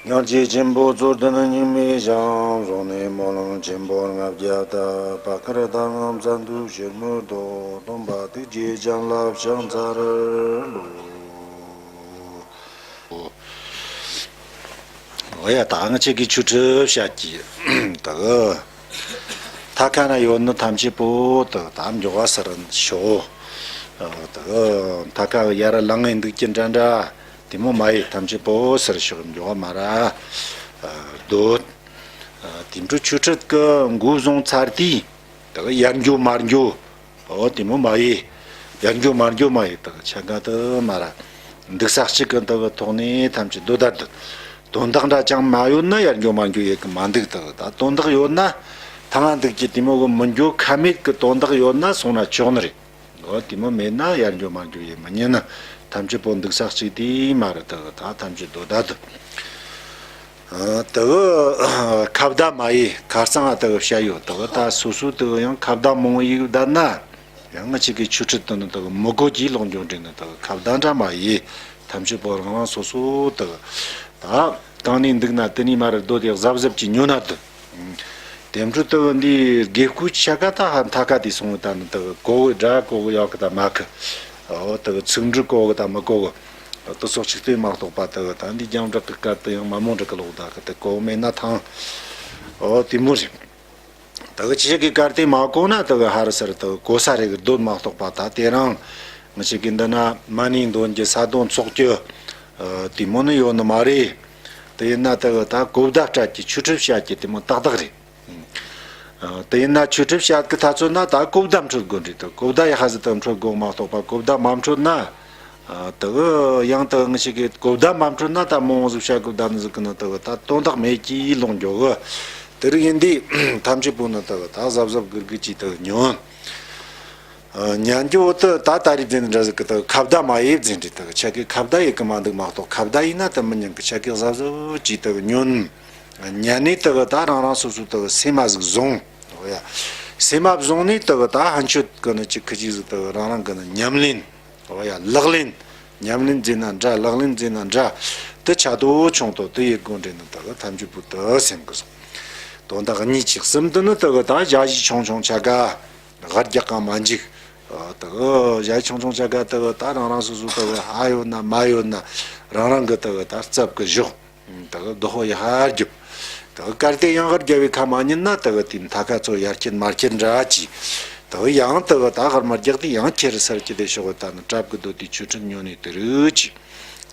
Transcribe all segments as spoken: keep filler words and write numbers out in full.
སྙིང་རྗེ་ཆེན་པོ་རྩོད་ལྡན་སྙིགས་མའི་ཞིང་། བཟུང་ནས་སྨོན་ལམ་ཆེན་པོ་ལྔ་བརྒྱ་བཏབ། བར་དཀར་ལྟར་ངང་བཙན་དུག་ཕྱིར་མི་ལྡོག། སྟོན་པ་ཐུགས་རྗེ་ཅན་ལ་ཕྱག་འཚལ་ལོ། འོ་ཡ། ད་ང་ཆེ་གི་ཆོས་ཁྲིད་བཤད་ཀྱི་ད་གི་མཐའ་ཁ་ན་ཡོད་ནི་ཐམས་ཅད་པོ་ད་ད་མགྱོགས་པ་སར་ཤོག་ད་གི་མཐའ་ཁ་ཡར་ལངས་ངེ་འདུག་ཀྱི་འདྲ་འདྲ། དེ་མོ་མ་ཡེ། ཐམས་ཅད་པོ་ཟེར་ཤོག་མགྱོགས་མ་ར་སྡོད། དེ་འཕྲོ་ཆོས་ཁྲིད་ཀྱི་འགོ་བཟུང་ཚར་དུས་ད་གི་ཡར་འགྱོ་མར་འགྱོ། འོ་དེ་མོ་མ་ཡེ། ཡར་འགྱོ་མར་འགྱོ་མ་ཡེ། ད་གི་ཆ་ག་དུ་མ་ར་འདུག་ས་གཅིག་གི་ད་གི་ཐོག་ནས་ཐམས་ཅད་སྡོད་ད་སྡོད། དོན་དག་འདྲ་ཅང་མ་ཡོད་ན་ཡར་འགྱོ་མར་འགྱོ་ཡེ་གི་མ་འདུག་ད་གི་ད་དོན་དག་ཡོད་ན་ཐང་ང་འདུག་ཀྱི་དེ་མོ་གི་མི་འགྱོ་ཁ་མེད་གི་དོན་དག་ཡོད་ན་སོང་ན་ཆོག་ནི་རེད། འོ་དེ་མོ་མེད་ན་ཡར་འགྱོ་མར་འགྱོ་ཡེ་མི་ཉན་ན། ཐམས་ཅད་པོ་འདུག་ས་གཅིག་དེ་མ་རེད། ད་གི་ད་ཐམས་ཅད་སྡོད་ད་སྡོད། ད་གི་ཁ་བརྡ་མ་ཡེ་ཁ་རྩང་ང་ད་གི་བཤད་ཡོད། ད་གི་ད་སོ་སོ་ད་གི་ཡང་ཁ་བརྡ་མང་ཡེ་བསྡད་ན་ཡང་ང་ཆེ་གི་ཆོས་ཁྲིད་དུ་ནི་ད་གི་མི་གོ་གི་ལོག་འགྱོ་འདྲེ་ནི་ད་གི་ཁ་བརྡ་འདྲ་མ་ཡེ། ཐམས་ཅད་པོ་རང་རང་སོ་སོ་ད་གི་ད་གང་ནས་འདུག་ན་དེ་ནས་མ་རེད། སྡོད་དེ་གཟབ་གཟབ་ཀྱི་ཉོ་ན་དུ། དེ་འཕྲོ་ལྟ་བུ་འདི་དགེ་བསྐོས་ཆ་ག་ད་ཧ་མཐའ་ཁ་དེ་སོང་བ་ད་ནི་ལྟ་བུ་གོ་བོ་སྒྲ་གོ་བོ་ཡག་གི་ད་མ་གི། འོ་ལྟ་བུ་ཚིག་འབྲུ་གོ་བོ་ད་མི་གོ་བོ། ལྟ་སོགས་ཆིག་སྟོན་མ་གཏོགས་པ་ལྟ་བུ་ད་འདི་རྒྱང་བསྒྲགས་གི་སྐད་དུ་ཡང་མ་མོ་འབྲི་གི་ལོག་ད་གི་ལྟ་གོ་བོ་མེད་ན་ཐང་། འོ་དེ་མོ་རེད། ལྟ་བུ་ཆི་ཞིག་གི་སྐད་དེ་མ་གོ་ན་ལྟ་བུ་ཧ་རི་སར་ལྟ་བུ་གོ་ས་རེ་གི་སྡོད་མ་གཏོགས་པ་ད་དེ་རང་ང་ཅག་གི་འདི་ན་མ་ཎི་འདོན་རྒྱུ་ས་དོན་ཚོགས་རྒྱུ། དེ་མོ་ནི་ཡོད་ནི་མ་རེད། དེ་ཡིན་ན་ལྟ་བུ་ད་གོ་བརྡ་སྤྲད་ཀྱི་ཆོས་ཁྲིད་བཤད་ཀྱི་དེ་མོ་ཏག་ཏག་རེད། ཨ། དེ་ཡིན་ན་ཆོས་ཁྲིད་བཤད་ཀྱི་ཐ་ཚོད་ན་ད་གོ་བརྡ་འཕྲོད་དགོས་རེད་དོ། གོ་བརྡ་ཡག་ཧ་ཟིག་ཏུ་འཕྲོད་དགོས་མ་གཏོགས་པ་གོ་བརྡ་མ་འཕྲོད་ན། ཨ། དེ་གི་ཡང་དེ་གི་ངི་ཞིག་གིས་གོ་བརྡ་མ་འཕྲོད་ན་ད་མང་བོ་ཟིག་བཤད་གི་བསྡད་ནི་ཟིག་གི་ནི་དེ་གི་ད་དོན་དག་མེད་ཀྱི་ལོང་འགྱོ་གི། དེ་རིགས་ཡིན་དུས་ཐམས་ཅད་པོ་ནི་དེ་གི་ད་གཟབ་གཟབ་གིར་གི་ཅིག་དེ་གི་ཉོན། ཨ། ཉན་རྒྱུ་བོ་དེ་ད་ད་རིགས་དེ་འདྲ་ཟིག་གི་དེ་གི་ཁ་བརྡ་མ་ཡེ་བཟེ་འདྲི་དེ་གི་ཆ་གི་ཁ་བརྡ་ཡེ་གི་མ་འདུག་མ་གཏོགས་ཁ་བརྡ་ཡིན་ན་དེ་མི་ཉན་གི། ཆ་གི་གཟབ་གཟབ་ཅིག་དེ་གི་ཉོན། ཉན་ནས་དེ་གི་ད་རང་རང་སོ་སོ་དེ་གི་སེམས་མ་ཟིག་བཟུང་། འོ་ཡ། སེམས་མ་བཟུང་ནས་དེ་གི་ད་ཕན་ཆོད་གི་ནི་ཅིག་ཁི་ཅིག་ཟིག་དེ་གི་རང་རང་གི་ནི་ཉམས་ལེན། འོ་ཡ། ལག་ལེན། ཉམས་ལེན་ཟེར་ན་འདྲ། ལག་ལེན་ཟེར་ན་འདྲ། དེ་ཆ་དོ་ཆུང་དོ་དེ་ཡེ་དགོས་འདྲེ་ནི་དེ་གི་ཐམས་ཅད་པོ་དེ་སེམས་གི་སོང་། དོན་དག་གཉིས་ཅིག་གསུམ་དུ་ནི་དེ་གི་ད་ཞ་ཞི་ཆུང་ཆུང་ཆ་ག་ཧར་རྒྱག་གང་མ་འཇིག། དེ་གི་ཞ་ཞི་ཆུང་ཆུང་ཆ་ག་དེ་གི་ད་རང་རང་སོ་སོ་དེ་གི་ཧ་ཡོད་ན་མ་ཡོད་ན་རང་རང་གི་དེ་གི་ད་རྩབ་གི་བཞག། དེ་གི་བདག་པོ་ཡ་ཧར་རྒྱབ། དེ་གི་གལ་ཏེ་ཡང་ཧར་རྒྱབ་པའི་ཁ་མ་ཉན་ན་དེ་གི་དེའི་མཐའ་ཁ་ཚོ་ཡར་ཁྱེར་མར་ཁྱེར་འདྲ་ཅི། དེ་གི་ཡང་དེ་གི་ད་ཧར་མར་རྒྱག་དེ་ཡང་ཁྱེར་སར་ཁྱེར་དེ་ཤོག་གི་ད་ནི་གྲབ་གི་སྡོད་དེ་ཆོས་ཁྲིད་ཉོན་ནས་དེ་རུ་ཅི།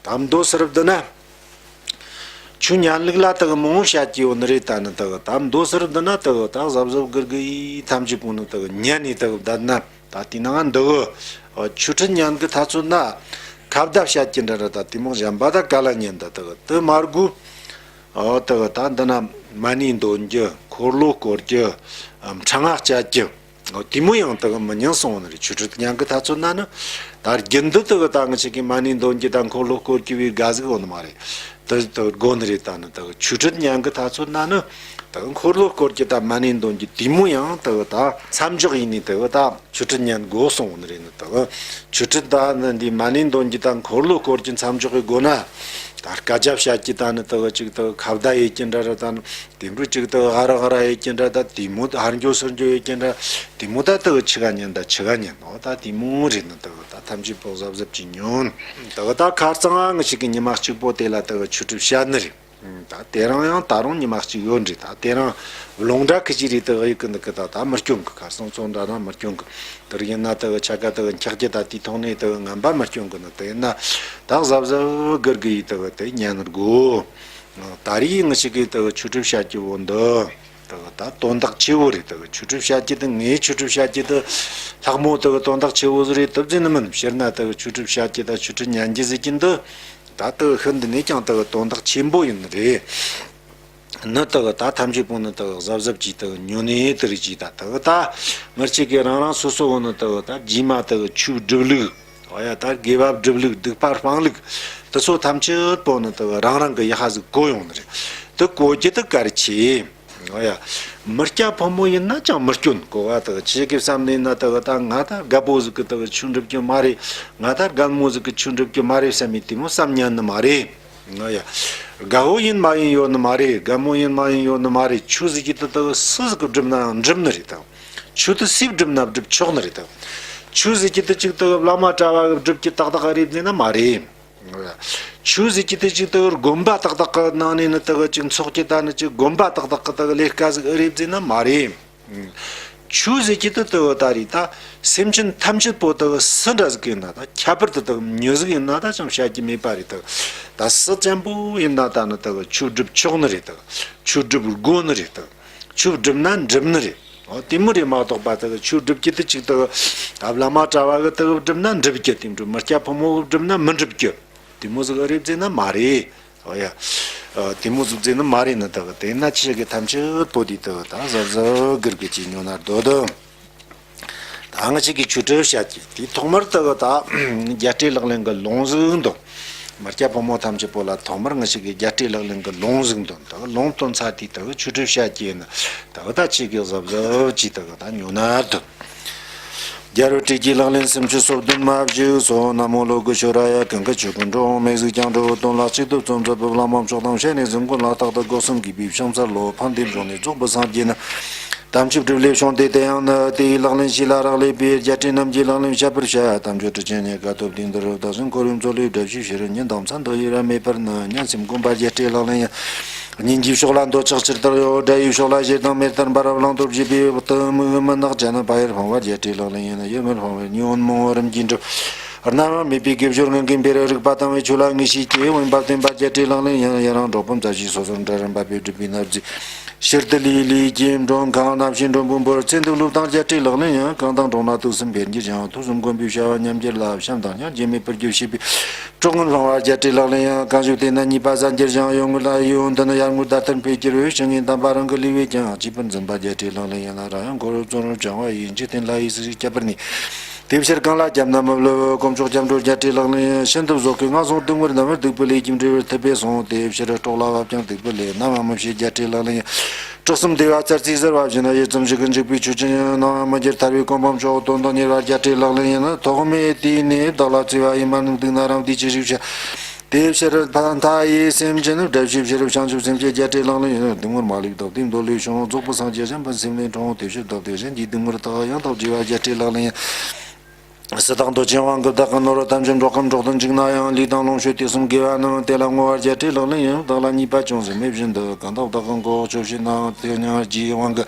དམ་མདོ་སར་བསྡུ་ན། ཆོས་ཉན་ལུགས་ལ་དེ་གི་མང་བོ་བཤད་ཀྱི་ཡོད་ནི་རེད། ད་ནི་དེ་གི་ད་མདོ་སར་བསྡུ་ན་དེ་གི་ད་གཟབ་གཟབ་གིར་གི་ཡི་ཐམས་ཅད་པོ་ནི་དེ་གི་ཉན་ནས་དེ་གི་བསྡད་ན་ད་དེ་ནང་འདི་གི་ཆོས་ཁྲིད་ཉན་གི་ཐ་ཚོད་ན་ཁ་བརྡ་བཤད་ཀྱི་འདྲ་འདྲ་ད་དེ་མོ་གཞན་པ་ད་ག་ལ་ཉན་ད་དེ་གི་དེ་མ་དགོས། འོ་དེ་གི་ད་འདི་ན་མ་ཎི་འདོན་རྒྱུ། འཁོར་ལོ་བསྐོར་རྒྱུ། ཨམ། འཕྲེང་བ་བཅད་རྒྱུ། འོ་དེ་མོ་ཡང་དེ་གི་མི་ཉན་སོང་ནི་རེད། ཆོས་ཁྲིད་ཉན་གི་ཐ་ཚོད་ན་ནི། ད་རྒྱུན་དུ་དེ་གི་ད་ང་ཅག་གི་མ་ཎི་འདོན་རྒྱུ་དང་འཁོར་ལོ་བསྐོར་རྒྱུ་བའི་དགའ་ཟིག་ཡོད་ནི་མ་རེད། དེ་དེ་དགོས་ནི་རེད། ད་ནི་དེ་གི་ཆོས་ཁྲིད་ཉན་གི་ཐ་ཚོད་ན་ནི། དེ་གི་འཁོར་ལོ་བསྐོར་རྒྱུ་དང་མ་ཎི་འདོན་རྒྱུ་དེ་མོ་ཡང་དེ་གི་ད་མཚམས་འཇོག་ཡིན་ནི་དེ་གི་ད་ཆོས་ཁྲིད་ཉན་དགོས་སོང་ནི་རེད། ནི་དེ་གི་ཆོས་ཁྲིད་ད་ནི་འདི་མ་ཎི་འདོན་རྒྱུ་དང་འཁོར་ལོ་བསྐོར་རྒྱུ་མཚམས་འཇོག་གི་སྒོ་ན། ད་སྐད་ཆ་བཤད་ཀྱི་ད་ནི་དེ་གི་ཅིག་དེ་གི་ཁ་བརྡ་ཡེད་ཀྱི་འདྲ་ར་ད་ནི། དེ་འཕྲོ་གཅིག་དེ་ཧ་ར་ཧ་ར་ཡེད་ཀྱི་འདྲ་ད་དེ་མོ་ད་ཧར་འགྱོ་ཚུར་འགྱོ་ཡེད་ཀྱི་འདྲ་དེ་མོ་ད་དེ་ཆི་ག་ཉན་ད་ཆི་ག་ཉན་ནོ་ད་དེ་མོ་རེད། ནི་དེ་ད་ཐམས་ཅད་པོ་གཟབ་གཟབ་ཀྱིས་ཉོན། དེ་ད་ཁ་རྩང་ང་ཞིག་གི་ཉི་མ་གཅིག་པོ་དེ་ལ་དེ་ཆོས་ཁྲིད་བཤད་ནི་རེད། ད་དེ་རང་ཡང་ད་རུང་ཉི་མ་གཅིག་ཡོད་རེད། ད་དེ་རང་ལུང་འདྲ་ཁི་ཅི་རེད། དེ་ཡེད་ཀྱི་འདུག་གི་ད་ད་མི་སྐྱོན་གི། ཁ་རྩང་ཚོ་འདྲ་ན་མི་སྐྱོན་གི། དེར་ཡིན་ན་དེ་ཆ་ག་དེ་འཁྱག་རྒྱུ་ད་དེ་ཐོག་ནས་དེ་ངན་པ་མི་སྐྱོན་གི། ནི་དེ་ཡིན་ན་ད་གཟབ་གཟབ་གིར་གི་ཡི་དེ་དེ་ཉན་དགོས། ད་རེས་ང་ཞིག་གིས་དེ་ཆོས་ཁྲིད་བཤད་རྒྱུ་བོ་འདི། དེ་ད་དོན་དག་ཆེ་བོ་རེད། དེ་ཆོས་ཁྲིད་བཤད་རྒྱུ་དེ་ངའི་ཆོས་ཁྲིད་བཤད་རྒྱུ་དེ་ལྷག་མོ་དེ་དོན་དག་ཆེ་བོ་ཟིག་རེད་དེ་བཟླས་ནི་མིན། སྤྱིར་ན་དེ་ཆོས་ཁྲིད་བཤད་རྒྱུ་ད་ཆོས་ཁྲིད་ཉན་རྒྱུ་ཟེར་རྒྱུ་འདི། ད་དེ་ཤིན་ཏུ་ནས་ཀྱང་དེ་དོན་དག་ཆེན་པོ་ཡིན་ནི་རེད། ནི་དེ་ད་ཐམས་ཅད་པོ་ནི་དེ་གཟབ་གཟབ་ཀྱིས་དེ་ཉོན་ནས་དེ་རེད་ཀྱིས་ད་དེ་ད་ངར་ཅིག་གིས་རང་རང་སོ་སོ་བོ་ནི་དེ་ད་རྗེས་མ་དེ་ཆོས་སྒྲུབ་ལུགས། འོ་ཡ། ད་དགེ་བ་སྒྲུབ་ལུགས་སྡིག་པ་སྤང་ལུགས་དེ་ཚོ་ཐམས་ཅད་པོ་ནི་དེ་རང་རང་གི་ཡ་ཧ་ཟིག་གོ་ཡོང་ནི་རེད། དེ་གོ་རྒྱུ་དེ་གལ་ཆེ། འོ་ཡ། མི་སྐྱ་ཕོ་མོ་ཡིན་ན་ཅང་མི་སྐྱོན་གོ་བ། དེ་ཆེ་གི་བསམ་ནས་ན་དེ་ད་ང་ད་རྒད་པོ་ཟིག་གི་དེ་ཆོས་འགྲུབ་རྒྱུ་མ་རེད། ང་ད་རྒད་མོ་ཟིག་གི་ཆོས་འགྲུབ་རྒྱུ་མ་རེད་བསམ་མི་དེ་མོ་བསམ་ཉན་ནི་མ་རེད། འོ་ཡ། དགའ་བོ་ཡིན་མ་ཡིན་ཡོད་ནི་མ་རེད། དགའ་མོ་ཡིན་མ་ཡིན་ཡོད་ནི་མ་རེད། ཆོས་ཟེར་གྱི་དེ་དག་སུ་ཟིག་གིས་བསྒྲུབས་ནའང་འགྲུབ་ནི་རེད་དང་། ཆོས་དེ་སུས་བསྒྲུབས་ན་བསྒྲུབས་ཆོག་ནི་རེད་དང་། ཆོས་ཟེར་གྱི་དེ་གཅིག་དེ་བླ་མ་གྲྭ་བ་གིས་བསྒྲུབ་ཀྱི་ཏག་ཏག་ཨེ་རེད་ཟེར་ན་མ་རེད། ཆོས་ཟེར་གྱི་དེ་གཅིག་དེ་དགོན་པ་ཏག་ཏག་གི་ནང་ནས་ནི་དེ་གི་གཅིག་ཚོགས་ཀྱི་ད་ནི་གཅིག་དགོན་པ་ཏག་ཏག་གི་དེ་གི་ལས་ཀ་ཟིག་ཨེ་རེད་ཟེར་ན་མ་རེད། ཆོས་ཟེར་གྱི་དེ་དེ་གི་ད་རེད་ད། སེམས་ཅན་ཐམས་ཅད་པོ་དེ་གི་སུ་འདྲ་ཟིག་ཡིན་ན་ད། ཁྱད་པར་དུ་དེ་གི་མྱི་ཟིག་ཡིན་ན་ད་ཅང་བཤད་རྒྱུ་མེད་པ་རེད་དེ། ད་སུ་ཅན་པོ་ཡིན་ན་ད་ནི་དེ་གི་ཆོས་སྒྲུབ་ཆོག་ནི་རེད་དེ། ཆོས་སྒྲུབ་དགོས་ནི་རེད་དེ། ཆོས་སྒྲུབ་ན་འགྲུབ་ནི་རེད། འོ་དེ་མོ་རེད་མ་གཏོགས་པ་དེ་གི་ཆོས་སྒྲུབ་ཀྱི་དེ་གཅིག་དེ་གི་ད་བླ་མ་གྲྭ་བ་གིས་དེ་གི་བསྒྲུབས་ན་འགྲུབ་རྒྱུ། དེ་འགྲུབ། མི་སྐྱ་ཕོ་མོ་གིས་བསྒྲུབས་ན་མི་འགྲུབ་རྒྱུ། དེ་མོ་ཟིག་ཨེ་རེད་ཟེར་ན་མ་རེད། ཨོ་ཡ། ཨ། དེ་མོ་ཟིག་ཟེར་ནི་མ་རེད་ནི་དག་དེ་ན་ཆི་གི་ཐམས་ཅད་པོ་དེ་དག་ད་གཟབ་གཟབ་གིར་གི་ཅིག་ཉོ་ན་འདོད་དོ། ད་ང་ཆི་གི་ཆོས་ཁྲིད་བཤད་ཀྱི་དེ་ཐོག་མར་དག་ད་རྒྱལ་སྲས་ལག་ལེན་གི་ལུང་ཟིག་འདོན། མི་སྐྱ་ཕོ་མོ་ཐམས་ཅད་པོ་ལ་ཐོག་མར་ང་ཆི་གི་རྒྱལ་སྲས་ལག་ལེན་གི་ལུང་ཟིག་འདོན། དག་ལུང་འདོན་ཚར་དེ་དག་ཆོས་ཁྲིད་བཤད་ཀྱི་ཡིན། དག་ད་ཆི་གི་གཟབ་གཟབ་ཅིག་དག་ད་ཉོ་ན་འདོད། རྒྱལ་བའི་ཁྲིད་ཀྱི་ལག་ལེན་སུམ་ཅུ་སོ་བདུན་མ་བཞི་སོགས། ན་མོ་ལོ་ཀུ་ཤྭ་ར་ཡ། གང་གི་ཆོས་ཀུན་འགྲོ་འོང་མི་གཟུགས་ཀྱང་འགྲོ་འོང་། དོན་ལ་གཅིག་ཏུ་བརྩོན་མཛད་པའི་བླ་མ་མཆོག་དང་། བཤེས་གཉེན་གསུམ་ཀུན་ལ་རྟག་ཏུ་སྒོ་གསུམ་གུས་པས་ཕྱག་འཚལ་ལོ། ཕན་བདེའི་འབྱུང་གནས་རྫོགས་པའི་སངས་རྒྱས་རྣམས། དམ་ཆོས་སྒྲུབ་ལས་བྱུང་སྟེ། དེ་ཡང་ནི་དེའི་ལག་ལེན་ཞི་ལ་རག་ལས་པས། རྒྱལ་སྲས་རྣམས་ཀྱི་ལག་ལེན་བཤད་པར་བྱ། དམ་ཆོས་ཁྲིད་ཆེན་རྙེད་དཀའ་ཐུབ་དེ་འདིར་བདག་བཞིན་འཁོར་བའི་མཚོ་ལས་བསྒྲལ་བྱའི་ཕྱིར། ཉིན་དང་མཚན་དུ་ཡི་རང་མེད་པར་ནི། སྙན་སེམས་སྒོམ་པ་རྒྱལ་སྲས་ལག་ལེན་ཡིན། སྙིང་རྗེའི་ཕྱོགས་ལ་འདོད་ཆགས་ཇི་ལྟར་ཡོད། དགྲ་ཡི་ཕྱོགས་ལ་ཞེ་སྡང་མེ་ལྟར་འབར། བླང་དོར་བཞི་པའི་འོག་ཏུ་དམིགས་མི་ནག་བྱ་ནི། ཕ་ཡུལ་སྤངས་པ་རྒྱལ་སྲས་ལག་ལེན་ཡིན། ཡུལ་མི་སྤངས་པས་ཉོན་མོངས་རིམ་གྱིས་འགྲིབ། རྣམ་གཡེང་མེད་པའི་དགེ་སྦྱོར་ངང་གིས་འཕེལ། རིག་པ་དྭངས་པའི་ཆོས་ལ་ངེས་ཤེས་སྐྱེ། འོན་པ་བརྟན་པ་རྒྱལ་སྲས་ལག་ལེན་ཡིན། ཡི་རང་གྲོགས་པོ་མཛའ་བཤེས་སོ་སོར་འབྲལ། རིམ་པ་བས་སྒྲིབ་པའི་ནད་རྫས་ཕྱིར་དུ་ལུས་ལུས་ཀྱིས་མགྲོན་ཁང་། རྣམ་ཤེས་མགྲོན་པོ་འབོར། ཚེ་འདི་བློས་བཏང་རྒྱལ་སྲས་ལག་ལེན་ཡིན། གང་དང་འགྲོགས་ན་དུས་གསུམ་འཕེལ་འགྱུར་ཞིང་། ཐོས་བསམ་སྒོམ་པའི་བྱ་བ་ཉམས་འགྱུར་ལ། བྱམས་དང་སྙིང་རྗེ་མེད་པར་འགྱུར་ཞེས་པའི། གྲོགས་ངན་སྤངས་པ་རྒྱལ་སྲས་ལག་ལེན་ཡིན། གང་ཞིག་དེ་ན་གཉིས་པ་ཟད་འགྱུར་ཞིང་། གཡོ་ངོར་ལ་ཡིའུ་འདི་ནི་ཡར་ངོའི་ཟླ་ལྟར་འཕེལ་འགྱུར་བས། ཕྱི་ངོས་དམ་པ་རང་གི་ལུས་པས་ཀྱང་། གཅིག་པུར་འཛིན་པ་རྒྱལ་སྲས་ལག་ལེན་ཡིན། རང་ཡང་འཁོར་བའི་བཙོན་རར་བཅིངས་པ་ཡིས། འཇིག་རྟེན་ལྷ་ཡི་སྲིད་ཞིར་ཁྱབ་པར་ནུས། དེ་ཕྱིར་གང་ལ་བརྒྱབ་ན་མི་བསླུ། དཀོན་མཆོག་སྐྱབས་འགྲོ་རྒྱལ་སྲས་ལག་ལེན་ཡིན། ཤིན་ཏུ་བཟོད་དཀའི་ངན་སོང་སྡུག་བསྔལ་རྣམས། སྡིག་པའི་ལས་ཀྱིས་འབྲས་བུར་ཐུབ་པས་གསུངས། དེ་ཕྱིར་སྲོག་ལ་བབ་ཀྱང་སྡིག་པའི་ལས་རྣམས་མི་བྱེད་རྒྱལ་སྲས་ལག་ལེན་ཡིན། གྲོགས་གསུམ་བདེ་བ་ཚར་ཚེ་ཟེར་བ་བཞིན་ནོ། ཡུད་ཙམ་ཞིག་གི་འཇིགས་པས་ཆོས་ཅན་ཡིན། སྣང་བ་མི་འགྱུར་ཐར་པའི་གོ་འཕང་མཆོག། དོན་དུ་གཉེར་བ་རྒྱལ་སྲས་ལག་ལེན་ཡིན། ཐོག་མེད་དུས་ནས་བདག་ལ་བརྩེ་བ་ཡེ་མ་ནུས། སྡུག་ན་རང་བདེ་ཅི་ཞིག་བྱ། དེ་ཕྱིར་མཐའ་ཡས་སེམས་ཅན་བསྒྲལ་བྱའི་ཕྱིར། བྱང་ཆུབ་སེམས་བསྐྱེད་རྒྱལ་སྲས་ལག་ལེན་ཡིན། སྡུག་བསྔལ་མ་ལུས་བདག་བདེའི་མདོ་ལས་བྱུང་། རྫོགས་པའི་སངས་རྒྱས་གཞན་ཕན་སེམས་ལས་འཁྲུངས། དེ་ཕྱིར་བདག་བདེ་གཞན་གྱི་སྡུག་བསྔལ་དག། ཡང་དག་བརྗེ་བ་རྒྱལ་སྲས་ལག་ལེན་ཡིན། སྲིད་དང་འདོད་ཆེན་དབང་གིས་བདག་གི་ནོར། ཐམས་ཅད་འགྲོ་ཁམས་འགྲོགས་ཏུ་འཇུག་ན་ཡང་། ལུས་དང་ལོངས་སྤྱོད་དུས་གསུམ་དགེ་བ་རྣམས། དེ་ལ་བསྔོ་བ་རྒྱལ་སྲས་ལག་ལེན་ཡིན། བདག་ལ་གཉིས་པ་ཅུང་ཟད་མེད་བཞིན་དུ། གང་དག་བདག་གི་མགོ་བོ་ཆོད་བྱེད་ན། དེ་ཉིད་རྒྱུའི་དབང་གིས།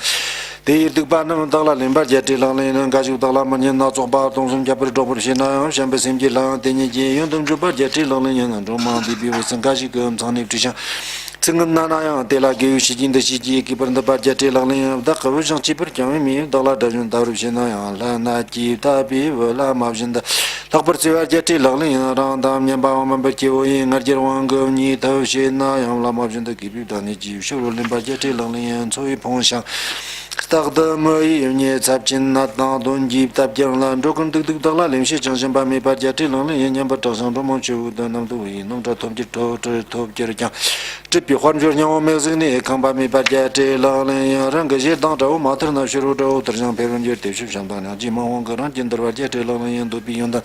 དེ་ཡི་སྡིག་པ་རྣམས་བདག་ལ་ལེན་པ་རྒྱལ་སྲས་ལག་ལེན་ཡིན། འགའ་ཞིག་བདག་ལ་མི་སྙན་སྣ་ཚོགས་པ། སྟོང་གསུམ་ཁྱབ་པར་སྒྲོག་པར་བྱེད་ན་ཡང་། བྱམས་པའི་སེམས་ཀྱིས་སླར་ཡང་དེ་ཉིད་ཀྱི། ཡོན་དུ་འཇུག་པ་རྒྱལ་སྲས་ལག་ལེན་ཡིན། འགྲོ་མང་སྡིག་པའི་འོད་ཟེར་འགའ་ཞིག་གིས། མཚང་ནས་བྲིས་ཤིང་ཚིག་ངན་སྨྲ་ན་ཡང་། དེ་ལ་དགེ་བའི་བྱས་རྗེས་འདི་ཤེས་ཀྱིས། གུས་པར་འདུད་པ་རྒྱལ་སྲས་ལག་ལེན་ཡིན། བདག་གི་བུ་ཞིང་གཅེས་པར་བསྐྱངས་པའི་མིས། བདག་ལ་དགྲ་བཅོམ་ལྟ་བུར་བྱེད་ན་ཡང་། ལྷ་ནད་ཀྱིས་བཏབ་པའི་བུ་ལ་མ་བྱིན་ཏེ། ལྷག་པར་བརྩེ་བ་རྒྱལ་སྲས་ལག་ལེན་ཡིན། རང་དང་མཉམ་པའང་མིན་པར་སྐྱེ་བོ་ཡི། ང་རྒྱལ་དབང་གིས་བརྙས་ཐབས་བྱེད་ན་ཡང་། བླ་མ་བཞིན་དུ་གུས་པས་བདག་ཉིད་ཀྱི། ཕྱི་རོལ་ལེན་པ་རྒྱལ་སྲས་ལག་ལེན་ཡིན། འཚོ་བས་ཕོངས་ཤིང་རྟག་ཏུ་མི་གཡོ་བརྙས། ཚབས་ཆེན་ནད་དང་གདོན་གྱིས་བཏབ་ཀྱང་ལ། འགྲོ་ཀུན་སྡིག་སྡུག་བདག་ལ་ལེན་བྱེད་ཅིང་། སྦྱིན་པ་མེད་པ་རྒྱལ་སྲས་ལག་ལེན་ཡིན། ཉམས་པར་གྲགས་ཤིང་འགྲོ་མང་སྤྱི་བོའི་དོན་རྣམས་དུ་བའི། རྣམ་གྲངས་ཐོབ་ཀྱང་ཐོབ་ཀྱང་ཐོབ་ཀྱང་། སྲིད་པའི་དཔལ་འབྱོར་སྙིང་པོ་མི་གཟིགས་ནས། ཁེངས་པ་མེད་པ་རྒྱལ་སྲས་ལག་ལེན་ཡིན། རང་གི་ཞེ་སྡང་དགྲ་བོ་མ་ཐར་ན། ཕྱི་རོལ་དགྲ་བོ་ཐར་ཞིང་འཕེལ་བར་འགྱུར། དེ་ཕྱིར་བྱམས་དང་སྙིང་རྗེའི་མིང་དབང་གིས། རང་རྒྱུད་འདུལ་བ་རྒྱལ་སྲས་ལག་ལེན་ཡིན། འདོད་པའི་ཡོན་ཏན་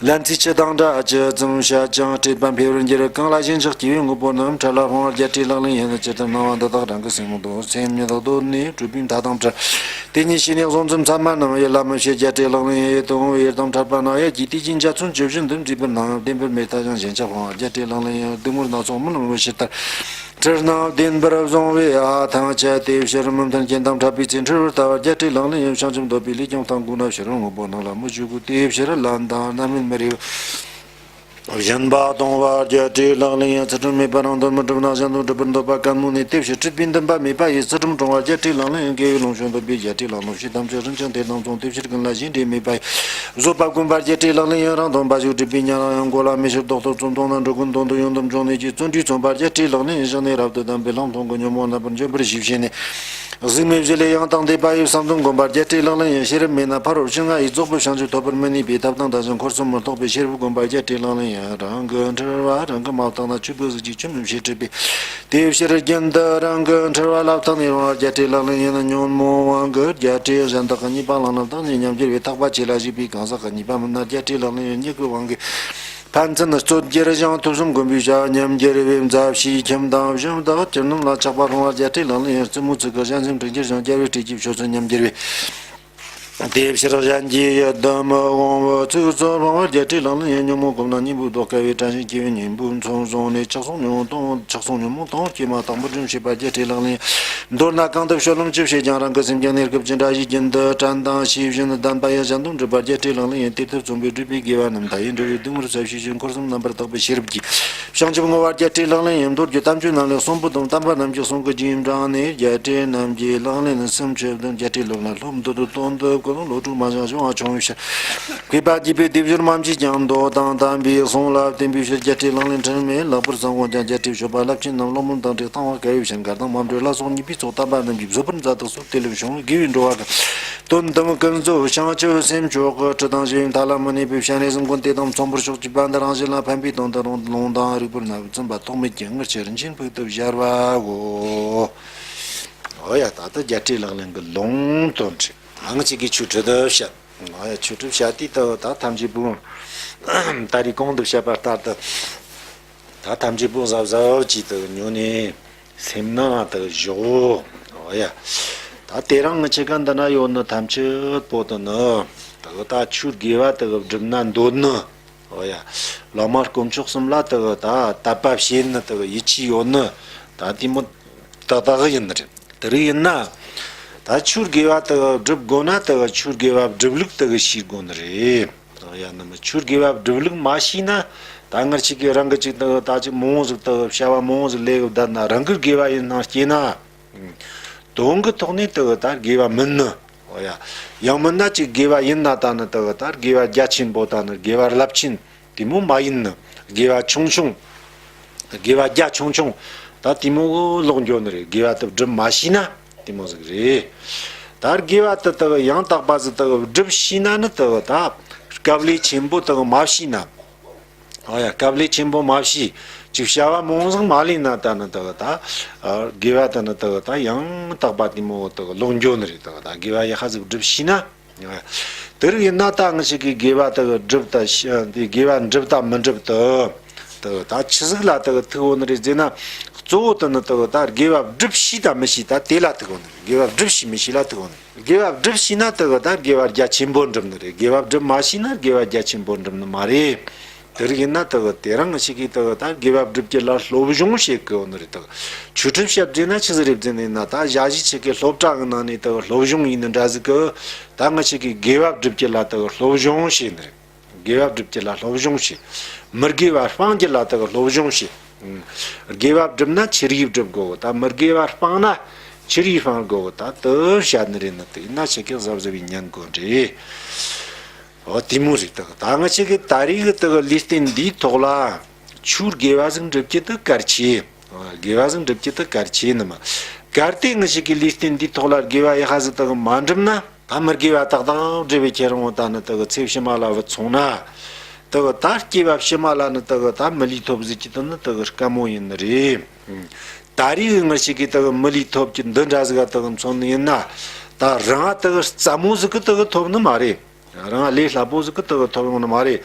ལན་ཚྭའི་ཆུ་དང་འདྲ། ཇི་ཙམ་བཤད་ཀྱང་སྲེད་པ་འཕེལ་བར་འགྱུར། གང་ལ་ཞེན་ཆགས་སྐྱེ་བོའི་དངོས་པོ་རྣམས། འཕྲལ་ལ་སྤང་བ་རྒྱལ་སྲས་ལག་ལེན་ཡིན། ཇི་ལྟར་སྣང་བ་འདི་དག་རང་གི་སེམས་ངོ་ཐོག། སེམས་ཉིད་བདག་གདོད་ནས་གྲུབ་པའི་མཐའ་དང་བྲལ། དེ་ཉིད་ཤེས་ནས་བཟུང་ཙམ་ཚད་མ་རྣམས། ཡིད་ལ་མི་བྱེད་རྒྱལ་སྲས་ལག་ལེན་ཡིན། ཡིད་དུ་འོང་བའི་ཡུལ་དང་འཕྲད་པ་ན་ཡང་། ཀྱི་དུས་ཀྱི་འཇའ་ཚོན་ཇི་བཞིན་དུ། འཛིན་པར་སྣང་ཡང་བདེན་པར་མེད་ལྟ་ཞིང་། ཞེན་ཆགས་སྤངས་པ་རྒྱལ་སྲས་ལག་ལེན་ཡིན། སྡུག་བསྔལ་སྣ་ཚོགས་མི་སྣང་མི་བྱེད་ལྟར། འཁྲུལ་སྣང་བདེན་པར་བཟུང་བས་ཨ་ཐང་ཆད། དེ་ཕྱིར་མི་མཐུན་རྐྱེན་དང་འཕྲད་པའི་ཚེ། འཁྲུལ་བར་ལྟ་བ་རྒྱལ་སྲས་ལག་ལེན་ཡིན། བྱང་ཆུབ་འདོད་པའི་ལས་ཀྱང་བཏང་དགོས་ན། ཕྱི་རོལ་དངོས་པོ་རྣམས་ལ་མི་ཞུགས་དགོས། དེ་ཕྱིར་ལན་དང་རྣམ་སྨིན་མི་རིགས། སྦྱིན་པ་གཏོང་བ་རྒྱལ་སྲས་ལག་ལེན་ཡིན། ཚུལ་ཁྲིམས་མེད་པར་རང་དོན་མི་སྒྲུབ་ན། གཞན་དོན་སྒྲུབ་པར་འདོད་པ་གལ་མོ་ནི། དེ་ཕྱིར་སྲིད་པའི་འདུན་པ་མེད་པ་ཡིས། ཚུལ་ཁྲིམས་བསྲུང་བ་རྒྱལ་སྲས་ལག་ལེན་ཡིན། དགེ་བའི་ལུང་ཕྱོགས་འདོད་པའི་རྒྱལ་སྲས་ལག་ལེན་ཡིན། ཐམས་ཅད་རིན་ཆེན་གཏེར་དང་མཚུངས། དེ་ཕྱིར་ཀུན་ལ་གཞན་འདྲེས་མེད་པ་ཡིས། བཟོད་པ་བསྒོམ་པ་རྒྱལ་སྲས་ལག་ལེན་ཡིན། རང་དོན་འབའ་ཞིག་སྒྲུབ་པའི་ཉམས་ལ་ཡང་། གོ་ལ་མི་ཤོར་རྡོག་ཏོ་བཙོན་དོང་ན། འགྲོ་ཀུན་དོན་དུ་ཡོན་དུ་འབྱུང་ནུས་ཀྱི། བརྩོན་འགྲུས་མཚོན་པ་རྒྱལ་སྲས་ལག་ལེན་ཡིན། གཞི་ནས་རབ་ཏུ་བརྟན་པའི་ལྷག་མཐོང་གི་ཉོན་མོངས་རྣམ་པར་འཇོམས་པར་ཤེས་བྱས་ནས། གཟུགས་མེད་བཞི་ལས་ཡང་དག་འདས་པ་ཡི། བསམ་གཏན་བསྒོམ་པ་རྒྱལ་སྲས་ལག་ལེན་ཡིན། ཤེས་རབ་མེད་ན་ཕ་རོལ་ཕྱིན་ལྔ་ཡི། རྫོགས་པའི་བྱང་ཆུབ་ཐོབ་པར་མི་ནུས་པའི། ཐབས་དང་དང་ཞིང་འཁོར་གསུམ་མི་རྟོགས་པའི། ཕྱིར་བུ་བསྒོམ་པ་རྒྱལ་སྲས་ལག་ལེན་ཡིན། རང་གི་འཁྲུལ་བ་རང་གིས་མ་བརྟགས་ན། ཆོས་པོ་གཟུགས་ཀྱིས་ཆོས་མིན་ཕྱིར་སྲིད་པའི། དེ་ཕྱིར་རྒྱུན་དུ་རང་གི་འཁྲུལ་བ་ལ་བརྟགས་ནས་སྤང་བ་རྒྱལ་སྲས་ལག་ལེན་ཡིན། ཉོན་མོངས་དབང་གིས་རྒྱལ་སྲས་གཞན་དག་གི་ཉེས་པ་བླངས་ན། བདག་ཉིད་ཉམས་འགྱུར་བས། ཐག་པ་ཆད་ལ་ཞུགས་པའི་གང་ཟག་གི་ཉེས་པ་མིན་ན། རྒྱལ་སྲས་ལག་ལེན་ཡིན། མྱུ་གུའི་དབང་གིས། ཕན་ཚུན་རྩོད་གྱུར་ཞིང་། ཐོས་བསམ་སྒོམ་པའི་བྱ་བ་ཉམས་གྱུར་པའི། མཛའ་བཤེས་ཁྱིམ་དང་གཞན་དག་སྤྱི་རྣམས་ལ། ཆགས་པ་སྤོང་བར་རྒྱལ་སྲས་ལག་ལེན་ཡིན། རྩེད་མོ་རྩེ་གི་གཞན་སེམས་དྲན་གྱུར་ཞིང་། རྒྱལ་བའི་སྲས་ཀྱི་ཆོས་སུ་ཉམས་གྱུར་པའི། དེའི་ཕྱིར་གཞན་གྱི་ཡིད་དུ་མི་འོང་བའི་ཚིག་རྩོད་སྤོང་བར་རྒྱལ་སྲས་ལག་ལེན་ཡིན། ཉོན་མོངས་གོམས་ན་གཉེན་པོའི་རྡོ། དཀའ་བའི་དྲན་ཤེས་སྐྱེ་བའི་གཉེན་པོའི་མཚོན་བཟུང་ནས། ཆགས་སོགས་ཉོན་མོངས་དང་ཆགས་སོགས་ཉོན་མོངས་དང་སྐྱེས་མ་དང་པོ་སྒྲིམ་བྱེད་པ་རྒྱལ་སྲས་ལག་ལེན་ཡིན། མདོར་ན་གང་དུ་སྤྱོད་ལམ་ཅི་བྱེད་ཀྱང་། རང་གི་སེམས་ཀྱང་གནས་སྐབས་ཀྱི་འདྲ་བཞིན་རྒྱུན་དུ་དྲན་དང་ཤེས་བཞིན་ལྡན་པ་ཡིན། གཞན་དོན་སྒྲུབ་པ་རྒྱལ་སྲས་ལག་ལེན་ཡིན། དེ་ལྟར་རྩོམ་པས་བསྒྲུབས་པའི་དགེ་བ་རྣམས། མཐའ་ཡས་འགྲོ་བའི་སྡུག་བསྔལ་ཟད་བྱེད་ཕྱིར། འཁོར་གསུམ་རྣམ་པར་དག་པའི་ཤེས་རབ་ཀྱིས། བྱང་ཆུབ་བསྔོ་བ་རྒྱལ་སྲས་ལག་ལེན་ཡིན། མདོ་རྒྱུད་དམ་ཆོས་རྣམས་ལས་གསུངས་པ་དང་། བསྟན་པ་རྣམས་ཀྱི་གསུང་གི་རྒྱུན་དྲངས་ནས། རྒྱལ་སྲས་རྣམས་ཀྱི་ལག་ལེན་སུམ་ཅུ་བདུན། རྒྱལ་སྲས་སློབ་ལ་སློབ་འདོད་དུ་དོན་དུ་བཀོད། བློ་དྲུག་མ་བྱང་བྱུང་བ་ཆུང་བའི་ཕྱིར། མཁས་པ་དགྱེས་པའི་སྡེབ་སྦྱོར་མ་མཆིས་ཀྱང་། མདོ་དང་བསྟན་པའི་གསུང་ལ་བརྟེན་པའི་ཕྱིར། རྒྱལ་སྲས་ལག་ལེན་དྲི་མེད་ལེགས་པར་བསམ། འོན་ཀྱང་རྒྱལ་སྲས་སྤྱོད་པ་རླབས་ཆེན་རྣམས། སློབ་མིན་དང་བྲལ་དང་བ། དཀའ་བའི་ཕྱིར་འགལ་དང་མ་འབྲེལ་ལ་སོགས། ཉེས་པའི་ཚོགས་དམ་པ་རྣམས་ཀྱིས། བཟོད་པར་མཛད་དུ་གསོལ། དེ་ལས་བྱུང་བའི་དགེ་བའི་འགྲོ་བ་ཀུན། དོན་དམ་ཀུན་རྫོབ་བྱང་ཆུབ་སེམས་མཆོག་གི། སྤྲུལ་དང་ཞི་བའི་མཐའ་ལ་མི་གནས་པའི། སྤྱན་རས་གཟིགས་མགོན་དེ་དང་མཚུངས་པར་ཤོག་ཅེས་པ་འདི་རང་གཞན་ལ་ཕན་པའི་དོན་དུ་ལུང་དང་རིགས་པར་གནས་པའི་བཙུན་པ་ཐོགས་མེད་ཀྱི་ངུར་ཁྲིད་རིན་ཆེན་ཕུག་ཏུ་སྦྱར་བའོ། འོ་ཡ། ད་ལྟ་རྒྱལ་སྲས་ལག་ལེན་གྱི་ལུང་དོན་བྲིས། ང་ཅིག་གིས་ཆོས་ཁྲིད་དུ་བཤད། འོ་ཡ། ཆོས་ཁྲིད་བཤད་དུས་ད་ད་ཐམས་ཅད་པོ་ད་རེས་གོང་དུ་བཤད་པ་ལྟར་དུ། ད་ཐམས་ཅད་པོ་གཟབ་གཟབ་ཅིག་ཏུ་ཉོན་ནས་སེམས་ནང་དུ་བཞག། འོ་ཡ། ད་དེ་རིང་ང་ཅག་ག་འདི་ན་ཡོད་ནི་ཐམས་ཅད་པོ་དེ་ནི་དེ་ད་ཆོས་དགེ་བ་དེ་བསྒྲུབ་ན་འདོད་ནི། འོ་ཡ། བླ་མ་དཀོན་མཆོག་གསུམ་ལ་དེ་ད་དད་པ་བྱེད་ནི་དེ་ཡིད་ཆེས་ཡོད་ནི། ད་དེ་མོ་ཏག་ཏག་ཡིན་ནི་རེད། དེ་རིགས་ཡིན་ན། ད་ཆོས་དགེ་བ་དེ་སྒྲུབ་དགོས་ན་དེ་ཆོས་དགེ་བ་སྒྲུབ་ལུགས་དེ་ཤེས་དགོས་ནི་རེད། ཡ། ནི་མི་ཆོས་དགེ་བ་སྒྲུབ་ལུགས་མ་ཤེས་ན། ད་ངར་ཅིག་གིས་རང་གི་ཅིག་དེ་ད་ཅིག་མང་བོ་ཟིག་དེ་བྱ་བ་མང་བོ་ཟིག་ལས་གི་བསྡད་ན། རང་གི་དགེ་བ་ཡིན་སྣང་སྐྱེས་ན། དོན་གི་ཐོག་ནས་དེ་ད་དགེ་བ་མིན་ནི། འོ་ཡ། ཡང་མིན་ན་ཅིག་དགེ་བ་ཡིན་ན་ད་ནི་དེ་ད་དགེ་བ་རྒྱ་ཆེན་པོ་ད་ནི་དགེ་བ་རླབས་ཆེན་དེ་མོ་མ་ཡིན་ནི། དགེ་བ་ཆུང་ཆུང་། དགེ་བ་རྒྱ་ཆུང་ཆུང་ད་དེ་མོ་ལོག་འགྱོ་ནི་རེད། དགེ་བ་དེ་སྒྲུབ་མ་ཤེས་ན་དེ་མོ་ཟིག་རེད། ད་དགེ་བ་དེ་དག་ཡང་དག་པ་ཟིག་དག་སྒྲུབ་ཤེས་ན་ནི་དག་ད་དཀའ་ལས་ཆེན་པོ་དག་མ་བྱས་ན། ཨ་ཡ། དཀའ་ལས་ཆེན་པོ་མ་བྱས། ཅིག་བྱ་བ་མང་ཟིག་མ་ལས་ན་ད་ནི་དག་ད་དགེ་བ་དེ་ནི་དག་ད་ཡང་དག་པ་དེ་མོ་དག་ལོག་འགྱོ་ནི་རེད། དག་ད་དགེ་བ་ཡག་པ་ཟིག་སྒྲུབ་ཤེས་ན། དེ་རིགས་ཡིན་ན་ད་ང་ཅག་གིས་དགེ་བ་དེ་སྒྲུབ་ད་ཤ་དེ་དགེ་བ་འགྲུབ་ད་མི་འགྲུབ་ད། དེ་ད་ཆི་ཟིག་ལ་དེ་ཐུག་འོང་ནི་རེད་ཟེར་ན། གཙོ་བོ་དེ་ནི་དེ་ད་དགེ་བ་སྒྲུབ་ཤེས་ད་མི་ཤེས་ད་དེ་ལ་ཐུག་འོང་ནི་རེད། དགེ་བ་སྒྲུབ་ཤེས་མི་ཤེས་ལ་ཐུག་འོང་ནི་རེད། དགེ་བ་སྒྲུབ་ཤེས་ན་དེ་ད་དགེ་བ་རྒྱ་ཆེན་པོ་འགྲུབ་ནི་རེད། དགེ་བ་སྒྲུབ་མ་ཤེས་ན་དགེ་བ་རྒྱ་ཆེན་པོ་འགྲུབ་ནི་མ་རེད། དེ་རིགས་ཡིན་ན་དེ་དེ་རིང་ང་ཅག་གིས་དེ་ད་དགེ་བ་སྒྲུབ་རྒྱུ་ལ་སློབ་སྦྱོང་བྱེད་དགོས་ནི་རེད། དེ་ཆོས་ཁྲིད་བཤད་རྒྱུ་ན་ཆི་ཟིག་རེད་ཟེར་ན། ད་ཞ་ཞི་ཅིག་གི་སློབ་གྲྭ་གི་ནང་ནས་དེ་སློབ་སྦྱོང་ཡིན་ནི་འདྲ་ཟིག་གི། ད་ང་ཅག་གིས་དགེ་བ་སྒྲུབ་རྒྱུ་ལ་དེ་སློབ་སྦྱོང་བྱེད་ནི་རེད། དགེ་བ་སྒྲུབ་རྒྱུ་ལ་སློབ་སྦྱོང་བྱེད། མི་དགེ་བ་སྤང་རྒྱུ་ལ་དེ་སློབ་སྦྱོང་བྱེད། དགེ་བ་བསྒྲུབ་ན་ཆི་རིགས་སྒྲུབ་དགོས། ད་མི་དགེ་བ་སྤང་ན་ཆི་རིགས་སྤང་དགོས། ད་དེ་བཤད་ནི་རེད། ནི་དེ་ཡིན་ན་ཁྱེད་ཀྱིས་གཟབ་གཟབ་ཡིན་ཉན་དགོས་རེད། འོ་དེ་མོ་རེད། ད་ད་ང་ཅག་གི་ད་རེས་ཀྱི་དེ་ལུས་རྟེན་འདིའི་ཐོག་ལ་ཆོས་དགེ་བ་ཟིག་འགྲུབ་རྒྱུ་དེ་གལ་ཆེ། འོ་དགེ་བ་ཟིག་འགྲུབ་རྒྱུ་དེ་གལ་ཆེ་ནི་མ། གལ་ཏེ་ང་ཅག་གི་ལུས་རྟེན་འདིའི་ཐོག་ལ་དགེ་བ་ཡག་པ་ཟིག་དེ་མ་འགྲུབ་ན། ད་མི་དགེ་བ་ཏག་ཏག་སྒྲུབ་པའི་ཁྱེད་རང་ད་ནི་དེ་གི་ཚེ་ཕྱི་མ་ལ་བུད་སོང་ན། དེ་གི་ད་སྐྱེ་བ་ཕྱི་མ་ལ་ནི་དེ་གི་ད་མི་ལུས་ཐོབ་ཟིག་གི་དེ་ནི་དེ་གི་དཀའ་མོ་ཡིན་ནི་རེད། ད་རེས་ང་ཅག་གིས་དེ་གི་མི་ལུས་ཐོབ་རྒྱུ་འདི་འདྲ་ཟིག་ག་དེ་གི་མཚོན་ནི་ཡིན་ན། ད་རང་དེ་གི་རྩ་མོ་ཟིག་གི་དེ་གི་ཐོབ་ནི་མ་རེད། རང་ལས་སླ་པོ་ཟིག་གི་དེ་གི་ཐོབ་ཡོང་ནི་མ་རེད།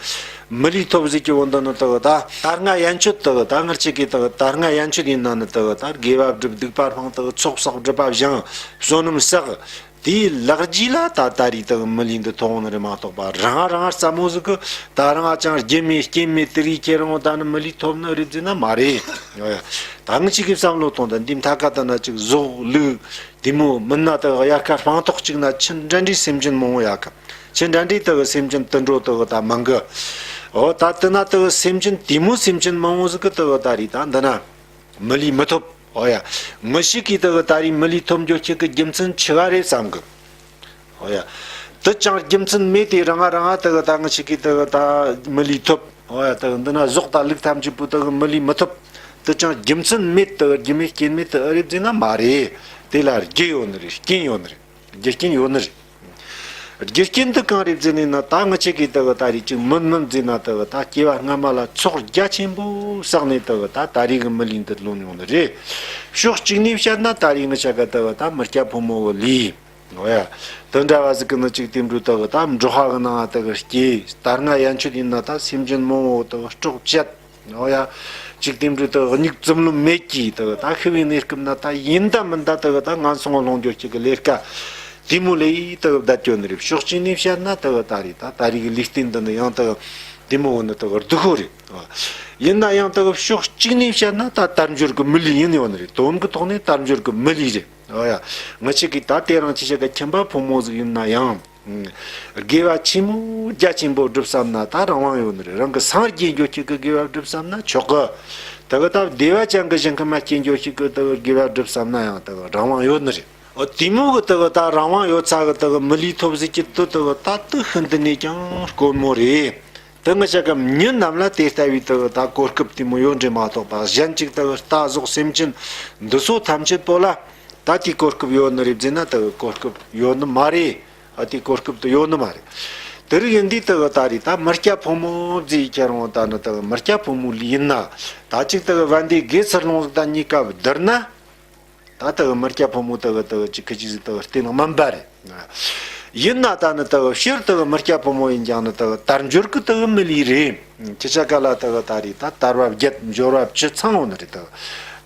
མི་ལུས་ཐོབ་ཟིག་གི་འོ་འདི་ནི་དེ་གི་ད་ད་སྔ་ཡན་ཆད་དེ་གི་ད་ང་ཅག་གིས་དེ་གི་ད་སྔ་ཡན་ཆད་ཡིན་ན་ནི་དེ་གི་ད་དགེ་བ་སྒྲུབ། སྡིག་པ་སྤང་། དེ་གི་ཚོགས་བསགས། སྒྲིབ་པ་སྦྱང་། བསོད་ནམས་བསགས། དེའི་ལེགས་སྐྱེས་ལ་ད་ད་རེས་དེ་གི་མི་ལུས་འདི་ཐོབ་ཡོང་ནི་རེད་མ་གཏོགས་པ། རང་རང་རྩ་མོ་ཟིག་གི་ད་རང་ཅང་རྒྱུ་མེད་རྐྱེན་མེད་དེ་རིགས་ཁྱེད་རང་ད་ནི་མི་ལུས་ཐོབ་ནི་རེད་ཟེར་ན་མ་རེད། ཡ་ཡ། ད་ང་ཅག་གིས་བསམ་བློ་གཏོང་ད། འདི་མཐའ་ཁ་ད་ན་ཅིག་ཟོག་ལུག་དེ་མོ་མིན་ན་དེ་གི་དབྱར་ཁ་སྤང་ཐོག་ཅིག་ན་ཆི་འདྲ་འདྲའི་སེམས་ཅན་མང་བོ་ཡོད་གི། ཆི་འདྲ་འདྲའི་དེ་གི་སེམས་ཅན་དུད་འགྲོ་དེ་གི་ད་མང་གི། འོ་ད་དེ་ན་དེ་གི་སེམས་ཅན་དེ་མོ་སེམས་ཅན་མང་བོ་ཟིག་གི་དེ་གི་ད་རེས་ད་འདི་ན་མི་ལུས་མི་ཐོབ། འོ་ཡ། ང་ཅག་གིས་དེ་གི་ད་རེས་མི་ལུས་ཐོབ་འགྱོ་ཁྱེད་ཀྱི་རྒྱུ་མཚན་ཆི་ག་རེད་བསམ་གི། འོ་ཡ། དེ་ཅང་རྒྱུ་མཚན་མེད་དེ་རང་ང་རང་ང་དེ་གི་ད་ང་ཅག་གིས་དེ་གི་ད་མི་ལུས་ཐོབ། འོ་ཡ། དེ་གི་འདི་ན་ཟོག་དང་ལུག་ཐམས་ཅད་པོ་དེ་གི་མི་ལུས་མི་ཐོབ། དེ་ཅང་རྒྱུ་མཚན་མེད། དེ་གི་རྒྱུ་མེད་རྐྱེན་མེད་དེ་ཨེ་རེད་ཟེར་ན་མ་རེད། དེ་ལ་རྒྱུ་ཡོད་ནི་རེད། རྐྱེན་ཡོད་ནི་རེད། རྒྱུ་རྐྱེན་ཡོད་ནི་རེད། རྒྱུ་རྐྱེན་འདི་གང་རེད་ཟེར་ནས་ན། ད་ང་ཅག་གིས་དེ་གི་ད་རེས་ཅིག་མིན་མིན་ཟེར་ན། དེ་གི་ད་སྐྱེ་བ་སྔ་མ་ལ་ཚོགས་རྒྱ་ཆེན་པོ་བསགས་ནས་དེ་གི་ད་ད་རེས་གི་མི་ལུས་འདི་ལོན་ཡོང་ནི་རེད། ཕྱོགས་གཅིག་ནས་བཤད་ན་ད་རེས་ང་ཅག་གི་དེ་གི་ད་མི་སྐྱ་ཕོ་མོ་གི་ལུས། འོ་ཡ། དེ་འདྲ་བ་ཟིག་གི་ནི་ཅིག་དེ་འདྲ་དག་ད་འབྲོག་པ་གི་ནང་དག་སྐྱེས་ད་སྔ་ཡན་ཆོད་ཡིན་ན་ད་སེམས་ཅན་མང་བོ་དག་སྲོག་བཅད། འོ་ཡ། ཅིག་དེ་འདྲ་དག་མྱིག་བཙུམ་ལོང་མེད་ཀྱི་དག་ད་ཤི་བའི་གནས་སྐབས་ན་ད་ཡིན་ད་མིན་ད་དག་ད་ངན་སོང་ལོངས་སྤྱོད་ཅིག་གི་ལས་ཀ་དེ་མོ་ལས་ཡི་དག་བསྡད་ཡོད་ནི་རེད། ཕྱོགས་གཅིག་ནས་བཤད་ན་དག་ད་རེད། ད་ད་རེས་གི་ལུས་རྟེན་འདི་ནི་ཡང་དག་དེ་མོ་བོ་ནི་དག་སྡུག་པོ་རེད། ཡིན་ན་ཡང་དག་ཕྱོགས་གཅིག་ནས་བཤད་ན་ད་དལ་འབྱོར་གི་མི་ལུས་ཡིན་ཡོད་ནི་རེད། དོན་གི་ཐོག་ནས་དལ་འབྱོར་གི་མི་ལུས་རེད། ཨོ་ཡ། ང་ཆོ་གིས་ད་དེ་རིང་ཁྱེད་ཅག་གི་ཁྱིམ་པ་ཕོ་མོ་ཟིག་ཡིན་ན་ཡང་། དགེ་བ་ཆེན་མོ་རྒྱ་ཆེན་པོ་སྒྲུབ་བསམ་ན་ད་རང་དབང་ཡོད་ནི་རེད། རང་གི་སངས་རྒྱས་འགྱོ་ཁྱེད་ཀྱི་དགེ་བ་སྒྲུབ་བསམ་ན་ཆོག་གི། དེ་གི་ད་བདེ་བ་ཅན་གི་ཞིང་ཁམས་སྐྱེ་འགྱོ་ཁྱེད་ཀྱི་དེ་གི་དགེ་བ་སྒྲུབ་བསམ་ན་ཡང་དེ་གི་རང་དབང་ཡོད་ནི་རེད། ཨོ་དེ་མོ་གི་དེ་གི་ད་རང་དབང་ཡོད་ཚ་གི་དེ་གི་མི་ལུས་ཐོབ་ཟིག་གི་དུ་དེ་གི་ད་དུ་ཤིན་ཏུ་ནས་ཀྱང་དཀོན་མོ་རེད། དེ་ང་ཆོ་གི་མྱི་རྣམས་ལ་དེ་ལྟ་བུའི་དེ་གི་ད་གོ་སྐབས་དེ་མོ་ཡོད་འདྲ་མ་གཏོགས་པ་གཞན་ཅིག་དེ་གི་རྟ་ཟོག་སེམས་ཅན་འདི་ཚོ་ཐམས་ཅད་པོ་ལ། ད་དེའི་གོ་སྐབས་ཡོད་ནི་རེད་ཟེར་ན་དེ་གི་གོ་སྐབས་ཡོད་ནི་མ་རེད། ཨ་དེའི་གོ་སྐབས་དེ་ཡོད་ནི་མ་རེད། དེ་རིགས་ཡིན་དུས་དེ་གི་ད་རེད། ད་མི་སྐྱ་ཕོ་མོ་ཟེར་ཁྱེར་འོང་ད་ནི་དེ་གི་མི་སྐྱ་ཕོ་མོ་ལུས་ཡིན་ན་ད་ཅིག་དེ་གི་བན་དེ་དགེ་ཚུལ་སློང་ཟིག་དང་གཉིས་ཀ་བསྡུར་ན། ད་དེ་གི་མི་སྐྱ་ཕོ་མོ་དེ་གི་དེ་གི་ཅིག་ཁི་ཅིག་ཟིག་དེ་གི་བལྟས་ན་མིན་པ་རེད། ཡིན་ན་ད་ནི་དེ་གི་སྤྱིར་དེ་གི་མི་སྐྱ་ཕོ་མོ་ཡིན་ཀྱང་ནི་དེ་གི་དལ་འབྱོར་གི་དེ་གི་མི་ལུས་རེད། ཁྱེད་ཅག་ག་ལ་དེ་གི་ད་རེད། ད་དལ་བ་བརྒྱད་འབྱོར་བ་བཅུ་ཚང་འོང་ནི་རེད། དེ་གི་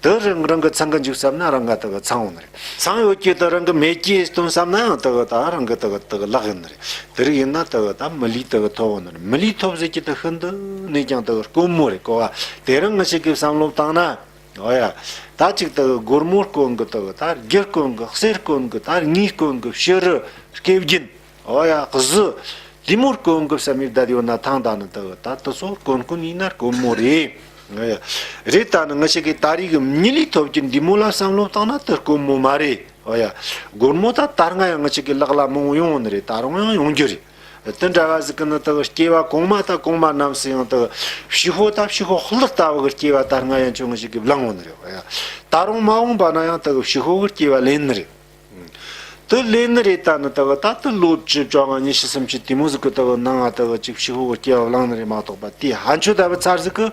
དེ་རང་རང་གི་ཚང་གི་འཇུག་བསམ་ན་རང་ག་དེ་གི་ཚང་འོང་ནི་རེད། ཚང་ཡོད་ཀྱི་དེ་རང་གི་མེད་ཀྱི་སྟོན་བསམ་ན་ཡང་དེ་གི་ད་རང་གི་དེ་གི་དེ་གི་ལག་ཡིན་ནི་རེད། དེ་རིགས་ཡིན་ན་དེ་གི་ད་མི་ལུས་དེ་གི་ཐོབ་འོང་ནི་རེད། མི་ལུས་ཐོབ་ཟེར་གྱི་དེ་ཤིན་ཏུ་ནས་ཀྱང་དེ་གི་དཀོན་མོ་རེད་གོ་བ། དེ་རིང་ང་ཆོ་གིས་བསམ་བློ་བཏང་ན། ཨོ་ཡ། ད་ཅིག་དེ་གི་སྒོར་མོ་དཀོན་གི། དེ་གི་ད་རྒྱུ་དཀོན་གི། གསེར་དཀོན་གི། ད་དངུལ་དཀོན་གི། ཕྱུ་རུ་སྐེ་རྒྱན། ཨོ་ཡ། གཟི། དེ་མོ་དཀོན་གི་བསམ་མི་བསྡད་ཡོད་ན་ཐང་ད་ནི་དེ་གི་ད་དེ་ཚོ་དཀོན་དཀོན་ཡིན་ན་དཀོན་མོ་རེད། ཨོ་ཡ། རེད། ད་ནི་ང་ཆོ་གིས་ད་རེས་གི་མི་ལུས་ཐོབ་རྒྱུ་འདི་མོ་ལ་བསམ་བློ་བཏང་ན་དེ་དཀོན་མོ་མ་རེད། ཨོ་ཡ། སྒོར་མོ་ད་ད་སྔ་ཡང་ང་ཆོ་གི་ལག་ལ་མང་བོ་ཡོང་ནི་རེད། ད་རུང་ཡང་ཡོང་རྒྱུ་རེད། དེ་འདྲ་བ་ཟིག་གི་ནི་དག་སྐྱེ་བ་གོང་མ་དང་གོང་མ་རྣམས་སུ་ཡང་དག་ཕྱུག་པོ་དང་ཕྱུག་པོ་ལྷག་ལྟ་བུ་གི་སྐྱེ་བ་ད་སྔ་ཡན་ཆོད་ང་ཞིག་གིས་བླངས་འོང་ནི་རེད། ད་རུང་མ་འོངས་པ་ན་ཡང་དག་ཕྱུག་པོ་གི་སྐྱེ་བ་ལེན་ནི་རེད། དེ་ལེན་ནི་རེད། ད་ནི་དག་ད་དེ་ལོ་བཅུ་བཅོ་ལྔ་ཉི་ཤུ་སུམ་ཅུ་དེ་མོ་ཟིག་གི་དག་ནང་ང་དག་ཅིག་ཕྱུག་པོ་གི་སྐྱེ་བ་བླངས་ནི་རེད་མ་གཏོགས་པ། དེ་ཧན་ཆོད་ལྟ་བུ་ཚར་ཟིག་གི་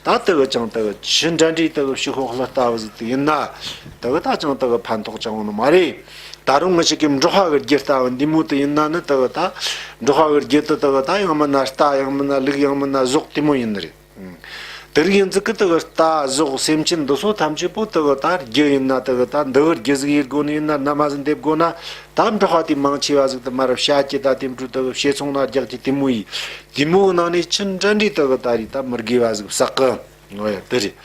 ད་དེ་གི་ཅང་དེ་གི་ཆི་འདྲ་འདྲའི་དེ་གི་ཕྱི་ཁོག་ལྷ་ལྟ་བུ་ཟིག་དེ་ཡིན་ན། དེ་གི་ད་ཅང་དེ་གི་ཕན་ཐོགས་ཅང་ཡོང་ནི་མ་རེད། ད་རུང་ང་ཞིག་གི་འབྲོག་པ་གི་རྒྱུ་ལྟ་བུ་འདི་མོ་དེ་ཡིན་ན་ནི། དེ་གི་ད་འབྲོག་པ་གི་རྒྱུ་དེ་དེ་གི་ད་ཡང་མིན་ན་རྟ་ཡང་མིན་ན་ལུག་ཡང་མིན་ན་ཟོག་དེ་མོ་ཡིན་ནི་རེད། དེ་རིགས་ཡིན་ཟིག་གི་དེ་གི་རྟ་ཟོག་སེམས་ཅན་འདི་ཚོ་ཐམས་ཅད་པོ་དེ་གི་ད་རྒྱུ་ཡིན་ན། དེ་གི་ད་འདི་གི་རྒྱུ་ཟིག་ཡེད་དགོ་ནི་ཡིན་ན། ན་མ་ཟིག་འདེབས་དགོ་ན། ད་འབྲོག་པ་དེ་མང་ཆེ་བ་ཟིག་དེ་མར་བཤའ་གི་ད་དེ་འབྲུ་དེ་གི་བཤས་ཚོང་ན་རྒྱག་གི་དེ་མོ་ཡིན། དེ་མོ་གི་ནང་ནས་ཆི་འདྲ་འདྲའི་དེ་གི་ད་རེད། ད་མི་དགེ་བ་ཟིག་བསགས་གི། ཨོ་ཡ། དེ་རེད།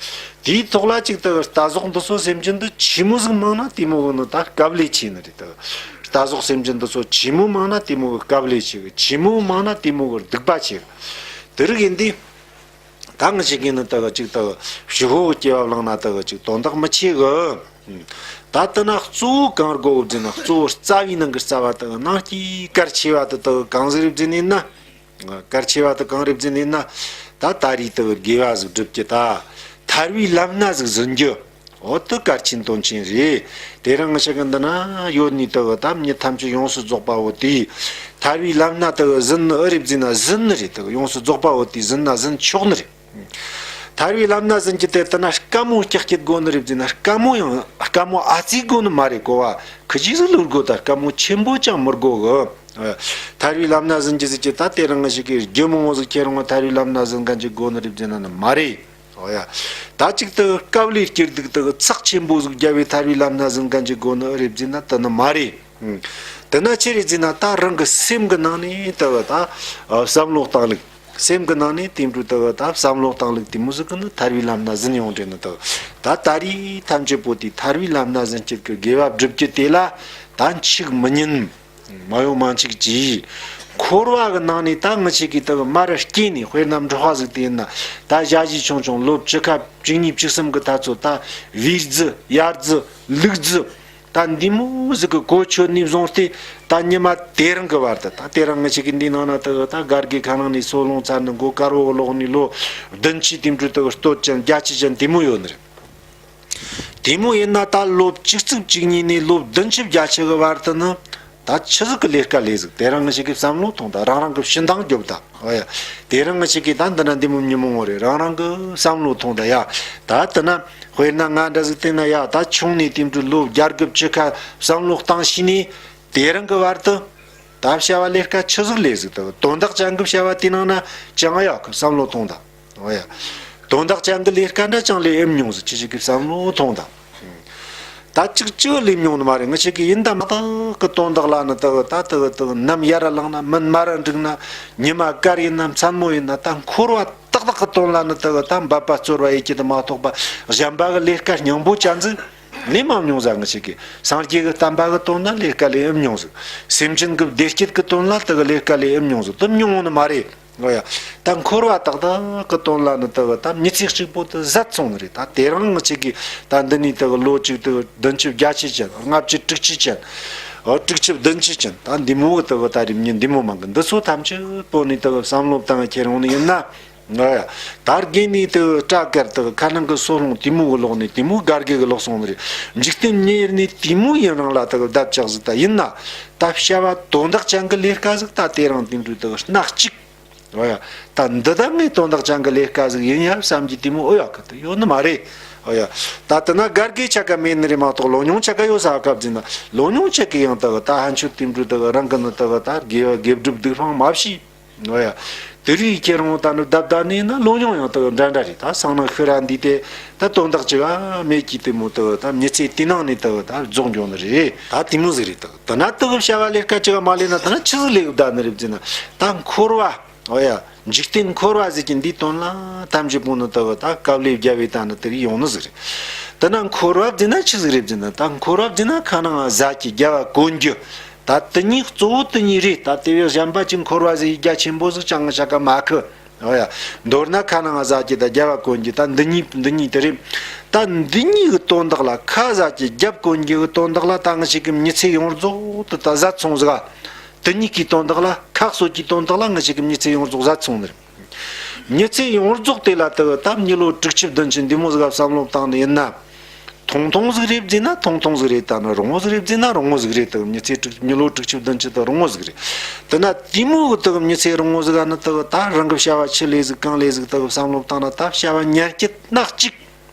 དེའི་ཐོག་ལ་ཅིག་དེ་གི་རྟ་ཟོག་འདི་ཚོ་སེམས་ཅན་འདི་ཆི་མོ་ཟིག་མང་ན་དེ་མོ་གི་ནི་ད་སྐབས་ལས་ཆེ་ནི་རེད། དེ་གི་རྟ་ཟོག་སེམས་ཅན་འདི་ཚོ་ཆི་མོ་མང་ན་དེ་མོ་གི་སྐབས་ལས་ཆེ་གི། ཆི་མོ་མང་ན་དེ་མོ་གི་སྡིག་པ་ཆེ་གི། དེ་རིགས་ཡིན་དུས། ད་ང་ཞིག་གིས་ནི་དེ་གི་ཅིག་དེ་གི་ཕྱི་ཕོ་གི་སྐྱེ་བ་བླངས་ན་དེ་གི་ཅིག་དོན་དག་མི་ཆེ་གི། ད་དེ་ན་གཙོ་བོ་གང་དགོ་བོ་བརྫིས་ན། གཙོ་བོ་རྩ་བའི་ནང་གི་རྩ་བ་དེ་གི་ནང་གི་གལ་ཆེ་བ་དེ་དེ་གི་གང་ཟིག་རེད་བརྫིས་ནས་ན། གལ་ཆེ་བ་དེ་གང་རེད་བརྫིས་ནས་ན། ད་ད་རེས་དེ་གི་དགེ་བ་ཟིག་སྒྲུབ་རྒྱུ། ད་ཐར་བའི་ལམ་སྣ་ཟིག་ཟིན་རྒྱུ། འོ་དེ་གལ་ཆེན་དོན་ཆེན་རེད། དེ་རིང་ང་ཞིག་གི་འདི་ན་ཡོད་ནི་དེ་གི་ད་མྱི་ཐམས་ཅད་ཡོངས་སུ་རྫོགས་པ་བོ་དེས་ཐར་བའི་ལམ་སྣ་དེ་གི་ཟིན་ནི་ཨེ་རེད་བརྫིས་ན་ཟིན་ནི་རེད། དེ་གི་ཡོངས་སུ་རྫོགས་པ་བོ་དེས་ཟིན་ན་ཟིན་ཆོག་ནི་རེད། ཐར་བའི་ལམ་སྣ་ཟིན་གྱི་དེ་ལྟ་ན་དཀའ་མོ་སྐྱག་སྐྱིད་དགོ་ནི་རེད་བརྫིས་ན། དཀའ་མོ་ཡང་དཀའ་མོ་ཨ་ཙི་དགོ་ནི་མ་རེད་གོ་བ། ཁི་ཅིག་ཟིག་ལུར་དགོ། ད་དཀའ་མོ་ཆེན་པོ་ཅང་མི་དགོ་གི། ཐར་བའི་ལམ་སྣ་ཟིན་གྱི་ཟིག་གྱི་ད་དེ་རིང་ང་ཞིག་གི་རྒྱུ་མང་བོ་ཟིག་ཁྱེར་འོང་ཐར་བའི་ལམ་སྣ་ཟིན་མཁན་ཅིག་དགོ་ནི་རེད་བརྫིས་ན་ནི་མ་རེད། ཨོ་ཡ། ད་ཅིག་དེ་གི་དཀའ་ལས་སྐྱིད་སྡུག་དེ་གི་ཚགས་ཆེན་པོ་ཟིག་རྒྱབ་བའི་ཐར་བའི་ལམ་སྣ་ཟིན་མཁན་ཅིག་དགོ་ནི་ཨེ་རེད་བརྫིས་ན་དེ་ནི་མ་རེད། དེ་ན་ཆི་རེད་བརྫིས་ན། ད་རང་གི་སེམས་གི་ནང་ནས་དེ་གི་ད་བསམ་བློ་བཏང་ལུགས། སེམས་གི་ནང་ནས་དེ་འདྲ་དེ་གི་ད་བསམ་བློ་བཏང་ལུགས་དེ་མོ་ཟིག་གི་ནི་ཐར་བའི་ལམ་སྣ་ཟིན་ཡོང་དྲན་ནི་དེ་གི། ད་ད་རེས་ཐམས་ཅད་པོ་དེ་ཐར་བའི་ལམ་སྣ་ཟིན་སྐྱིད་གི་དགེ་བ་སྒྲུབ་རྒྱུ་དེ་ལ་ད་འཆུག་མི་ཉན། མ་ཡོང་མ་འཆུག་གྱིས། འཁོར་བ་གི་ནང་ནས་ད་ང་ཞིག་གི་དེ་གི་མར་སྐྱེས་ནས། དཔེར་ན་འབྲོག་པ་ཟིག་དེ་ཡིན་ན། ད་ཞ་ཡི་ཆུང་ཆུང་ལོ་བཅུ་ཁ་བཅུ་གཉིས་བཅུ་གསུམ་གི་ད་ཚོད་ད་བེའུ་རྫི་ཡར་རྫི་ལུག་རྫི། ད་འདི་མོ་ཟིག་གི་གོ་ཆོད་ནས་བཟུང་སྟེ། ད་ཉི་མ་དེ་རིང་གི་བར་དུ། ད་དེ་རིང་ང་ཞིག་གི་འདི་ནང་ན་དེ་གི་ད་སྒར་གི་ཁ་ནང་ནས་སོ་ལོང་ཚར་ནས་མགོ་དཀར་བོ་ལོག་ནས་ལོ་བདུན་ཅུ་དེ་འདྲ་དེ་གི་སྟོད་ཅན་བརྒྱད་ཅུ་ཅན་དེ་མོ་ཡོད་ནི་རེད། དེ་མོ་ཡིན་ན་ད་ལོ་བཅུ་གཅིག་བཅུ་གཉིས་ནས་ལོ་བདུན་ཅུ་བརྒྱད་ཅུ་གི་བར་དུ་ནི། ད་ཆི་ཟིག་གི་ལས་ཀ་ལས་ཟིག་དེ་རིང་ང་ཞིག་གི་བསམ་བློ་ཐོངས་དང་། རང་རང་གི་ཕྱི་འདང་རྒྱོབ་དང་། ཨོ་ཡ། དེ་རིང་ང་ཞིག་གི་ད་འདི་ན་འདི་མོ་མྱི་མོ་ངོ་རེད། རང་རང་གི་བསམ་བློ་ཐོངས་དང་ཡ། ད་དེ་ན་དཔེར་ན་ང་འདྲ་ཟིག་བལྟས་ན་ཡ། ད་ཆུང་ནས་དེ་འདྲ་ལོ་བརྒྱད་དགུ་བཅུ་ཁ་བསམ་བློ་བཏང་ཤེས་ནས། དེ་རིང་གི་བར་དུ་ད་བྱ་བ་ལས་ཀ་ཆི་ཟིག་ལས་ཟིག་ད་དོན་དག་ཅན་གི་བྱ་བ་དེ་ནང་ན་ཅང་ཡག་གི་བསམ་བློ་ཐོངས་དང་། འོ་ཡ། དོན་དག་ཅན་གི་ལས་ཀ་འདྲ་ཅང་ལས་ཨེ་མྱོང་ཟིག་ཁྱེད་ཅག་གི་བསམ་བློ་ཐོངས་དང་། ད་ཅིག་ཅི་ལས་མྱོང་ནི་མ་རེད། ང་ཅག་གི་ཡིན་ད་མ་ཐག་གི་དོན་དག་ལ་ནི་ད་ད་ད་ད་ནམ་ཡར་ལངས་ན་མུན་མར་འགྲིག་ན་ཉི་མ་དཀར་ཡིན་ན་མཚན་མོ་ཡིན་ན་ད་འཁོར་བ་ཏག་ཏག་གི་དོན་ལ་ནི་ད་ད་འབད་པ་རྩོལ་བ་ཡེད་རྒྱུ་དེ་མ་གཏོགས་པ་གཞན་པ་གི་ལས་ཀ་སྙིང་པོ་ཅན་ཟིག་ལས་མ་མྱོང་ཟ། ང་ཅག་གི་སངས་རྒྱས་གི་བསྟན་པ་གི་དོན་ན་ལས་ཀ་ལས་ཨེ་མྱོང་ཟིག་སེམས་ཅན་གི་བདེ་སྐྱིད་གི་དོན་ལ་ད་གི་ལས་ཀ་ལས་ཨེ་མྱོང་ཟིག་དེ་མྱོང་ནི་མ་རེད། འོ་ཡ། ད་འཁོར་བ་ཏག་ཏག་གི་དོན་ལ་ནི་ད་གི་ད་མི་ཚེ་གཅིག་པོ་དེ་ཟད་སོང་ནི་རེད། ད་དེ་རིང་ང་ཅག་གི་ད་འདི་ནས་ད་གི་ལོ་གཅིག་ད་གི་བདུན་ཅུ་བརྒྱད་ཅུ་ཅན། ལྔ་བཅུ་དྲུག་ཅུ་ཅན། འོ་དྲུག་ཅུ་བདུན་ཅུ་ཅན། ད་འདི་མོ་གི་ད་གི་ད་རིམ་ཉིན་འདི་མོ་མང་གི་འདི་ཚོ་ཐམས་ཅད་པོ་ནི་ད་གི་བསམ་བློ་བཏང་ཁྱེར་ཡོང་ནི་ཡིན་ན། ང་ཡ། ད་རྒན་ནི་དེ་སྐྲ་དཀར་དེ་ཁ་ནང་གི་སོ་ལྷུང་དེ་མོ་གི་ལོག་ནི་དེ་མོ་དགའ་དགའ་གི་ལོག་སོང་ནི་རེད། འཇིག་རྟེན་མྱི་ཡུལ་ནི་དེ་མོ་ཡུན་རིང་ལ་དེ་གི་བསྡད་ཆགས་ཟིག་ད་ཡིན་ན། ད་བྱ་བ་དོན་དག་ཅན་གི་ལས་ཀ་ཟིག་ད་དེ་རིང་དེ་འདྲ་དེ་གི་སྣ་གཅིག་འོ་ཡ། ད་འདི་ད་ངའི་དོན་དག་ཅན་གི་ལས་ཀ་ཟིག་ཡིན་ཡ་བསམ་གྱི་དེ་མོ་འོ་ཡ་གི་དེ་ཡོད་ནི་མ་རེད། འོ་ཡ། ད་དེ་ན་དགའ་དགའ་ཆ་ག་མེད་ནི་རེད་མ་གཏོགས་ལོ་ཉུང་ཆ་ག་ཡོད་ས་སྐབས་ཟིན་ན་ལོ་ཉུང་ཆ་གི་ཡང་དེ་གི་ད་ཧན་ཆོད་དེ་འདྲ་དེ་གི་རང་གི་ནི་དེ་གི་ད་དགེ་བ་དགེ་སྒྲུབ་སྡིག་སྤང་མ་བྱས། འོ་ཡ། དེ་རིགས་ཁྱེད་རང་ད་ནི་བདག་བདག་ནས་ན་ལོ་ཉུང་ཡང་དག་འདྲ་འདྲ་རེད། ད་སང་ན་ཤི་ར་འདི་དེ་ད་དོན་དག་ཅི་ག་མེད་ཀྱི་དེ་མོ་དག་ད་མྱི་ཚེ་དེ་ནང་ནས་དག་ད་རྫོགས་འགྱོ་ནི་རེད། ད་དེ་མོ་ཟིག་རེད། དག་དེ་ན་དག་བྱ་བ་ལས་ཀ་ཅི་ག་མ་ལས་ན་དེ་ན་ཆི་ཟིག་ལས་བསྡད་ནི་རེད་ཟེར་ན། ད་འཁོར་བ། འོ་ཡ། འཇིག་རྟེན་འཁོར་བ་ཟེར་གྱི་འདིའི་དོན་ལ་ཐམས་ཅད་པོ་ནི་དག་ད་དཀའ་ལས་བརྒྱབ་པའི་ད་ནི་དེ་རིགས་ཡོང་ནི་ཟིག་རེད། དེ་ན་འཁོར་བ་ཟེར་ན་ཆི་ཟིག་རེད་ཟེར་ན། ད་འཁོར་བ་ཟེར་ན་ཁ་ནང་ཟ་གྱི་རྒྱལ་བ་གོན་རྒྱུ། ད་དེ་གཉིས་གཙོ་བོ་དེ་གཉིས་རེད། ད་དེ་བས་གཞན་པ་ཅིག་འཁོར་བ་ཟེར་རྒྱ་ཆེན་པོ་ཟིག་ཅང་བྱ་ག་མ་ཁི། འོ་ཡ། མདོར་ན་ཁ་ནང་ཟ་གྱི་ད་རྒྱལ་བ་གོན་རྒྱུ་ད་འདི་གཉིས་འདི་གཉིས་དེ་རེད། ད་འདི་གཉིས་གི་དོན་དག་ལ་ཁ་ཟ་གྱི་རྒྱབ་གོན་རྒྱུ་གི་དོན་དག་ལ་ད་ང་ཅག་གི་མྱི་ཚེ་ཡོངས་རྫོགས་དེ་ད་ཟད་སོང་ཟིག་ག་དེ་གཉིས་ཀྱི་དོན་དག་ལ་ཁ་གསོ་གྱི་དོན་དག་ལ་ང་ཅག་གི་མྱི་ཚེ་ཡོངས་རྫོགས་ཟད་སོང་ནི་རེད། མྱི་ཚེ་ཡོངས་རྫོགས་དེ་ལ་དེ་ད་མྱི་ལོ་དྲུག་ཅུ་བདུན་ཅུ་འདི་མོ་ཟིག་ག་བསམ་བློ་བཏང་ནི་ཡིན་ན། ཐུང་ཐུང་ཟིག་རེད་ཟེར་ན་ཐུང་ཐུང་ཟིག་རེད། ད་ནི་རིང་བོ་ཟིག་རེད་ཟེར་ན་རིང་བོ་ཟིག་རེད། དེ་མྱི་ཚེ་དྲུག་མྱི་ལོ་དྲུག་ཅུ་བདུན་ཅུ་དེ་རིང་བོ་ཟིག་རེད། དེ་ན་དེ་མོ་གི་དེ་མྱི་ཚེ་རིང་བོ་ཟིག་ག་ནི་དེ་ད་རང་གི་བྱ་བ་ཆི་ལས་ཟིག་གང་ལས་ཟིག་དེ་བསམ་བློ་བཏང་ན་ད་བྱ་བ་ཉག་གཅིག་སྣ་གཅིག་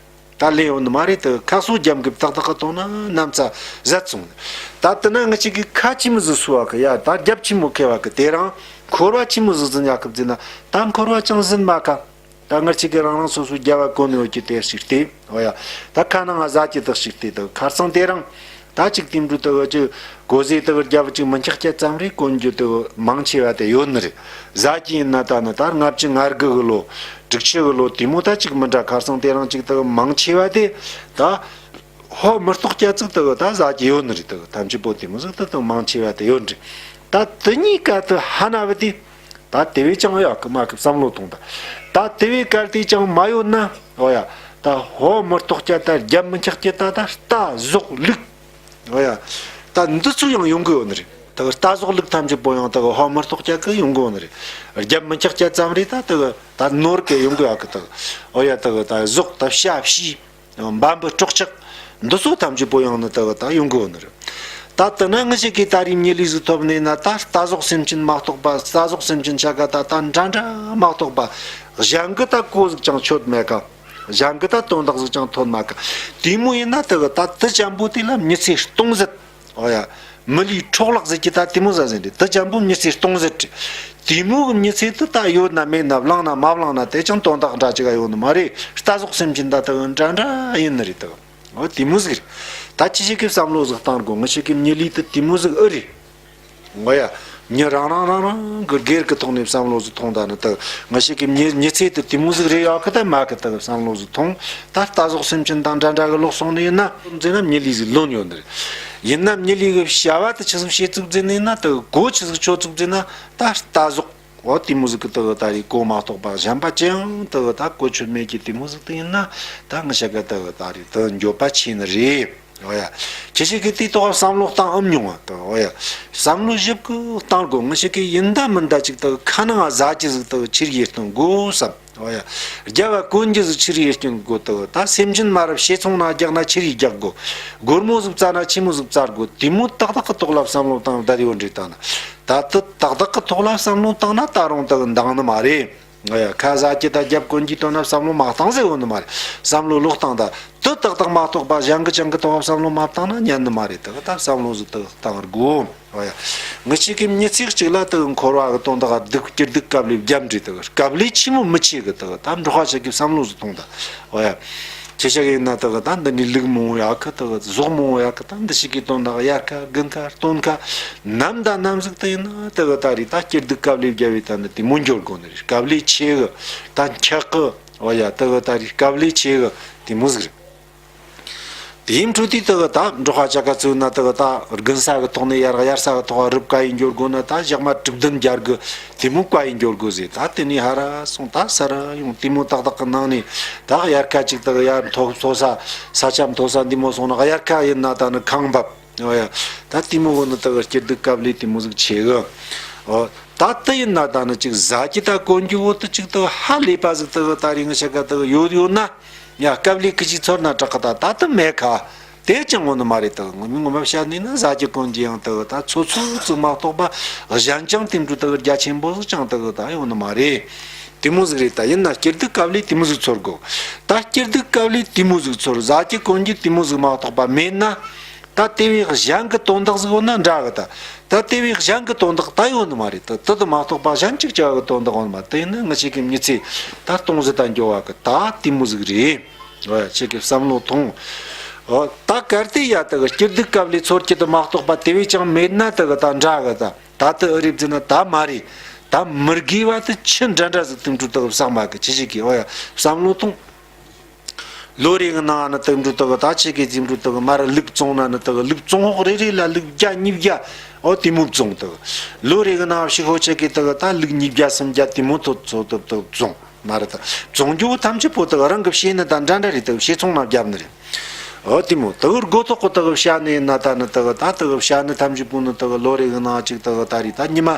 ད་ལས་ཡོང་ནི་མ་རེད། དེ་ཁ་གསོ་རྒྱབ་གི་ཏག་ཏག་གི་གཏོང་ན་ནམ་ཚ་ཟད་སོང་ནི། ད་དེ་ན་ང་ཅག་གི་ཁ་ཆི་མོ་ཟིག་གསོ་བ་གི་ཡ། ད་རྒྱབ་ཆི་མོ་ཁེ་བ་གི་དེ་རིང་འཁོར་བ་ཆི་མོ་ཟིག་ཟིན་ཡག་གི་ཟེར་ན། ད་འཁོར་བ་ཅང་ཟིན་མ་ཁ། ད་ང་ཅག་གི་རང་རང་སོ་སོའི་རྒྱབ་བ་གོན་ནས་ཡོད་ཀྱི་དེ་ཞིག་སྟེ། འོ་ཡ། ད་ཁ་ནང་ང་ཟ་གྱི་དག་ཞིག་སྟེ། ད་ཁར་སང་དེ་རིང་ད་ཅིག་དེ་འདྲ་དག་ཅིག་གོ་ཟེ་དག་རྒྱབ་ཅིག་མི་འཁྱག་སྐྱ་ཙམ་རེ་གོན་རྒྱུ་དག་མང་ཆེ་བ་དེ་ཡོད་ནི་རེད། ཟ་གྱི་ཡིན་ན་ད་ནི་ད་ལྔ་བཅུ་ང་དགུ་གི་ལོ་དྲུག་ཅུ་གི་ལོ་དེ་མོ་ད་ཅིག་མི་འདྲ། ཁར་སང་དེ་རིང་ཅིག་དག་མང་ཆེ་བ་དེ་ད་ཧོ་མི་རྟོགས་སྐྱ་ཙིག་དག་ད་ཟ་གྱི་ཡོད་ནི་རེད། དག་ཐམས་ཅད་པོ་དེ་མོ་ཟིག་དག་དག་མང་ཆེ་བ་དེ་ཡོད་ནི་རེད། ད་དེ་གཉིས་ཀ་དུ་ཧ་ན་བ་དེ། ད་དེ་བས་ཀྱང་ཡག་གི་མ་གི་བསམ་བློ་ཐོངས་ད། ད་དེ་བས་གལ་ཏེ་ཀྱང་མ་ཡོད་ན། འོ་ཡ། ད་ཧོ་མི་རྟོགས་སྐྱ་ད་རྒྱབ་མི་འཁྱག་སྐྱ་ད་ད་རྟ་ཟོག་ལུག་འོ་ཡ། ད་འདི་ཚོ་ཡང་ཡོང་གི་ཡོད་ནི་རེད། ད་རྟ་ཟོག་ལུག་ཐམས་ཅད་པོ་ཡང་ད་ཧོ་མི་རྟོགས་སྐྱ་གི་ཡོང་གི་ཡོད་ནི་རེད། རྒྱབ་མི་འཁྱག་སྐྱ་ཙམ་རེད། ད་ད་ད་ནོར་གི་ཡོང་གི་ཡག་གི་ད། འོ་ཡ། ད་ད་ཟོག་ད་བྱ་བྱིའུ། འབའ་འབུ་སྲོག་ཆགས་འདི་ཚོ་ཐམས་ཅད་པོ་ཡང་ནི་དག་ད་ཡོང་གི་ཡོད་ནི་རེད། ད་དེ་ན་ང་ཅག་གིས་ད་རེས་མྱི་ལུས་ཟིག་ཐོབ་ནས་ན། ད་རྟ་ཟོག་སེམས་ཅན་མ་གཏོགས་པ། རྟ་ཟོག་སེམས་ཅན་ཆ་ག་ད་ད་འདྲ་འདྲ་མ་གཏོགས་པ་གཞན་གི་ད་གོ་ཟིག་ཀྱང་ཆོད་མེད་ཀ། གཞན་གི་ད་དོན་དག་ཟིག་ཀྱང་ཐོན་མེད་ཀ། དེ་མོ་ཡིན་ན་དག་ད་དེ་ཅན་པོ་དེ་ལ་མྱི་ཚེ་སྟོང་ཟད། འོ་ཡ། མི་ལུས་འཕྲོག་བརླག་ཟེར་གྱི་ད་དེ་མོ་ཟ་ཟིན་རེད། དེ་ཅན་པོ་མྱི་ཚེ་སྟོང་ཟད་རེད། དེ་མོ་གི་མྱི་ཚེ་དེ་ད་ཡོད་ན་མེད་ན་བླངས་ན་མ་བླངས་ན་དེ་ཅང་དོན་དག་འདྲ་ཅིག་ཡོད་ནི་མ་རེད། རྟ་ཟོག་སེམས་ཅན་ད་དེ་འདྲ་འདྲ་ཡིན་ནི་རེད་དེ། འོ་དེ་མོ་ཟིག་རེད། ད་ཁྱེད་ཅག་གིས་བསམ་བློ་ཟིག་བཏང་དགོས། ང་ཅག་གི་མྱི་ལུས་དེ་དེ་མོ་ཟིག་ཨེ་རེད། འོ་ཡ། མྱི་རང་རང་རང་རང་གི་སྒེར་གི་ཐོག་ནས་བསམ་བློ་ཟིག་ཐོངས་ད་ནི་དེ། ང་ཅག་གི་མྱི་མྱི་ཚེ་དེ་དེ་མོ་ཟིག་རེད་ཡོད་གི་ད་མེད་གི་དེ་བསམ་བློ་ཟིག་ཐོངས། ད་རྟ་ཟོག་སེམས་ཅན་དང་འདྲ་འདྲ་གི་ལོག་སོང་ནི་ཡིན་ན་ཟེར་ན་མྱི་ལུས་ཟིག་ལོན་ཡོད་ནི་རེད། ཡིན་ན་མྱི་ལུས་གི་བྱ་བ་དེ་ཆི་ཟིག་བྱེད་ཚུགས་ཟེར་ནི་ཡིན་ན། དེ་གོ་ཆི་ཟིག་ཆོད་ཚུགས་ཟེར་ན། ད་རྟ་ཟོག་འོ་དེ་མོ་ཟིག་གི་དེ་ད་རེས་གོ་མ་གཏོགས་པ་གཞན་པ་ཅི་ཡང་དེ་ད་གོ་ཆོད་མེད་ཀི་དེ་མོ་ཟིག་དེ་ཡིན་ན། ད་ང་ཅག་གི་དེ་ད་རེས་དེ་འགྱོད་པ་ཆེ་ནི་རེད། འོ་ཡ། ཁྱེད་ཅག་གིས་དེའི་ཐོག་བསམ་བློ་བཏང་ཨེ་མྱོང་བ་དེ། འོ་ཡ། བསམ་བློ་ཞིབ་གི་བཏང་དགོས། ང་ཅག་གིས་ཡིན་ད་མིན་ད་ཅིག་དེ་ཁ་ནང་ཟ་རྒྱུ་ཟིག་དེ་ཆི་རིགས་སྟོན་དགོས་བསམ། འོ་ཡ། རྒྱབ་བ་གོན་རྒྱུ་ཟིག་ཆི་རིགས་སྐྱོན་དགོས་དག། ད་སེམས་ཅན་མ་རབས་བྱེ་ཚོང་ན་རྒྱག་ན་ཆི་རིགས་རྒྱག་དགོས། སྒོར་མོ་ཟིག་བཙལ་ན་ཆི་མོ་ཟིག་བཙལ་དགོས། དེ་མོ་ཏག་ཏག་གི་ཐོག་ལ་བསམ་བློ་བཏང་བསྡད་ཡོད་འདྲ་ད་ན། ད་དེ་ཏག་ཏག་གི་ཐོག་ལ་བསམ་བློ་བཏང་ན་ད་རུང་དག་འདང་ནི་མ་རེད། ང་ཡ་ཁ་ཟ་གྱི་ད་རྒྱབ་གོན་གྱི་དོན་ན་བསམ་བློ་མ་བཏང་ཟེར་ཡོད་ནི་མ་རེད། བསམ་བློ་ལོག་བཏང་ད། དུ་ཏག་ཏག་མ་གཏོགས་པ་གཞན་གྱི་ཅང་གི་ཐོག་བསམ་བློ་མ་བཏང་ན་ཉན་ནི་མ་རེད། དག་ད་བསམ་བློ་ཟིག་དག་བཏང་དགོས། ཨོ་ཡ། ངི་ཆེ་གི་མྱི་ཚིག་གཅིག་ལ་དག་འཁོར་བ་གི་དོན་དག་སྡུག་སྐྱིད་སྡུག་དཀའ་ལས་རྒྱབ་འདྲི་དག་དཀའ་ལས་ཆེ་མོ་མི་ཆེ་གི་དག་ད་འབྲོག་པ་ཞིག་གི་བསམ་བློ་ཟིག་ཐོང་ད། ཨོ་ཡ། ཁྱེད་ཅག་ཡིན་ན་དག་ད་འདི་ནི་ལུག་མང་བོ་ཡག་གི་དག་ཟོག་མང་བོ་ཡག་གི་ད་འདི་ཞིག་གི་དོན་དག་དབྱར་ཁ་དགུན་ཁ་སྟོན་ཁ་ནམ་ད་ནམ་ཟིག་ད་ཡིན་ན་དག་ད་རེད། ད་སྐྱིད་སྡུག་དཀའ་ལས་རྒྱབ་བས་ད་ནི་དེ་མོ་འགྱུར་དགོས་ནི་རེད། དཀའ་ལས་ཆེ་གི་ད་འཁྱག་གི། ཨོ་ཡ། དེ་གི་ད་རེས་དཀའ་ལས་ཆེ་གི་དེ་མོ་ཟིག་རེད། དེའི་འཕྲོ་དེ་དེ་གི་ད་འབྲོག་པ་ཅག་ག་ཚོས་ན་དེ་གི་ད་དགུན་ས་གི་ཐོག་ནས་ཡར་དབྱར་ས་གི་ཐོག་རུབ་ཀ་ཡིན་འགྱོ་དགོས་ན། ད་ཞག་མ་དྲུག་བདུན་རྒྱག་གི་དེ་མོ་ཀ་ཡིན་འགྱོ་དགོས་ཟེར། ད་དེ་ནས་ཧ་ར་སོང་ད་ས་ར་ཡོང་དེ་མོ་ཏག་ཏག་གི་ནང་ནས་ད་དབྱར་ཁ་ཅིག་དེ་གི་ཡར་མཐོ་མཐོ་ས་ས་ཆ་མཐོ་ས་འདི་མོ་སོང་ན་དབྱར་ཁ་ཡིན་ན་ད་ནི་ཁང་འབབ། ཨོ་ཡ། ད་དེ་མོ་བོ་ནི་ད་གི་སྐྱིད་སྡུག་དཀའ་ལས་དེ་མོ་ཟིག་ཆེ་གི། ཨོ། ད་དེ་ཡིན་ན་ད་ནི་ཅིག་ཟ་རྒྱུ་ད་གོན་རྒྱུ་བོ་དེ་ཅིག་ད་ཧ་ལས་པ་ཟིག་ད་གི་ད་རིང་ངི་ཤ་ག་ད་གི་ཡོད་ཡོད་ན། ཡ་དཀའ་ལས་ཁི་ཅིག་ཚོར་ན་དྲག་གི་ད་ད་དེ་མེད་ཁ། དེ་ཅང་ངོ་ནི་མ་རེད། ད་གི་ངོ་མི་ངོ་མ་བཤད་ནི་ན་ཟ་རྒྱུ་གོན་རྒྱུ་ཡང་ད་གི་ད་ཚོ་ཚོ་ཚིག་མ་གཏོགས་པ་གཞན་ཅང་དེ་འདྲ་ད་གི་རྒྱ་ཆེན་པོ་ཟིག་ཅང་ད་གི་ད་ཡོད་ནི་མ་རེད། དེ་མོ་ཟིག་རེད། ད་ཡིན་ན་སྐྱིད་སྡུག་དཀའ་ལས་དེ་མོ་ཟིག་ཚོར་དགོས། ད་སྐྱིད་སྡུག་དཀའ་ལས་དེ་མོ་ཟིག་ཚོར། ཟ་རྒྱུ་གོན་རྒྱུ་དེ་མོ་ཟིག་མ་གཏོགས་པ་མེད་ན། ད་དེ་བས་གཞན་གྱི་དོན་དག་ཟིག་ཡོད་ན་འདྲ་གི་ད། ད་དེ་བས་གཞན་གྱི་དོན་དག་ད་ཡོད་ནི་མ་རེད། ད་དེ་དེ་མ་གཏོགས་པ་གཞན་གཅིག་ཅག་གི་དོན་དག་ཡོད་ནི་མ་རེད། དེ་ཡིན་ན་ངི་ཆེ་གི་མྱི་ཚེ་ད་སྟོང་ཟད་ད་འགྱོ་བ་གི་ད་དེ་མོ་ཟིག་རེད། ཨོ་ཡ། ཁྱེད་ཀྱི་བསམ་བློ་ཐོངས། ཨོ། ད་གལ་ཏེ་ཡ་ད་གི་སྐྱིད་སྡུག་དཀའ་ལས་ཚོར་རྒྱུ་དེ་མ་གཏོགས་པ་དེ་བས་ཀྱང་མེད་ན་ད་གི་ད་འདྲ་གི་ད། ད་དེ་ཨེ་རེད་ཟེར་ན་ད་མ་རེད། ད་མི་དགེ་བ་དེ་ཆི་འདྲ་འདྲ་ཟིག་དེ་འདྲ་ད་གི་བསམ་པ་གི་ཁྱེད་ཅག་གི། ཨོ་ཡ། བསམ་བློ་ཐོངས། ལོ་རེ་གི་ནང་ན་དེ་འདྲ་ད་གི་ད་ཁྱེད་ཀྱི་དེ་འདྲ་ད་གི་མར་ལུག་བཙོང་ན་ནི་ད་གི་ལུག་བཙོང་འོག་རེ་རེ་ལ་ལུག་བརྒྱ་ཉིས་བརྒྱ། ཨོ་དེ་མོ་བཙོང་ད་གི། ལོ་རེ་གི་ནང་ཕྱི་ཁོ་ཁྱེད་ཀྱི་ད་གི་ད་ལུག་ཉིས་བརྒྱ་སུམ་བརྒྱ་དེ་མོ་ཐོ་ཚོ་ད་གི་བཙོང་། མ་རེད། ད་བཙོང་རྒྱུ་བོ་ཐམས་ཅད་པོ་ད་གི་རང་གི་བྱས་ནི་དང་འདྲ་འདྲ་རེད། ད་གི་བྱས་ཚོང་ན་བརྒྱབ་ནི་རེད། ཨོ་དེ་མོ་ད་གི་སྒོ་ཐོག་གི་ད་གི་བྱས་ནི་ཡིན་ན་ད་ནི་ད་གི་ད་ད་གི་བྱས་ནི་ཐམས་ཅད་པོ་ནི་ད་གི་ལོ་རེ་གི་ནང་གཅིག་ད་གི་ད་རེད། ད་ཉི་མ་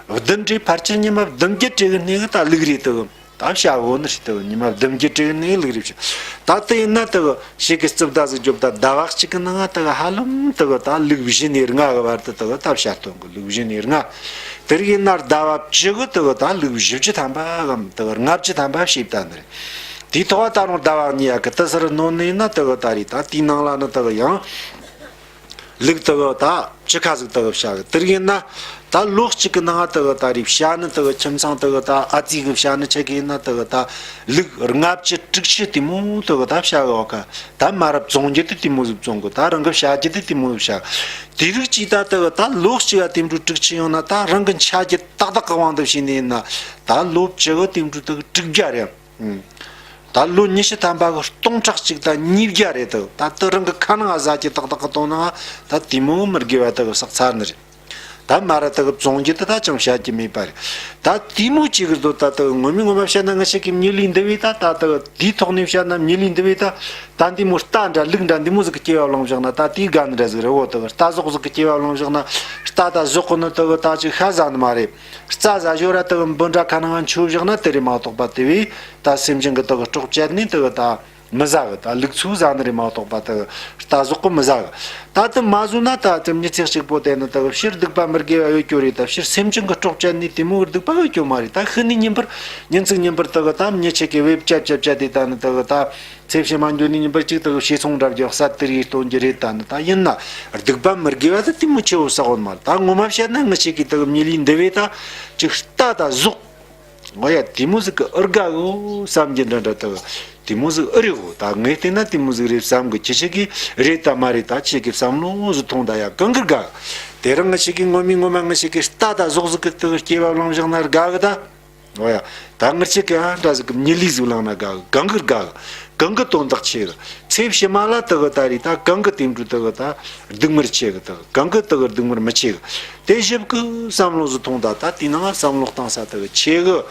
བདུན་རེ་ཕལ་ཆེར་ཉི་མ་བདུན་བརྒྱད་རེ་གི་ནང་གི་ད་ལུག་རེད། ད་གི་ད་བྱས་འོ་ནི་རེད། ད་གི་ཉི་མ་བདུན་བརྒྱད་རེ་གི་ནང་གི་ལུག་རེད་བྱས། ད་དེ་ཡིན་ན་ད་གི་ཞིག་གི་རྩིབ་ད་ཟིག་རྒྱོབ་ད་ཟླ་བ་གཅིག་གི་ནང་ད་གི་ཧ་ལམ་ད་གི་ད་ལུག་བཞི་ནས་ལྔ་གི་བར་དུ་ད་གི་ད་བྱས་སྟོན་གི། ལུག་བཞི་ནས་ལྔ། དེ་རིགས་ཡིན་ན་ཟླ་བ་བཅུ་གི་དེ་གི་ད་ལུག་བཞི་བཅུ་ཐམ་པ་གམ་དེ་གི་ལྔ་བཅུ་ཐམ་པ་བྱས་བཏང་ནི་རེད། དེའི་ཐོག་ད་རུང་ཟླ་བ་གཉིས་ཡ་གི་དེ་སར་ནོན་ནི་ཡིན་ན་དེ་གི་ད་རེད། ད་དེའི་ནང་ལ་ནི་དེ་གི་ཡང་ལུག་དེ་གི་ད་བཅུ་ཁ་ཟིག་དེ་གི་བྱ་གི། དེ་རིགས་ཡིན་ན་ད་ལོ་གཅིག་གི་ནང་དེ་གི་ད་རེད། བྱ་ནི་དེ་གི་ཁྱིམ་ཚང་དེ་གི་ད་ཨ་ཙི་གི་བྱ་ནི་ཆེ་གི་ཡིན་ན་དེ་གི་ད་ལུག་ལྔ་བཅུ་དྲུག་ཅུ་དེ་མོ་དེ་གི་ད་བྱ་གི་འོ་ཁ། ད་མར་བཙོང་རྒྱུ་དེ་དེ་མོ་ཟིག་བཙོང་གི། ད་རང་གི་བྱ་རྒྱུ་དེ་དེ་མོ་ཟིག་བྱ། དེ་རིགས་ཅིག་ད་ལྟ་གི་ད་ལོ་གཅིག་ག་དེ་འདྲ་དྲུག་ཅུ་ཡོང་ན། ད་རང་གི་འཆའ་རྒྱུ་ཏག་ཏག་གི་དབང་དུ་བྱས་ནས་ཡིན་ན། ད་ལོ་བཅུ་གི་དེ་འདྲ་ད་གི་དྲུག་བརྒྱ་རེད། ཨང་། ད་ལོ་ཉི་ཤུ་ཐམ་པ་གི་སྟོང་ཕྲག་གཅིག་དང་ཉིས་བརྒྱ་རེད། ད་ད་ལྟ་རང་གི་ཁ་ནང་ཟ་རྒྱུ་ཏག་ཏག་གི་བཏང་ན་ད་དེ་མོ་མི་དགེ་བ་ད་གི་བསགས་ཚར་ནི་རེད། ད་མར་ད་གི་བཙོང་རྒྱུ་དེ་ད་ཅང་བྱ་རྒྱུ་མེད་པ་རེད། ད་དེ་མོ་ཅིག་གི་དོ་ད་ད་གི་ངོ་མ་ངོ་མ་བཤད་ན་ང་ཅག་གི་མྱི་ལུས་འདི་བས་ད་ད་ད་གི་དེའི་ཐོག་ནས་བཤད་ན་མྱི་ལུས་འདི་བས་ད་ད་འདི་མོ་རྟ་འདྲ་ལུག་འདྲ་འདི་མོ་ཟིག་གི་སྐྱེ་བ་བླངས་བཞག་ན་ད་དེའི་དགའ་ནི་འདྲ་ཟིག་རེད། འོ་ད་གི་རྟ་ཟོག་ཟིག་གི་སྐྱེ་བ་བླངས་བཞག་ན་རྟ་ད་ཟོག་གི་ནི་ད་གི་ད་ཅིག་ཤ་ཟ་ནི་མ་རེད། རྩྭ་ཟ་ཞོར་ར་ད་གི་འབུ་འདྲ་ཁ་ནང་མཆོད་བཞག་ན་དེ་རེད་མ་གཏོགས་པ་དེ་བས་ད་སེམས་ཅན་གི་ད་གི་སྲོག་བཅད་ནས་ད་གི་ད། མི་ཟ་གི། ད་ལུག་ཚོས་ཟ་ནི་རེད་མ་གཏོགས་པ་ད་རྟ་ཟོག་གིས་མི་ཟ་གི། ད་དེ་མ་ཟོས་ན་ད་དེ་མྱི་ཚེ་གཅིག་པོ་དེ་ནི་ད་ཕྱིར་སྡིག་པ་མི་དགེ་བ་ཡོད་རྒྱུ་རེད། ད་ཕྱིར་སེམས་ཅན་གི་སྲོག་བཅད་ནི་དེ་མོ་གི་སྡིག་པ་ཡོད་རྒྱུ་མ་རེད། ད་ཤི་ནི་ཉིན་པར་ཉིན་ཅིག་ཉིན་པར་ད་གི་ད་མྱི་ཆེ་གེ་བེ་བཅད་བཅད་བཅད་དེ་ད་ནི་ད་གི་ད་ཚེ་ཕྱི་མ་འགྱོ་ནི་ཉིན་པར་གཅིག་ད་གི་བྱེ་ཚོང་འདྲ་རྒྱག་ས་དེ་རིགས་སྟོན་རྒྱུ་རེད། ད་ནི་ད་ཡིན་ན་སྡིག་པ་མི་དགེ་བ་ད་དེ་མོ་ཆེ་བོ་བསགས་ཡོད་མ་རེད། ད་ངོ་མ་བཤད་ན་ང་ཆེ་གེ་ད་གི་མྱི་ལུས་འདི་བས་ད་ཅིག་རྟ་ད་ཟོག་ཨོ་ཡ། དེ་མོ་ཟིག་གི་ཨེ་དགའ་གོ་བསམ་གྱི་འདྲ་འདྲ་ད་གི། དེ་མོ་ཟིག་ཨེ་རེད་གོ། ད་ངས་བལྟས་ན་དེ་མོ་ཟིག་རེད་བསམ་གི། ཁྱེད་ཆ་གི་རེད་ད་མ་རེད་ད་ཁྱེད་ཀྱི་བསམ་བློ་ཟིག་ཐོངས་ད་ཡ། གང་གི་དགའ། དེ་རིང་ང་ཆ་གི་ངོ་མ་ངོ་མ་ང་ཆ་གི་རྟ་ད་ཟོག་ཟིག་གི་ད་གི་སྐྱེ་བ་བླངས་བཞག་ན་དགའ་གི་ད། ཨོ་ཡ། ད་ང་ཆ་གི་ཨ་འདྲ་ཟིག་གི་མྱི་ལུས་ཟིག་བླངས་ན་དགའ་གི། གང་གི་དགའ་གི། གང་གི་དོན་དག་ཆེ་གི། ཚེ་ཕྱི་མ་ལ་ད་གི་ད་རེད་ད་གང་གི་དེ་འདྲ་ད་གི་ད་སྡུག་བསྔལ་ཆེ་གི། ད་གི་གང་གི་ད་གི་སྡུག་བསྔལ་མི་ཆེ་གི། དེ་ཞིབ་གི་བསམ་བློ་ཟིག་ཐོངས་ད། ད་དེ་ནང་བསམ་བློ་བཏང་ས་ད་གི་ཆེ་གི།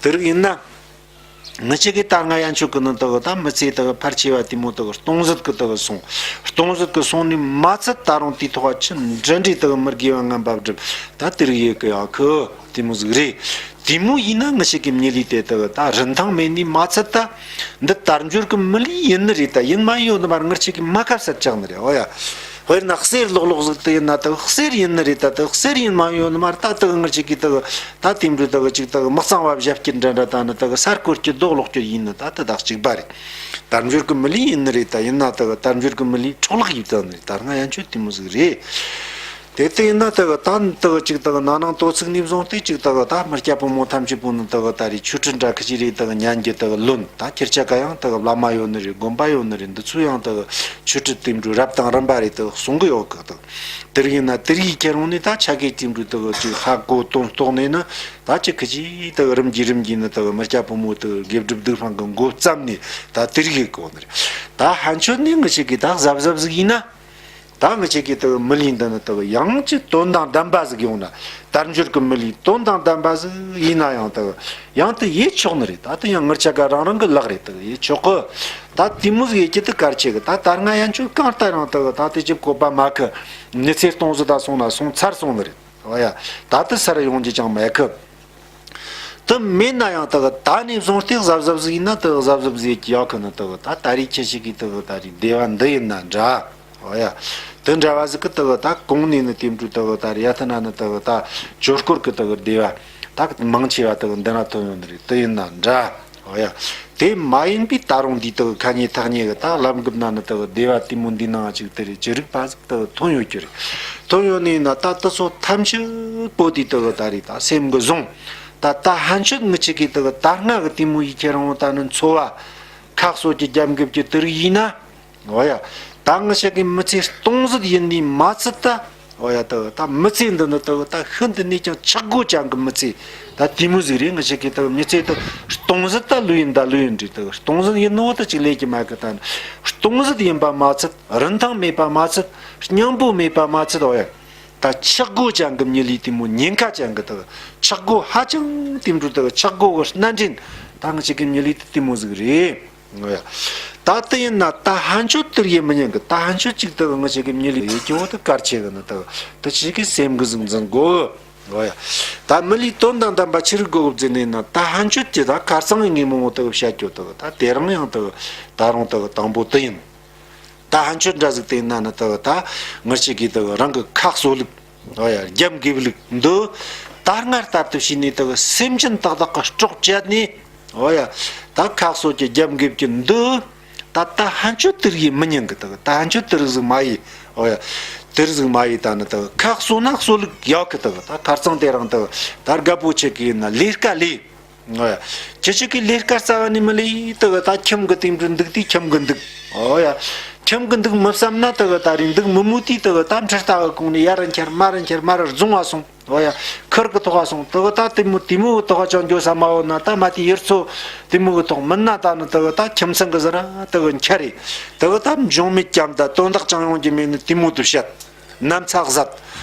དེ་རིགས་ཡིན་ན། ང་ཆ་གི་ད་སྔ་ཡན་ཆོད་གི་ནི་ད་གི་ད་མི་ཚེ་ད་གི་ཕལ་ཆེ་བ་དེ་མོ་ད་གི་སྟོང་ཟད་གི་ད་གི་སོང་། སྟོང་ཟད་གི་སོང་ནི་མ་ཚད་ད་རུང་དེའི་ཐོག་ཆི་འདྲ་འདྲའི་ད་གི་མི་དགེ་བ་ངན་པ་བསྒྲུབས། ད་དེ་རིགས་ཡོད་གི་ཡ་གི། དེ་མོ་ཟིག་རེད། དེ་མོ་ཡིན་ན་ང་ཆ་གི་མྱི་ལུས་དེ་ད་གི་ད་རིན་ཐང་མེད་ནི་མ་ཚད་ད། འདི་དལ་འབྱོར་གི་མི་ལུས་ཡིན་ནི་རེད། ད་ཡིན་མ་ཡོད་ནི་མ་རེད། ང་ཆ་གི་མ་ཁ་བསད་ཆགས་ནི་རེད། ཨོ་ཡ། དཔེར་ན་གསེར་ལོག་ལོག་ཟིག་དེ་ཡིན་ན་དག་གསེར་ཡིན་ནི་རེད། ད་དག་གསེར་ཡིན་མ་ཡོད་ནི་མ་རེད། ད་དག་ངར་ཅིག་གིས་དག་ད་དེ་འདྲ་དག་ཅིག་དག་མི་གཙང་བ་བཞག་རྒྱུ་འདྲ་འདྲ། ད་ནི་དག་ས་རྐོ་རྒྱུ་རྡོ་སློག་རྒྱུ་ཡིན་ནི་ད་དེ་དག་གཅིག་པ་རེད། དལ་འབྱོར་གི་མི་ལུས་ཡིན་ནི་རེད། ད་ཡིན་ན་དག་དལ་འབྱོར་གི་མི་ལུས་འཕྲོག་བརླག་ཡིན་ད་ནི་རེད། ད་སྔ་ཡན་ཆོད་དེ་མོ་ཟིག་རེད། དེ་ལྟ་ཡིན་ན་དག་ད་ནི་དག་ཅིག་དག་ན་ནིང་དོ་ཚིགས་ནས་བཟུང་སྟེ་ཅིག་དག་ད་མི་སྐྱ་ཕོ་མོ་ཐམས་ཅད་པོ་ནི་དག་ད་རེས་ཆོས་ཁྲིད་འདྲ་ཁི་ཅི་རེད། དག་ཉན་རྒྱུ་དག་ལོན། ད་ཁྱེད་ཅག་ག་ཡང་དག་བླ་མ་ཡོད་ནི་རེད། དགོན་པ་ཡོད་ནི་རེད། འདི་ཚོ་ཡང་དག་ཆོས་ཁྲིད་དེ་འདྲ་རབ་དང་རིམ་པ་རེད་དག་གསུང་གི་ཡོད་གི། དག་དེར་ཡིན་ན་དེར་ཡིས་ཁྱེར་འོང་ནས་ད་ཆ་གེ་དེ་འདྲ་དག་ཅིག་ཧ་གོ་དོན་རྟོགས་ནས་ནི་ད་ཅིག་ཁི་ཅི་དག་རིམ་གྱིས་རིམ་གྱིས་ནི་དག་མི་སྐྱ་ཕོ་མོ་དག་དགེ་སྒྲུབ་སྡིག་སྤང་གི་འགོ་བརྩམས་ནས་ད་དེར་ཡིས་གོ་ནི་རེད། ད་ཕན་ཆོད་ནས་ངི་ཅག་གིས་ད་གཟབ་གཟབ་ཟིག་ཡིན་ན། ད་ངི་ཅག་གིས་དག་མི་ལུས་འདི་ནི་དག་ཡང་ཅིག་དོན་དང་ལྡན་པ་ཟིག་ཡོང་ན། དལ་འབྱོར་གི་མི་ལུས་དོན་དང་ལྡན་པ་ཟིག་ཡིན་ན་ཡང་དག་ཡང་དེ་ཡེད་ཆོག་ནི་རེད། ད་དེ་ཡང་ངར་ཅག་ག་རང་རང་གི་ལག་རེད། དག་ཡེད་ཆོག་གི། ད་དེ་མོ་ཟིག་ཡེད་རྒྱུ་དེ་གལ་ཆེ་གི། ད་ད་སྔ་ཡན་ཆོད་གང་ལྟར་ཡང་དག་ད་དེ་ཅིག་བཀོད་པ་མ་ཁི། མི་ཚེ་སྟོང་ཟད་ད་སོང་ན་སོང་ཚར་སོང་ནི་རེད། འོ་ཡ། ད་དེ་སར་ཡོང་རྒྱུ་ཅང་མེད་གི། དེ་མེད་ན་ཡང་དག་ད་ནས་བཟུང་སྟེ་གཟབ་གཟབ་ཟིག་ཡིན་ན་དག་གཟབ་གཟབ་ཟིག་ཡོད་གི་ནི། དག་ད་ད་རེས་ཁྱེད་ཅག་གི་དག་ད་རེས་སྡེ་བ་འདི་ཡིན་ན་འདྲ། འོ་ཡ། དེ་འདྲ་བ་ཟིག་གི་དག་ད་གོང་ནས་ནི་དེ་འདྲ་དག་ད་རེས་ཡ་ཐ་ན་ནི་དག་ད་ཇོ་སྐོར་གི་དག་སྡེ་བ་ད་མང་ཆེ་བ་དག་འདི་ན་ཐོན་ཡོང་ནི་རེད། དེ་ཡིན་ན་འདྲ། འོ་ཡ། དེ་མ་ཡིན་པའི་ད་རུང་འདི་དག་ཁ་ཉེ་ཐག་ཉེ་གི་ད་ལམ་འགྲམ་ན་ནི་དག་སྡེ་བ་དེ་མོ་འདི་ནང་ཅིག་དེ་རེད། ཅི་རིགས་པ་ཟིག་དག་ཐོན་ཡོད་རྒྱུ་རེད། ཐོན་ཡོད་ནི་ན་ད་དེ་ཚོ་ཐམས་ཅད་པོ་དེ་དག་ད་རེད་ད་སེམས་གི་བཟུང་། ད་ད་ཕན་ཆོད་ངི་ཅག་གིས་དག་ད་སྔ་གི་དེ་མོ་ཡི་ཁྱེར་འོང་ད་ནི་འཚོ་བ་ཁག་སོགས་ཀྱི་རྒྱབ་འགེབས་ཀྱི་དེ་རིགས་ཡིན་ན། འོ་ཡ། ད་ངི་ཅག་གི་མི་ཚེ་སྟོང་ཟད་ཡིན་ནི་མ་ཚད་ད། འོ་ཡ། དག་ད་མི་ཚེ་འདི་ནི་དག་ད་ཤིན་ཏུ་ནས་ཀྱང་ཆག་སྒོ་ཅན་གི་མི་ཚེ་ད་དེ་མོ་ཟིག་རེད། ངི་ཅག་གིས་དག་མི་ཚེ་དག་སྟོང་ཟད་ད་ལོས་ཡིན་ད་ལོས་ཡིན་རེད། དག་སྟོང་ཟད་ཡིན་ནོ་ད་ཅིག་ལས་ཀྱི་མ་གི། ད་ནི་སྟོང་ཟད་ཡིན་པ་མ་ཚད། རིན་ཐང་མེད་པ་མ་ཚད། སྙིང་པོ་མེད་པ་མ་ཚད། འོ་ཡ། ད་ཆག་སྒོ་ཅན་གི་མྱི་ལུས་དེ་མོ། ཉེན་ཁ་ཅན་གི་དག་ཆག་སྒོ་ཧ་ཅང་དེ་འདྲ་དག་ཆག་སྒོ་གི་སྣ་འདྲེན། ད་ངི་ཅག་གི་མྱི་ལུས་དེ་དེ་མོ་ཟིག་རེད། འོ་ཡ། ད་དེ་ཡིན་ན་ད་ཕན་ཆོད་དེར་ཡེད་མི་ཉན་གི། ད་ཕན་ཆོད་ཅིག་དག་ངི་ཅག་གི་མྱི་ལུས་ཡེད་རྒྱུ་བོ་དེ་གལ་ཆེ་གི་ནི། དག་དེ་ཅིག་གི་སེམས་གི་ཟིག་འཛིན་དགོས། འོ་ཡ། ད་མི་ལུས་དོན་དང་ལྡན་པ་ཆི་རིགས་དགོས་གི་ཟེར་ནས་ན། ད་ཕན་ཆོད་ཀྱི་ད་ཁ་སང་ངས་མང་བོ་དག་བཤད་རྒྱུ་དག་ད་དེ་རིང་ཡང་དག་ད་རུང་དག་དང་པོ་དེ་ཡིན། ད་ཕན་ཆོད་འདྲ་ཟིག་དེ་ཡིན་ན་ནི་དག་ད་ངི་ཅག་གིས་དག་རང་གི་ཁ་གསོ་ལུགས། འོ་ཡ། རྒྱབ་འགེབས་ལུགས་འདི་ད་སྔར་ལྟར་དུ་བྱས་ནས་དག་སེམས་ཅན་ཏག་ཏག་གི་སྲོག་བཅད་ནས། འོ་ཡ། ད་ཁ་གསོ་གི་རྒྱབ་འགེབས་ཀྱི་འདི་ད་ད་ཕན་ཆོད་དེར་ཡེད་མི་ཉན་གི། དག་ད་ཕན་ཆོད་དེར་ཟིག་མ་ཡེད། འོ་ཡ། དེར་ཟིག་མ་ཡེད། ད་ནི་དག་ཁ་གསོ་ན་གསོ་ལུགས་ཡག་གི། དག་ད་ཁ་རྩང་དེ་རིང་དག་ད་རྒད་པོ་ཆེ་གི་ཡིན་ན་ལས་ཀ་ལས། འོ་ཡ། ཁྱེད་ཅག་གིས་ལས་ཀ་རྩ་བ་ནས་མི་ལས། དག་ད་ཁྱིམ་གི་སྟེང་དུ་འདུག་དུས་ཁྱིམ་གི་འདུག་འོ་ཡ། ཁྱིམ་གི་འདུག་མི་བསམ་ན་དག་ད་རེས་འདུག་མི་མོ་དེ་དག་ད་འཕྲུལ་རྟ་གི་གོང་ནས་ཡར་འཁྱེར་མར་འཁྱེར་མར་རྫོང་བ་སོང་། འོ་ཡ། ཁུར་གི་ཐོག་ག་སོང་། དག་ད་དེ་མོ་དེ་མོ་གི་ཐོག་ག་ཅང་འགྱོ་ས་མ་འོ་ན། ད་མ་དེ་ཡུལ་ཚོ་དེ་མོ་གི་ཐོག་མིན་ན། ད་ནི་དག་ད་ཁྱིམ་ཚང་གི་ཟེར་ར་དག་འཁྱེར་རེ། དག་ད་འབྱུང་མེད་ཀྱང་ད་དོན་དག་ཅང་ཡོང་རྒྱུ་མེད་ནི་དེ་མོ་དུ་བཤད། ནམ་ཚགས་ཟད།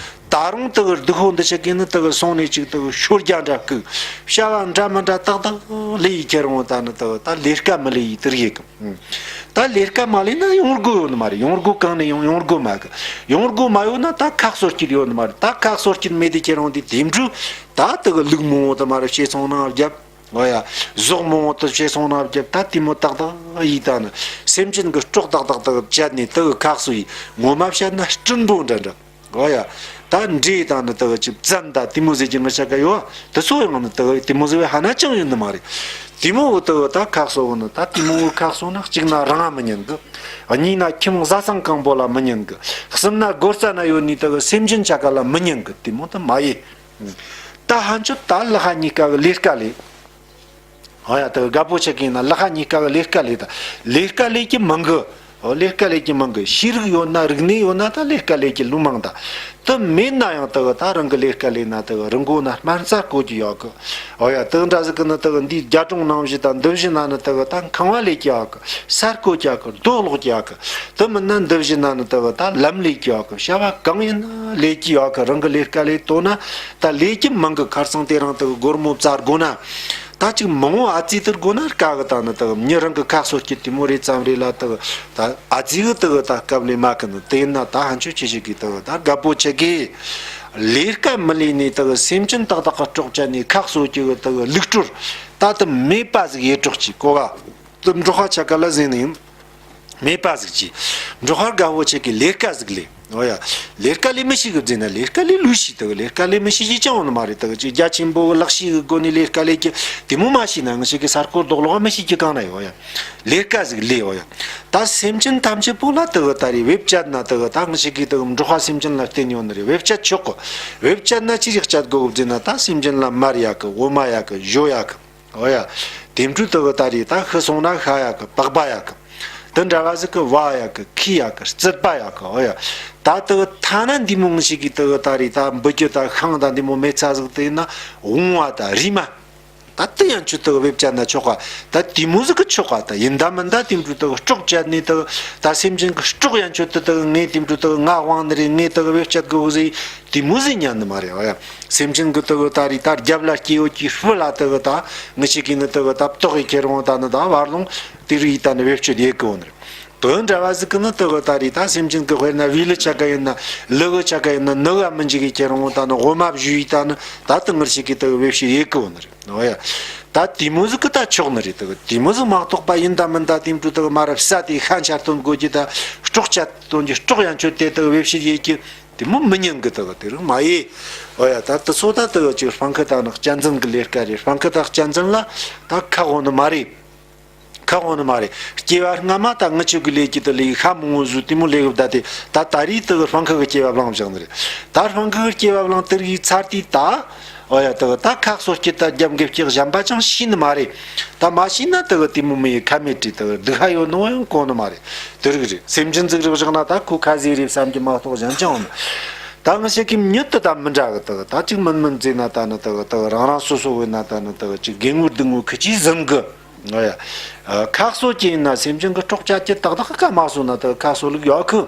ད་རུང་དག་སྡུག་ཧོ་འདི་ཆ་གི་ནི་དག་སོང་ནས་ཅིག་དག་ཤོར་རྒྱ་འདྲ་སྐུག་བྱ་བ་འདྲ་མི་འདྲ་ཏག་ཏག་ལས་ཡི་ཁྱེར་འོང་། ད་ནི་དག་ད་ལས་ཀ་མི་ལས་ཡི་དེར་ཡེད་གི། ད་ལས་ཀ་མ་ལས་ན་ཡོང་སྒོ་ཡོད་ནི་མ་རེད། ཡོང་སྒོ་གང་ནས་ཡོང་། ཡོང་སྒོ་མ་གི། ཡོང་སྒོ་མ་ཡོད་ན་ད་ཁ་གསོ་རྒྱུ་ཡོད་ནི་མ་རེད། ད་ཁ་གསོ་རྒྱུ་མེད་དེ་ཁྱེར་འོང་དེ་དེ་འདྲ་ད་དག་ལུག་མང་བོ་དུ་མ་རེད་བྱས་སོང་ན་རྒྱབ། འོ་ཡ། ཟོག་མང་བོ་དུ་བྱས་སོང་ན་རྒྱབ། ད་དེ་མོ་ཏག་ཏག་ཡིས་ད་ནི་སེམས་ཅན་གི་སྲོག་ཏག་ཏག་ཏག་བཅད་ནས་དག་ཁ་གསོ་ཡིས། ངོ་མ་བཤད་ན་སྲིན་པོ་འདྲ་འདྲ། འོ་ཡ། ད་འདྲེ་དང་ནི་དག་ཅིག་བཙན་ད་དེ་མོ་ཟེར་གྱི་ངི་ཆ་ག་ཡོད། དེ་ཚོ་ཡང་ནི་དག་དེ་མོ་ཟེར་བའི་ཧ་ན་ཅང་ཡོད་ནི་མ་རེད། དེ་མོ་བོ་དག་ད་ཁ་གསོ་བོ་ནི། ད་དེ་མོ་བོ་ཁ་གསོ་ན་གཅིག་ན་རང་ང་མི་ཉན་གི། གཉིས་ན་ཁྱིམ་བཟའ་ཚང་གང་པོ་ལ་མི་ཉན་གི། གསུམ་ན་སྒོ་རྩ་ན་ཡོད་ནི་དག་སེམས་ཅན་ཆ་ག་ལ་མི་ཉན་གི། དེ་མོ་ད་མ་ཡེད། ད་ཕན་ཆོད་ད་ལ་ཁ་གཉིས་ཀ་གི་ལས་ཀ་ལས། ཨ་ཡ། དེ་རྒད་པོ་ཆེ་གི་ཡིན་ན་ལ་ཁ་གཉིས་ཀ་གི་ལས་ཀ་ལས་ད། ལས་ཀ་ལས་ཀྱི་མང་གི། ཨོ། ལས་ཀ་ལས་ཀྱི་མང་གི། ཤེས་རིག་ཡོད་ན་རིག་གནས་ཡོད་ན་ད་ལས་ཀ་ལས་ཀྱི་ལུགས་མང་ད། དེ་མེད་ན་ཡང་དེ་གི་ད་རང་གི་ལས་ཀ་ལས་ན་དེ་གི་རི་མགོ་ན་སྨན་རྩྭ་རྐོ་རྒྱུ་ཡོད་གི། ཨོ་ཡ། དེ་འདྲ་ཟིག་གི་ནི་དེ་གི་འདིའི་རྒྱ་གྲོང་ནང་བཞིན་ད་འདི་བཞིན་ན་ནི་དེ་གི་ད་ཁང་བ་ལས་ཀྱི་ཡོད་གི། ས་རྐོ་རྒྱུ་ཡོད་གི། རྡོ་སློག་རྒྱུ་ཡོད་གི། དེ་མིན་ན་འདི་བཞིན་ན་ནི་དེ་གི་ད་ལམ་ལས་ཀྱི་ཡོད་གི། བྱ་བ་གང་ཡིན་ན་ལས་ཀྱི་ཡོད་གི། རང་གི་ལས་ཀ་ལས་དོ་ན་ད་ལས་ཀྱི་མང་གི། ཁར་སང་དེ་རིང་དེ་གི་སྒོར་མོ་བཙལ་དགོས་ན། ད་ཅིག་མང་བོ་ཨ་ཙི་དེར་དགོས་ན་དཀའ་གི། ད་ནི་དག་མྱི་རང་གི་ཁ་གསོ་རྒྱུ་དེ་མོ་རེ་ཙམ་རེ་ལ་དག་ད་ཨ་ཙི་གི་དག་ད་སྐབས་ལས་མ་གི་ནི། དེ་ཡིན་ན་ད་ཕན་ཆོད་ཆེ་ཞིག་གིས་དག་ད་རྒད་པོ་ཆེ་གིས་ལས་ཀ་མི་ལས་ནས་དག་སེམས་ཅན་ཏག་ཏག་གི་སྲོག་བཅད་ནས་ཁ་གསོ་རྒྱུ་གི་དག་ལུགས་སྲོལ་ད་དེ་མེད་པ་ཟིག་ཡེ་གྲོགས་ཀྱི་གོ་བ་དེ་འབྲོག་པ་ཆ་ག་ལ་ཟིན་ནི་ཡིན། མེད་པ་ཟིག་གྱིས། འབྲོག་པ་རྒད་པོ་ཆེ་གིས་ལས་ཀ་ཟིག་ལས། འོ་ཡ། ལས་ཀ་ལས་མི་ཤེས་གི་བཟླས་ན་ལས་ཀ་ལས་ལོས་ཤེས། དེ་གི་ལས་ཀ་ལས་མི་ཤེས་ཀྱི་ཅང་ཡོད་ནི་མ་རེད། དེ་གི་ཅིག་རྒྱ་ཆེན་པོ་གི་ལག་ཤེས་གི་སྒོ་ནས་ལས་ཀ་ལས་ཀྱི་དེ་མོ་མ་ཤེས་ན་ང་ཅག་གི་ས་རྐོ་རྡོ་སློག་མི་ཤེས་ཀྱི་གང་ན་ཡོད། འོ་ཡ། ལས་ཀ་ཟིག་ལས། འོ་ཡ། ད་སེམས་ཅན་ཐམས་ཅད་པོ་ལ་དེ་གི་ད་རེས་བེད་སྤྱད་ན་དེ་གི་ད་ང་ཅག་གི་དེ་གི་འབྲོག་པ་སེམས་ཅན་ལ་བརྟེན་ཡོད་ནི་རེད། བེད་སྤྱད་ཆོག་གི། བེད་སྤྱད་ན་ཅི་ཞིག་སྤྱད་དགོས་གི་བཟླས་ན། ད་སེམས་ཅན་ལ་མར་ཡག་གི། འོ་མ་ཡག་གི། ཞོ་ཡག་གི། འོ་ཡ། དེ་འཕྲོ་དེ་གི་ད་རེས་ད་ཤི་སོང་ན་ཤ་ཡག་གི། པགས་པ་ཡག་གི། དེ་འདྲ་བ་ཟིག་གི་བ་ཡག་གི། ཁུ་ཡག་གི། རྩུབ་པ་ཡག་གི། འོ་ཡ། ད་དེ་གི་ཐ་ན་འདི་མོ་ང་ཅག་གི་དེ་གི་ད་རེས་ད་འབུ་གྱི་ད་ཤིང་ད་འདི་མོ་མེད་ཚ་ཟིག་དེ་ཡིན་ན་བོང་བ་ད་རིལ་མ། ད་དེ་ཡན་ཆོད་དེ་གི་བེད་སྤྱད་ན་ཆོག་ག། ད་དེ་མོ་ཟིག་གི་ཆོག་ག། ད་ཡིན་ད་མིན་ད་དེ་འཕྲོ་དེ་གི་སྲོག་བཅད་ནས་དེ་གི་ད་སེམས་ཅན་གི་སྲོག་ཡན་ཆོད་དེ་དེ་གི་ངས་དེ་འཕྲོ་དེ་གི་ང་དབང་ནི་རེད། ངས་དེ་གི་བེད་སྤྱད་དགོས་གི་ཟེར། དེ་མོ་ཟིག་ཉན་ནི་མ་རེད། འོ་ཡ། སེམས་ཅན་གི་དེ་གི་ད་རེས་ད་རྒྱབ་ལ་སྐྱེ་ཡོད་ཀྱི་སྤུ་ལ་དེ་གི་ད་ང་ཅག་གིས་ནི་དེ་གི་ད་བཏགས་ཡི་ཁྱེར་འོང་ད་ནི་ད་བར་ལོང་དེ་རིགས་ཡི་ད་ནི་བེད་སྤྱོད་ཡེད་གི་འོང་ནི་རེད། དོན་འདྲ་བ་ཟིག་གི་ནི་དེ་གི་ད་རེས་ད་སེམས་ཅན་གི་དཔེར་ན་བེའུ་ལི་ཆ་ག་ཡིན་ན། ལུ་གུ་ཆ་ག་ཡིན་ན། ནུ་ག་མི་འཇིག་གི་ཁྱེར་འོང་ད་ནི་འོ་མ་བཞོས་ཡི་ད་ནི་ད་དེ་ང་ཅག་གིས་དེ་གི་བེད་སྤྱོད་ཡེད་གི་འོང་ནི་རེད། འོ་ཡ། ད་དེ་མོ་ཟིག་གི་ད་ཆོག་ནི་རེད། དེ་གི་དེ་མོ་ཟིག་མ་གཏོགས་པ་ཡིན་ད་མིན་ད་དེ་འཕྲོ་དེ་གི་མར་ར་བསད་དེ་ཤ་འཕྱར་བཏོན་དགོས་ཀྱི། ད་སྲོག་བཅད་བཏོན་གྱི་སྲོག་ཡན་ཆོད་དེ་དེ་གི་བེད་སྤྱོད་ཡེད་ཀྱི་དེ་མོ་མི་ཉན་གི། དེ་གི་དེ་རིགས་མ་ཡེད། འོ་ཡ། ད་དེ་ཚོ་ད་དེ་གི་ཅིག་སྤང་ཁུ་དང་ནི་གཅན་གཟན་གི་ལས་ཀ་རེད། སྤང་ཁུ་དང་གཅན་གཟན་ལ་ད་ཁག་འོང་ནི་མ་རེད། ཁག་འོང་ནི་མ་རེད། སྐྱེ་བ་སྔ་མ་ད་ངི་ཆོ་གི་ལས་ཀྱི་དེ་ལས་ཤ་མང་བོ་ཟོས་དེ་མོ་ལས་གི་བསྡད་དེ། ད་ད་རེས་དེ་གི་སྤང་ཁུ་གི་སྐྱེ་བ་བླངས་བཞག་ནི་རེད། ད་སྤང་ཁུ་གི་སྐྱེ་བ་བླངས་དེ་རིགས་ཚར་དུས་ད། འོ་ཡ། དེ་གི་ད་ཁ་གསོ་སྐྱེ་ད་རྒྱབ་འགེབས་སྐྱེ་གཞན་པ་ཅང་ཤེས་ནི་མ་རེད། ད་མ་ཤེས་ན་དེ་གི་དེ་མོ་མི་ཡི་ཁ་མེད་དྲིས་དེ་གི་སྡུག་ཧ་ཡོད་ནོ་ཡང་གོ་ནི་མ་རེད། དེ་རིགས་རེད། སེམས་ཅན་ཟིག་རིག་བཞག་ན་ད་ཁོ་ཁ་ཟས་རེད་བསམ་གྱི་མ་གཏོགས་གཞན་ཅང་འོང་ནི། ད་ང་ཅག་གི་མྱི་དེ་ད་མི་འདྲ་གི། དེ་གི་ད་ཅིག་མིན་མིན་བཟླས་ན་ད་ནི་དེ་གི་དེ་གི་རང་རང་སོ་སོ་བས་ན་ད་ནི་དེ་གི་ཅིག་དགེ་བསྔོ་སྡིག་བསྔོ་ཁི་ཅིག་ཟིན་གི། ཨ་ཡ། ཨ། ཁ་གསོ་ཅིག་ཡིན་ན་སེམས་ཅན་གི་སྲོག་བཅད་རྒྱུ་ཏག་ཏག་ག་མ་གསོ་ན་དེ་ཁ་གསོ་ལུགས་ཡོད་གི།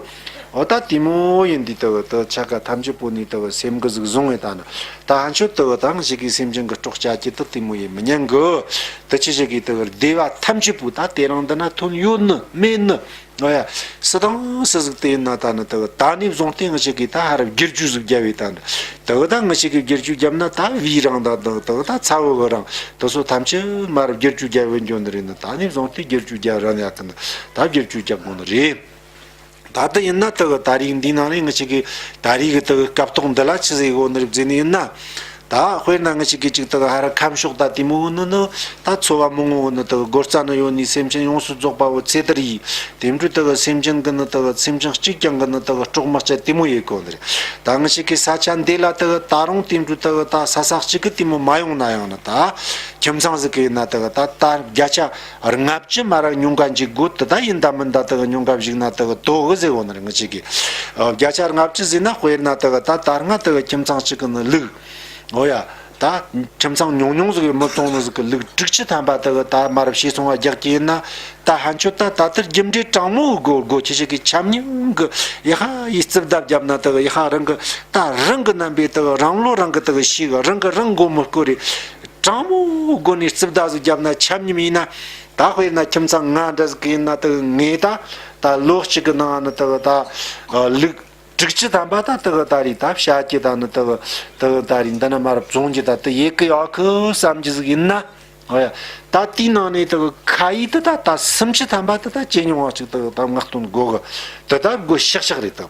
འོ་ད་དེ་མོ་ཡིན་དུས་དེ་གི་དེ་ཆ་ག་ཐམས་ཅད་པོ་ནས་དེ་གི་སེམས་གི་ཟིག་བཟུང་བས་ད་ནི། ད་ཕན་ཆོད་དེ་གི་ད་ང་ཅག་གི་སེམས་ཅན་གི་སྲོག་བཅད་རྒྱུ་དེ་དེ་མོ་ཡེད་མི་ཉན་གི། དེ་ཆི་ཞིག་གི་དེ་གི་སྡེ་བ་ཐམས་ཅད་པོ་ད་དེ་རིང་འདི་ན་ཐོན་ཡོད་ནི་མེད་ནི། འོ་ཡ། སུ་དང་སུ་ཟིག་དེ་ཡིན་ན་ད་ནི་དེ་གི་ད་ནས་བཟུང་སྟེ་ང་ཅག་གིས་ད་ཧར་བསྒྱུར་བཅོས་ཟིག་རྒྱབ་བས་ད་ནི། དེ་གི་ད་ང་ཅག་གིས་བསྒྱུར་བཅོས་རྒྱབ་ན་ད་བིའི་རང་དང་དེ་གི་ད་ཚ་བོ་གི་རང་དེ་ཚོ་ཐམས་ཅད་མར་བསྒྱུར་བཅོས་རྒྱབ་བས་འགྱོ་ནི་རེད་ནི། ད་ནས་བཟུང་སྟེ་བསྒྱུར་བཅོས་རྒྱབ་རན་ཡག་གི་ནི། ད་བསྒྱུར་བཅོས་རྒྱབ་དགོས་ནི་རེད། ད་དེ་ཡིན་ན་དེ་གི་ད་རིགས་འདིའི་ནང་ནས་ང་ཅག་གིས་ད་རིགས་གི་དེ་གི་སྐབས་ཐོག་འདི་ལ་ཆི་ཟིག་ཡོད་ནི་རེད་བཟླས་ནི་ཡིན་ན། ད་དཔེར་ན་ང་ཅག་གི་ཅིག་དེ་གི་ཧར་ཁམས་ཕྱོགས་ད་དེ་མོ་ནི་ནི་ད་ཚོ་བ་མང་བོ་ནི་དེ་གི་སྒོ་རྩ་ནས་ཡོད་ནི་སེམས་ཅན་ཡོངས་སུ་རྫོགས་པ་བོ་ཚེ་དེར་ཡིས། དེ་འཕྲོ་དེ་གི་སེམས་ཅན་གི་ནི་དེ་གི་སེམས་ཅན་གཅིག་ཀྱང་གི་ནི་དེ་གི་སྲོག་མི་བཅད་དེ་མོ་ཡེད་གོ་ནི་རེད། ད་ང་ཅག་གི་ས་ཆ་འདི་ལ་དེ་གི་ད་རུང་དེ་འཕྲོ་དེ་གི་ད་ས་ས་གཅིག་གི་དེ་མོ་མ་ཡོང་ན་ཡང་ནི། ད་ཁྱིམ་ཚང་ཟིག་གི་ཡིན་ན་དེ་གི་ད་ད་བརྒྱ་ཆ་ལྔ་བཅུ་མར་ར་ཉུང་ག་འཇུག་དགོས། དེ་ད་ཡིན་ད་མིན་ད་དེ་གི་ཉུང་ག་བཞུགས་ན་དེ་གི་དོ་གི་ཟེར་གོ་ནི་རེད། ང་ཅག་གིས། ཨ། བརྒྱ་ཆ་ལྔ་བཅུ་ཟེར་ན་དཔེར་ན་དེ་གི་ད་ད་སྔ་དེ་གི་ཁྱིམ་ཚང་གཅིག་གི་ནི་ལུག་འོ་ཡ། ད་ཁྱིམ་ཚང་ཉུང་ཉུང་ཟིག་གི་མི་བཙོང་ནི་ཟིག་གི་ལུག་དྲུག་ཅུ་ཐམ་པ་དེ་གི་ད་མར་བཤས་སོང་བ་རྒྱག་གི་ཡིན་ན། ད་ཕན་ཆོད་ད་ད་དེར་རྒྱུ་འབྲས་དྲང་མོ་དགོས་དགོས། ཁྱེད་ཅག་གིས་ཆམ་ཉམས་གི་ཡི་ཧ་ཡི་རྩིབ་བརྡབ་བརྒྱབ་ན་དེ་གི་ཡི་ཧ་རང་གི་ད་རང་གི་རྣམ་པས་དེ་གི་རང་བློ་རང་གི་དེ་གི་ཤེས་གི། རང་གི་རང་མགོ་མི་སྐོར་རེ། དྲང་མོ་སྒོ་ནས་རྩིབ་བརྡབ་ཟིག་བརྒྱབ་ན་ཆམ་ཉམས་ཡིན་ན། ད་དཔེར་ན་ཁྱིམ་ཚང་ལྔ་འདྲ་ཟིག་གི་ཡིན་ན་དེ་གི་ངས་ད་ད་ལོ་གཅིག་གི་ནང་ནས་དེ་གི་ད་ལུག་དྲུག་ཅུ་ཐམ་པ་ད་དེ་གི་ད་རེས་ད་བཤའ་རྒྱུ་ད་ནི་དེ་གི་དེ་གི་ད་རེས་འདི་ན་མར་བཙོང་རྒྱུ་ད་དེ་ཡེད་གི་ཡོད་གི་བསམ་རྒྱུ་ཟིག་ཡིན་ན། འོ་ཡ། ད་དེའི་ནང་ནས་དེ་གི་ཁ་ཡིས་དེ་ད་ད་སུམ་ཅུ་ཐམ་པ་དེ་ད་ཇེ་ཉུང་བ་ཅིག་དེ་གི་ད་མངགས་གཏོང་དགོས་གི། དེ་ད་དགོས་ཤག་ཤག་རེད་དེ།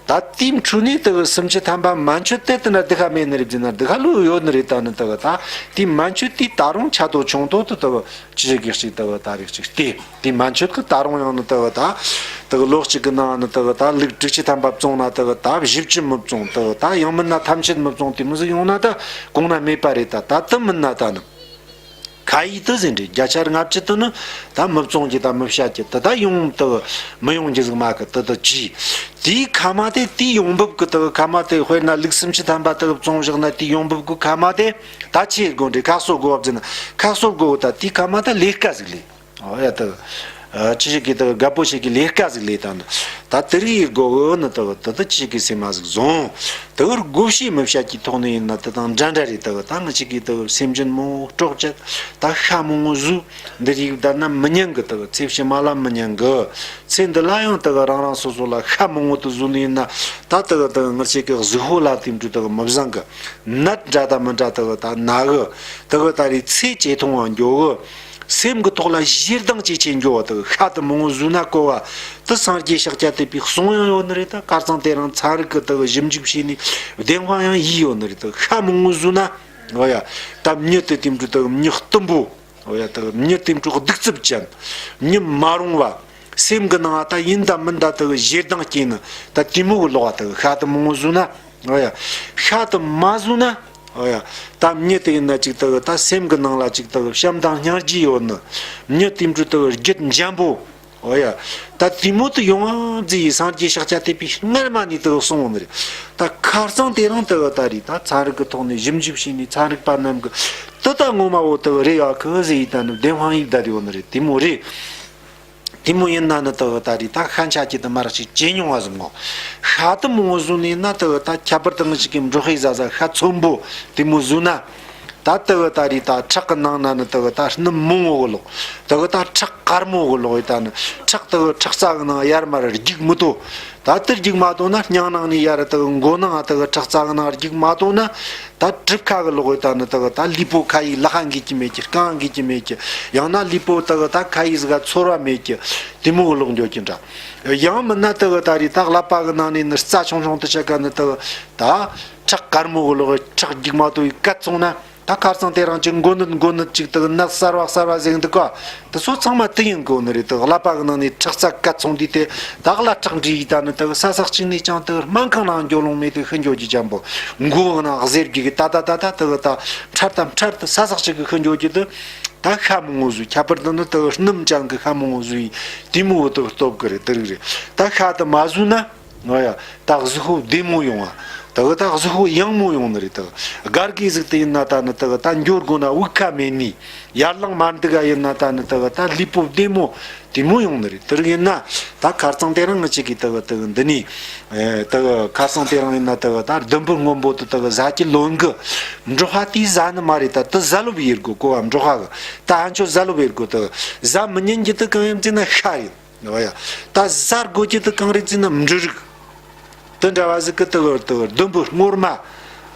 ད་དེའི་འཕྲོ་ནས་དེ་གི་སུམ་ཅུ་ཐམ་པ་མན་ཆད་དེ་དེ་ན་སྡུག་ཁ་མེད་ནི་རེད་ཟེར་ན་སྡུག་ཁ་ལོས་ཡོད་ནི་རེད། ད་ནི་དེ་གི་ད་དེ་མན་ཆད་དེ་ད་རུང་ཆེ་དོ་ཆུང་དོ་དེ་དེ་གི་ཅི་ཞིག་གི་ཅིག་དེ་གི་ད་རེས་ཅིག་སྟེ། དེ་མན་ཆད་གི་ད་རུང་ཡང་ནི་དེ་གི་ད་དེ་གི་ལོ་གཅིག་གི་ནང་ནི་དེ་གི་ད་ལུག་དྲུག་ཅུ་ཐམ་པ་བཙོང་ན་དེ་གི་ད་བཞི་བཅུ་མི་བཙོང་། དེ་གི་ད་ཡང་མིན་ན་ཐམས་ཅད་མི་བཙོང་། དེ་མོ་ཟིག་ཡོང་ན་ད་གོང་ན་མེད་པ་རེད། ད་ད་དེ་མིན་ན་ད་ནི་ཁ་ཡིས་དེ་ཟེར་འདྲ་བརྒྱ་ཆ་ལྔ་བཅུ་དེ་ནི་ད་མི་བཙོང་རྒྱུ་ད་མི་བཤའ་རྒྱུ་དེ་ད་ཡོང་དེ་གི་མི་ཡོང་རྒྱུ་ཟིག་མེད་གི། དེ་དེ་ཅི། དེའི་ཁ་མ་དེ་དེའི་ཡོང་འབབ་གི་དེ་གི་ཁ་མ་དེ་དཔེར་ན་ལུག་སུམ་ཅུ་ཐམ་པ་དེ་གི་བཙོང་བཞག་ན་དེའི་ཡོང་འབབ་གི་ཁ་མ་དེ་ད་ཆི་དགོས་འདྲ། ཁ་གསོ་དགོས་བ་ཟེར་ན་ཁ་གསོ་དགོས་ད་དེའི་ཁ་མ་ད་ལས་ཀ་ཟིག་ལས། འོ་ཡ། དེ་གི་ཨ་ཅི་ཞིག་གི་དེ་གི་རྒད་པོ་ཞིག་གི་ལས་ཀ་ཟིག་ལས་ད་ནི། ད་དེ་རིགས་ཡེད་དགོས་གི་ནི་དེ་གི་དེ་དེ་ཅི་ཞིག་གི་སེམས་མ་ཟིག་བཟུང་། དེ་གི་བགོ་བཤའ་མི་བྱ་གི་ཐོག་ནས་ཡིན་ན་དེ་དང་འདྲ་འདྲ་རེད། དེ་གི་ད་ང་ཅག་གི་དེ་གི་སེམས་ཅན་མང་སྲོག་བཅད་ད་ཤ་མང་བོ་ཟོས་འདི་རིགས་བསྡད་ན་མི་ཉན་གི། དེ་གི་ཚེ་ཕྱི་མ་ལ་མི་ཉན་གི། ཚེ་འདི་ལ་ཡང་དེ་གི་རང་རང་སོ་སོ་ལ་ཤ་མང་བོ་དེ་ཟོས་ནི་ཡིན་ན་ད་དེ་གི་དེ་གི་ང་ཅག་གི་གཟུགས་པོ་ལ་དེ་འདྲ་དེ་གི་མི་བཟང་གི། ནད་འདྲ་ད་མི་འདྲ་དེ་གི་ད་ན་གི། དེ་གི་ད་རེས་ཚེ་ཇེ་ཐུང་བ་འགྱོ་གི། སེམས་ཀྱི་ཐོག་ལ་ཞེ་སྡང་ཅིག་ཆེ་འགྱོ་བ་དག་ཤ་དུ་མང་བོ་ཟོས་ན་གོ་བ་དུ་སངས་རྒྱས་ཤཱཀྱ་ཐུབ་པའི་གསུང་ཡང་ཡོད་ནི་རེད། ད་ཁ་རྩང་དེ་རིང་ཚན་རིག་གི་དག་ཞིབ་འཇུག་བྱས་ནས་བདེན་དཔང་ཡང་ཡིས་ཡོད་ནི་རེད། དག་ཤ་མང་བོ་ཟོས་ན། འོ་ཡ། ད་མྱི་དེ་དེ་འདྲ་དག་མྱི་གཏུམ་པོ། འོ་ཡ། དག་མྱི་དེ་འདྲ་གདུག་རྩུབ་ཅན། མྱི་མ་རུང་བ། སེམས་ཀྱི་ནང་ད་ཡིན་ད་མིན་ད་དག་ཞེ་སྡང་སྐྱེས་ནི་ད་དེ་མོ་གི་ལོག་བ་དག་ཤ་དུ་མང་བོ་ཟོས་ན། འོ་ཡ། ཤ་དུ་མ་ཟོས་ན། འོ་ཡ། ད་མྱི་དེ་ཡིན་ན་ཅིག་དག་ད་སེམས་ཀྱི་ནང་ལ་ཅིག་དག་བྱམས་དང་སྙིང་རྗེ་ཡོད་ནི། མྱི་དེ་འདྲ་དག་རྒྱུད་འཇམ་པོ། འོ་ཡ། ད་དེ་མོ་དུ་ཡོང་བ་མཛེས་ཡི་སངས་རྒྱས་ཤཱཀྱ་ཐུབ་པའི་སྔར་མ་ནས་དག་གསུངས་ནི་རེད། ད་ཁ་རྩང་དེ་རིང་དག་ད་རེད། ད་ཚན་རིག་གི་ཐོག་ནས་ཞིབ་འཇུག་བྱས་ནས་ཚན་རིག་པ་རྣམས་ཀྱི་དུ་ད་ངོ་མ་བོ་དག་རེད་ཡ་ཁི་ཟེར་ཡི་ད་ནི་བདེན་དཔང་ཡིག་བརྡར་ཡོད་ནི་རེད། དེ་མོ་རེད། དེ་མོ་ཡིན་ན་ནི་དག་ད་རེད། ད་ཤ་འཆའ་གི་དུ་མ་རག་ཞིག་ཇེ་ཉུང་བ་བཟུང་ངོ་། ཤ་དུ་མང་བོ་ཟོས་ནས་ན་དག་ད་ཁྱད་པར་དུ་ང་ཞིག་གི་འབྲོག་ཧེ་ཟ་ཟ་ཤ་ཚོན་པོ་དེ་མོ་ཟོས་ན། ད་དག་ད་རེད། ད་ཁྲག་གི་ནང་ན་ནི་དག་ད་སྣུམ་མང་བོ་གི་ལོག། དག་ད་ཁྲག་དཀར་མོ་གི་ལོག་ཡི་ད་ནི་ཁྲག་དག་ཁྲག་རྩ་གི་ནང་ཡར་མར་རྒྱུག་མི་ཐུབ། ད་དེ་རྒྱུག་མ་ཐུབ་ན་སྙིང་ནང་ནས་ཡར་དག་མགོ་ནང་དག་ཁྲག་རྩ་གི་ནང་རྒྱུག་མ་ཐུབ་ན། ད་གྲིབ་ཁ་གི་ལོག་ཡི་ད་ནི་དག་ད་ལུས་པོ་ཁ་ཡི་ལག་ཁ་འགུལ་གྱི་མེད་ཀྱི། རྐང་འགུལ་གྱི་མེད་ཀྱི། ཡང་ན་ལུས་པོ་དག་ད་ཁ་ཡི་ཟིག་ག་ཚོར་བ་མེད་ཀྱི། དེ་མོ་གི་ལོག་འགྱོ་གྱི་འདྲ། ཡང་མིན་ན་དག་ད་རེད། ད་ཀླད་པ་གི་ནང་ནས་ནི་རྩ་ཆུང་ཆུང་དུ་ཆ་ག་ནི་དག་ད་ཁྲག་དཀར་མོ་གི་ལོག་ཁྲག་རྒྱུག་མ་ཐུབ་ཡི་བཀལ་སོང་ན། ད་ཁ་རྩང་དེ་རིང་ཅིག་མགོ་ནད་མགོ་ནད་ཅིག་དག་ནད་གསར་བ་གསར་བ་ཟེར་འདུག་ག། དེ་ཚོ་ཚང་མ་དེ་ཡིན་དགོས་ནི་རེད། དག་ཀླད་པ་གི་ནང་ནས་ཁྲག་རྩ་བཀལ་སོང་དུས་དེ་དག་ལ་ཁྲག་འདྲེས་ཡི་ད་ནི་དག་ས་ས་གཅིག་ནས་ཀྱང་དག་སྨན་ཁང་ནང་འགྱོ་ལོང་མེད་དེ་ཤི་འགྱོ་རྒྱུ་ཅན་པོ། མགོ་ནང་གཟེར་རྒྱུ་གི་ད་ད་ད་ད་དག་ད་འཕྲལ་དང་འཕྲལ་དུ་ས་ས་གཅིག་གི་ཤི་འགྱོ་རྒྱུ་དེ། ད་ཤ་མང་བོ་ཟོས། ཁྱད་པར་དུ་ནི་དག་སྣུམ་ཅན་གི་ཤ་མང་བོ་ཟོས་ཡི་དེ་མོ་བོ་དག་སྟོབས་གི་རེད། དེ་རིགས་རེད། ད་ཤ་དུ་མ་ཟོས་ན། ང་ཡ། ད་གཟུགས་པོ་བདེ་མོ་ཡོང་བ། དག་ད་གཟུགས་པོ་ཡང་མོ་ཡོང་ནི་རེད། དག་སྒར་གི་གཟུགས་དེ་ཡིན་ན་ད་ནི་དག་ད་འགྱོ་དགོས་ན་དབུགས་ཁ་མེད་ནི། ཡར་ལངས་མར་འདུག་ག་ཡིན་ན་ད་ནི་དག་ད་ལུས་པོ་བདེ་མོ་དེ་མོ་ཡོང་ནི་རེད། དེ་རིགས་ཡིན་ན་ད་ཁ་རྩང་དེ་རིང་ང་ཅིག་གིས་དག་དག་འདི་ནི། ཨེ། དག་ཁ་རྩང་དེ་རིང་ཡིན་ན་དག་ད་ཟླུམ་པོ་སྔོན་པོ་དུ་དག་ཟ་གི་ལོན་གི། འབྲོག་པ་དེས་ཟ་ནི་མ་རེད། ད་དུ་ཟ་ལོབ་ཡེར་དགོས་གོ་བ། འབྲོག་པ་གི་ད་ཨ་མཆོད་ཟ་ལོབ་ཡེར་དགོས། དུ་ཟ་མི་ཉན་གྱི་དུ་གང་ཡིན་ཟེར་ན་ཤ་རེད། འོ་ཡ། ད་ཟ་དགོས་ཀྱི་དུ་གང་རེད་ཟེར་ན་འབྲུ་རིགས། དུ་འདྲ་བ་ཟིག་གི་དུ་གི་དུ་གི་ཟླུམ་པོ་སྔོར་མ།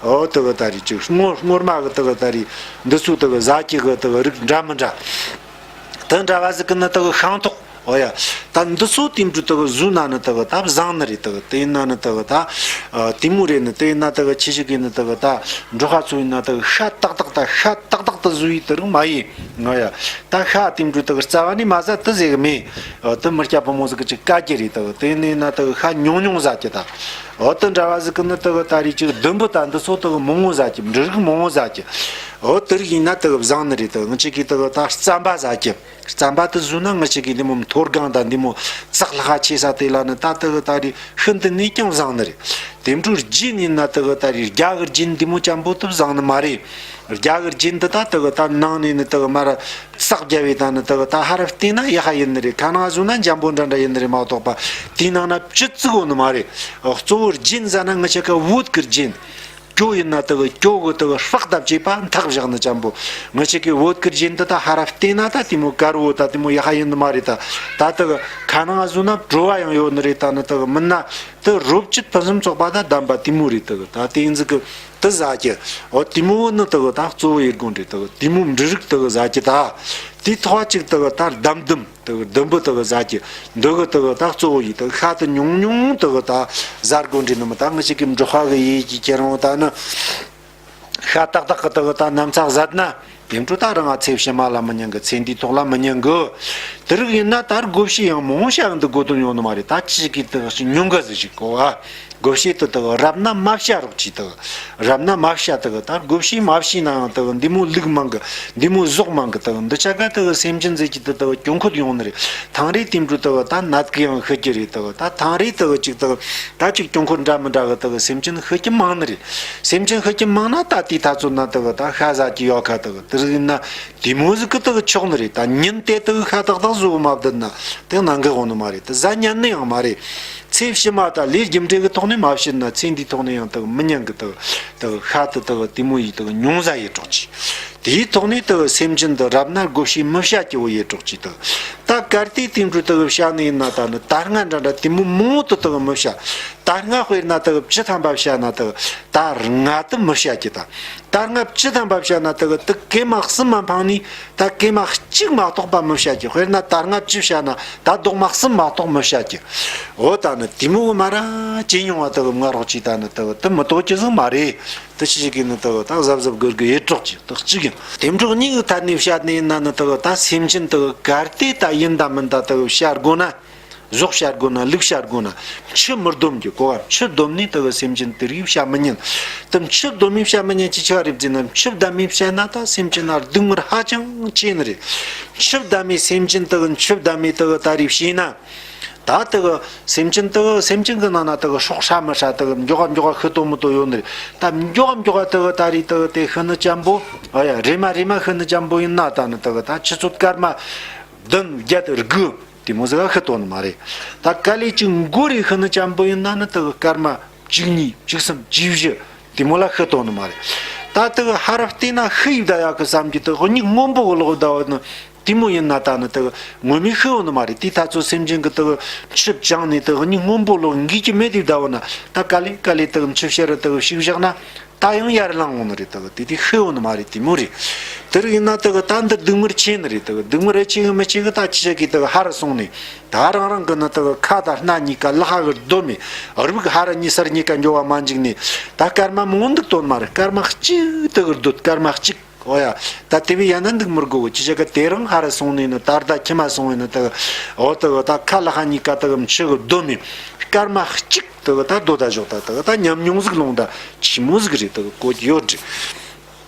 འོ་དུ་གི་ད་རེད་ཅིག་སྔོ་སྔོར་མ་གི་དུ་གི་ད་རེད། འདི་ཚོ་དུ་གི་ཟ་གི་གི་དུ་གི་རིགས་འདྲ་མི་འདྲ། དུ་འདྲ་བ་ཟིག་གི་ནི་དུ་གི་ཤིང་ཐོག་འོ་ཡ། ད་འདི་ཚོ་དེ་འདྲ་དུ་གི་ཟོས་ན་ནི་དུ་གི་ད་བཟང་ནི་རེད། དུ་གི་དེ་ཡིན་ན་ནི་དུ་གི་ད། ཨ། དེ་མོ་རེད་ནི། དེ་ཡིན་ན་དུ་གི་ཁྱི་ཞིག་གི་ནི་དུ་གི་ད། འབྲོག་པ་ཚོ་ཡིན་ན་དུ་གི་ཤ་ཏག་ཏག་ད་ཤ་ཏག་ཏག་དུ་ཟོས་ཡི་དུ་རིགས་མ་ཡིན། འོ་ཡ། ད་ཤ་དེ་འདྲ་དག་རྩ་བ་ནས་མ་ཟ་དུ་ཟེར་གི་མེད། འོ་དུ་མི་སྐྱ་ཕོ་མོ་ཟིག་གི་ཅིག་བཀའ་རྒྱུ་རེད། དག་དེ་ནས་ན་དག་ཤ་ཉུང་ཉུང་ཟ་རྒྱུ་ད། འོ་དུ་འདྲ་བ་ཟིག་གི་ནི་དག་ད་རེས་ཅིག་ཟླུམ་པོ་ད་འདི་ཚོ་དག་མང་བོ་ཟ་རྒྱུ། འབྲུ་རིགས་མང་བོ་ཟ་རྒྱུ། འོ་དུ་རིགས་ཡིན་ན་དག་བཟང་ནི་རེད། དག་ང་ཅིག་གིས་དག་ད་རྩམ་པ་ཟ་རྒྱུ། རྩམ་པ་དུ་ཟོས་ན་ང་ཅིག་གིས་འདི་མོ་མཐོ་སྒང་ད་འདི་མོ་ཙག་ལྷག་ཆེ་ས་དེ་ལ་ནི་ད་དག་ད་རེས་ཤིན་ཏུ་ནས་ཀྱང་བཟང་ནི་རེད། དེ་འཕྲོ་རྒྱན་ཡིན་ན་དག་ད་རེས་རྒྱ་གི་རྒྱན་འདི་མོ་ཅན་པོ་དུ་བཟང་ནི་མ་རེད། རྒྱ་གི་རྒྱན་འདི་ད་དག་ད་ནང་ནས་ནི་དག་མར་ཙག་རྒྱབ་བས་ད་ནི་དག་ད་ཧར་བལྟས་ན་ཡག་པ་ཡིན་ནི་རེད། ཁ་ནང་བཟོས་ན་འཇམ་པོ་འདྲ་འདྲ་ཡིན་ནི་རེད་མ་གཏོགས་པ། དེའི་ནང་ན་བཅུད་བཙུགས་ཡོད་ནི་མ་རེད། གཙོ་བོ་རྒྱན་ཟ་ན་ངི་ཆ་ག་བོད་ཀྱི་རྒྱན། གྱོ་ཡིན་ན་དག་གྱོ་གི་དག་ཧྲག་ལྡབ་བྱས་པ་འཐག་བཞག་ནི་ཅན་པོ། ངི་ཆ་གི་བོད་ཀྱི་རྒྱན་འདི་ད་ཧར་བལྟས་ན་ད་དེ་མོ་དཀར་བོ་ད་དེ་མོ་ཡག་པ་ཡིན་ནི་མ་རེད། ད་ད་དག་ཁ་ནང་བཟོས་ན་བྲོ་བ་ཡང་ཡོད་ནི་རེད། ད་ནི་དག་མིན་ན་དག་རོ་བཅུད་ཕུན་སུམ་ཚོགས་པ་ད་ལྡན་པ་དེ་མོ་རེད། དག་ད་དེ་ཡིན་ཟིག་གི། དུ་ཟ་རྒྱུ། འོ་དེ་མོ་ནི་དག་ད་གཙོ་བོ་ཡེ་དགོན་རེད། དག་དེ་མོ་འབྲུ་རིགས་དག་ཟ་རྒྱུ་ད། དེ་ཐོག་ཅིག་དག་ད་ལྡམ་ལྡུམ་དག་ལྡུམ་བུ་དག་ཟ་རྒྱུ། འདི་གི་དག་ད་གཙོ་བོ་ཡེ་དག་ཤ་དུ་ཉུང་ཉུང་དག་ད་ཟ་དགོན་རེད། ནི་མི་ད་ང་ཅིག་གི་འབྲོག་པ་གི་ཡེ་གི་ཁྱེད་རང་ད་ནི་ཤ་ཏག་ཏག་གི་དག་ད་ནམ་ཚག་ཟ་ན། དེ་འཕྲོ་ད་རང་ང་ཚེ་ཕྱི་མ་ལ་མི་ཉན་གི། ཚེ་འདིའི་ཐོག་ལ་མི་ཉན་གི། དེ་རིགས་ཡིན་ན་ད་བགོ་བཤའ་ཡང་མང་བོ་བྱ་འདི་དགོས་དོན་ཡོད་ནི་མ་རེད། ད་ཅིག་གི་དག་ཞིག་ཉུང་ག་ཟིག་ཞིག་གོ་ཨ། བགོ་བཤའ་དེ་དག་རབ་ན་མ་བྱ་རོགས་གྱིས་དག་རབ་ན་མ་བྱ་དག་ད་བགོ་བཤའ་མ་བྱས་ན་ཡང་དག་འདི་མོ་ལུག་མང་གི། འདི་མོ་ཟོག་མང་གི། དག་འདི་ཆ་ག་དག་སེམས་ཅན་ཟེར་གྱི་དེ་དག་གྱོང་ཁུ་ཡོང་ནི་རེད། ཐང་རེ་དེ་འཕྲོ་དག་ད་ནད་གི་ཡང་ཤི་རྒྱུ་རེད། དག་ད་ཐང་རེ་དག་ཅིག་དག་ད་ཅིག་གྱོང་ཁུ་འདྲ་མི་འདྲ་གི་དག་སེམས་ཅན་ཤི་རྒྱུ་མང་ནི་རེད། སེམས་ཅན་ཤི་རྒྱུ་མང་ན་ད་དེའི་ཐ་ཚོད་ན་དག་ད་ཤ་ཟ་རྒྱུ་ཡོད་ཁ། དག་དེ་རིགས་ཡིན་ན་དེ་མོ་ཟིག་གི་དག་ཆོག་ནི་རེད། ད་ཉིན་དེ་དག་ཤ་ཏག་ཏག་ཟོས་མ་བསྡད་ན་དེ་ནང་གི་འོང་ནི་མ་རེད། དེ་ཟ་ཉན་ནི་ཡང་མ་རེད། ཚེ་ཕྱི་མ་ད་ལས་རྒྱུ་འབྲས་ཀྱི་ཐོག་ནས་མ་བྱེད་ན་ཚེ་འདིའི་ཐོག་ནས་ཡང་དག་མི་ཉན་གི། དག་དག་ཤ་དེ་དག་དེ་མོ་ཡེ་དག་ཉུང་ཟ་ཡེ་རོགས་གྱིས། དེའི་ཐོག་ནས་དག་སེམས་ཅན་དེ་རབ་ན་བགོ་བཤའ་མི་བྱ་སྐྱེ་བོ་ཡེ་རོགས་གྱིས། དག་ད་གལ་ཏེ་དེ་འཕྲོ་དག་བྱ་ནི་ཡིན་ན་ད་ནི་ད་སྔ་འདྲ་འདྲ་དེ་མོ་མང་དུ་དག་མི་བྱ། ད་སྔ་དཔེར་ན་དེ་གི་བཅུ་ཐམ་པ་བཤད་ན་དེ་གི་ད་ལྔ་དེ་མི་བཤད་ཀྱི། ད་ད་སྔ་བཅུ་ཐམ་པ་བཤད་ན་དེ་གི་དེ་གེ་མ་གསུམ་མ་འཕངས་ནས་ད་གེ་མ་གཅིག་མ་གཏོགས་པ་མི་བཤད་ཀྱི། དཔེར་ན་ད་སྔ་བཅུ་བཤད་ན་ད་རྡོག་མ་གསུམ་མ་གཏོགས་མི་བཤད་ཀྱི། འོ་ད་ནི་དེ་མོ་གི་མ་ར་ཇེ་ཉུང་བ་དེ་གི་ང་རོགས་ཀྱིས་ད་ནི་དེ་གི་དེ་མི་དོ་ཀྱི་ཟིག་མ་རེད། དེ་ཆི་ཞིག་གི་ནི་དེ་གི་ད་གཟབ་གཟབ་གི་གི་ཡེ་གྲོགས་ཀྱི་དེ་གཅིག་ཡིན། དེ་འཕྲོ་གཉིས་ཀྱི་ཐད་ནས་བཤད་ནས་ན་ནི་དེ་གི་ད་སེམས་ཅན་དེ་གི་གལ་ཏེ་ད་ཡིན་ད་མིན་ད་དེ་གི་བཤད་དགོས་ན། གཟུགས་བཤད་དགོས་ན། ལུགས་བཤད་དགོས་ན། མཆུ་མི་སྡོམ་གྱི་གོ་བ། མཆུ་སྡོམ་ནས་དེ་གི་སེམས་ཅན་དེ་རིགས་བཤད་མི་ཉན། དེ་མཆུ་སྡོམ་མི་བཤད་མི་ཉན་ཅི་ཆེ་བ་རེད་ཟེར་ན། མཆུ་བསྡམས་མི་བཤད་ན་ད་སེམས་ཅན་ན་སྡུག་བསྔལ་ཧ་ཅང་ཆེ་ནི་རེད། མཆུ་བསྡམས་མི་སེམས་ཅན་དེ་གི་མཆུ་བསྡམས་མི་དེ་གི་ད་རེས་བཤད་ན། ད་དེ་གི་སེམས་ཅན་དེ་གི་སེམས་ཅན་གི་ནང་ན་དེ་གི་སྲོག་ཧྲ་མི་ཧྲ་དེ་གི་མགྱོགས་མགྱོགས་ཤི་དོ་མི་དོ་ཡོད་ནི་རེད། ད་མགྱོགས་མགྱོགས་དེ་གི་ད་རེས་དེ་གི་དེ་ཤི་ནི་ཅན་པོ། ཨ་ཡ། རེ་མ་རེ་མ་ཤི་ནི་ཅན་པོ་ཡིན་ན་ད་ནི་དེ་གི་ད་ཆུ་ཚོད་སྐར་མ་བདུན་བརྒྱད་དགུ། དེ་མོ་ཟིག་ག་ཤི་དོ་ནི་མ་རེད། ད་དཀའ་ལས་ཅིག་མགོ་རེ་ཤི་ནི་ཅན་པོ་ཡིན་ན་ནི་དེ་གི་སྐར་མ་བཅུ་གཉིས། བཅུ་གསུམ། བཅུ་བཞི། དེ་མོ་ལ་ཤི་དོ་ནི་མ་རེད། ད་དེ་གི་ཧར་བལྟས་ན་ཤི་ཡི་ད་ཡག་གི་བསམ་གྱི། དེ་གི་མིག་སྔོན་པོ་གི་ལོག་ད་བ་ནི་དེ་མོ་ཡིན་ན་ད་ནི་དེ་གི་ངོ་མས་ཤི་ཡོད་ནི་མ་རེད། དེ་ད་ཚོ་སེམས་ཅན་གི་དེ་གི་མཆུ་བཅངས་ནས་དེ་གི་མིག་སྔོན་པོ་ལོག་འགུལ་གྱི་མེད་དེ་ད་བ་ན། ད་དཀའ་ལས་དཀའ་ལས་དེ་གི་མཆུ་ཕྱི་རུ་དེ་གི་ཕྱིས་བཞག་ན། ད་ཡང་ཡར་ལངས་འོང་ནི་རེད། དེ་གི་དེ་དེ་ཤི་ཡོད་ནི་མ་རེད། དེ་མོ་རེད། དེ་རིགས་ཡིན་ན་དེ་གི་ད་འདི་སྡུག་བསྔལ་ཆེ་ནི་རེད། དེ་གི་སྡུག་བསྔལ་རེ་ཆེ་གི་མི་ཆེ་གི་ད་ཅི་བྱེད་གི། དེ་གི་ཧར་སོང་ནས་ད་རང་རང་གི་ནི་དེ་གི་ཁ་དང་སྣ་གཉིས་ཀ་ལག་པ་གི་རྡོ་མེད། རུ་བིག་ཧར་གཉིས་སར་གཉིས་ཀ་འགྱོ་བ་མ་འཇུག་ནས། ད་སྐར་མ་མང་འདུག་དོན་མ་རེད། སྐར་མ་གཅིག་དེ་གི་སྡོད། སྐར་མ་གཅིག་འོ་ཡ། ད་དེ་བས་ཡང་ན་འདུག་མི་དགོས་གི། ཅི་བྱེད་གི། དེ་རིང་ཧར་སོང་ནས་ནི་ད་ལྟ་ཁྱིམ་མ་སོང་བས་ནི་དེ་གི། འོ་དེ་གི་ད་ཁ་ལག་པ་གཉིས་ཀ་དེ་གི་མཆུ་གི་རྡོ་མེད། སྐར་མ་གཅིག་དེ་གི་ད་སྡོད་ད་ཞོག་ད་དེ་གི་ད་ཉམས་མྱོང་ཟིག་ལོངས་ད་ཆི་མོ་ཟིག་རེད། དེ་གི་གོ་གི་ཡོད་རེད།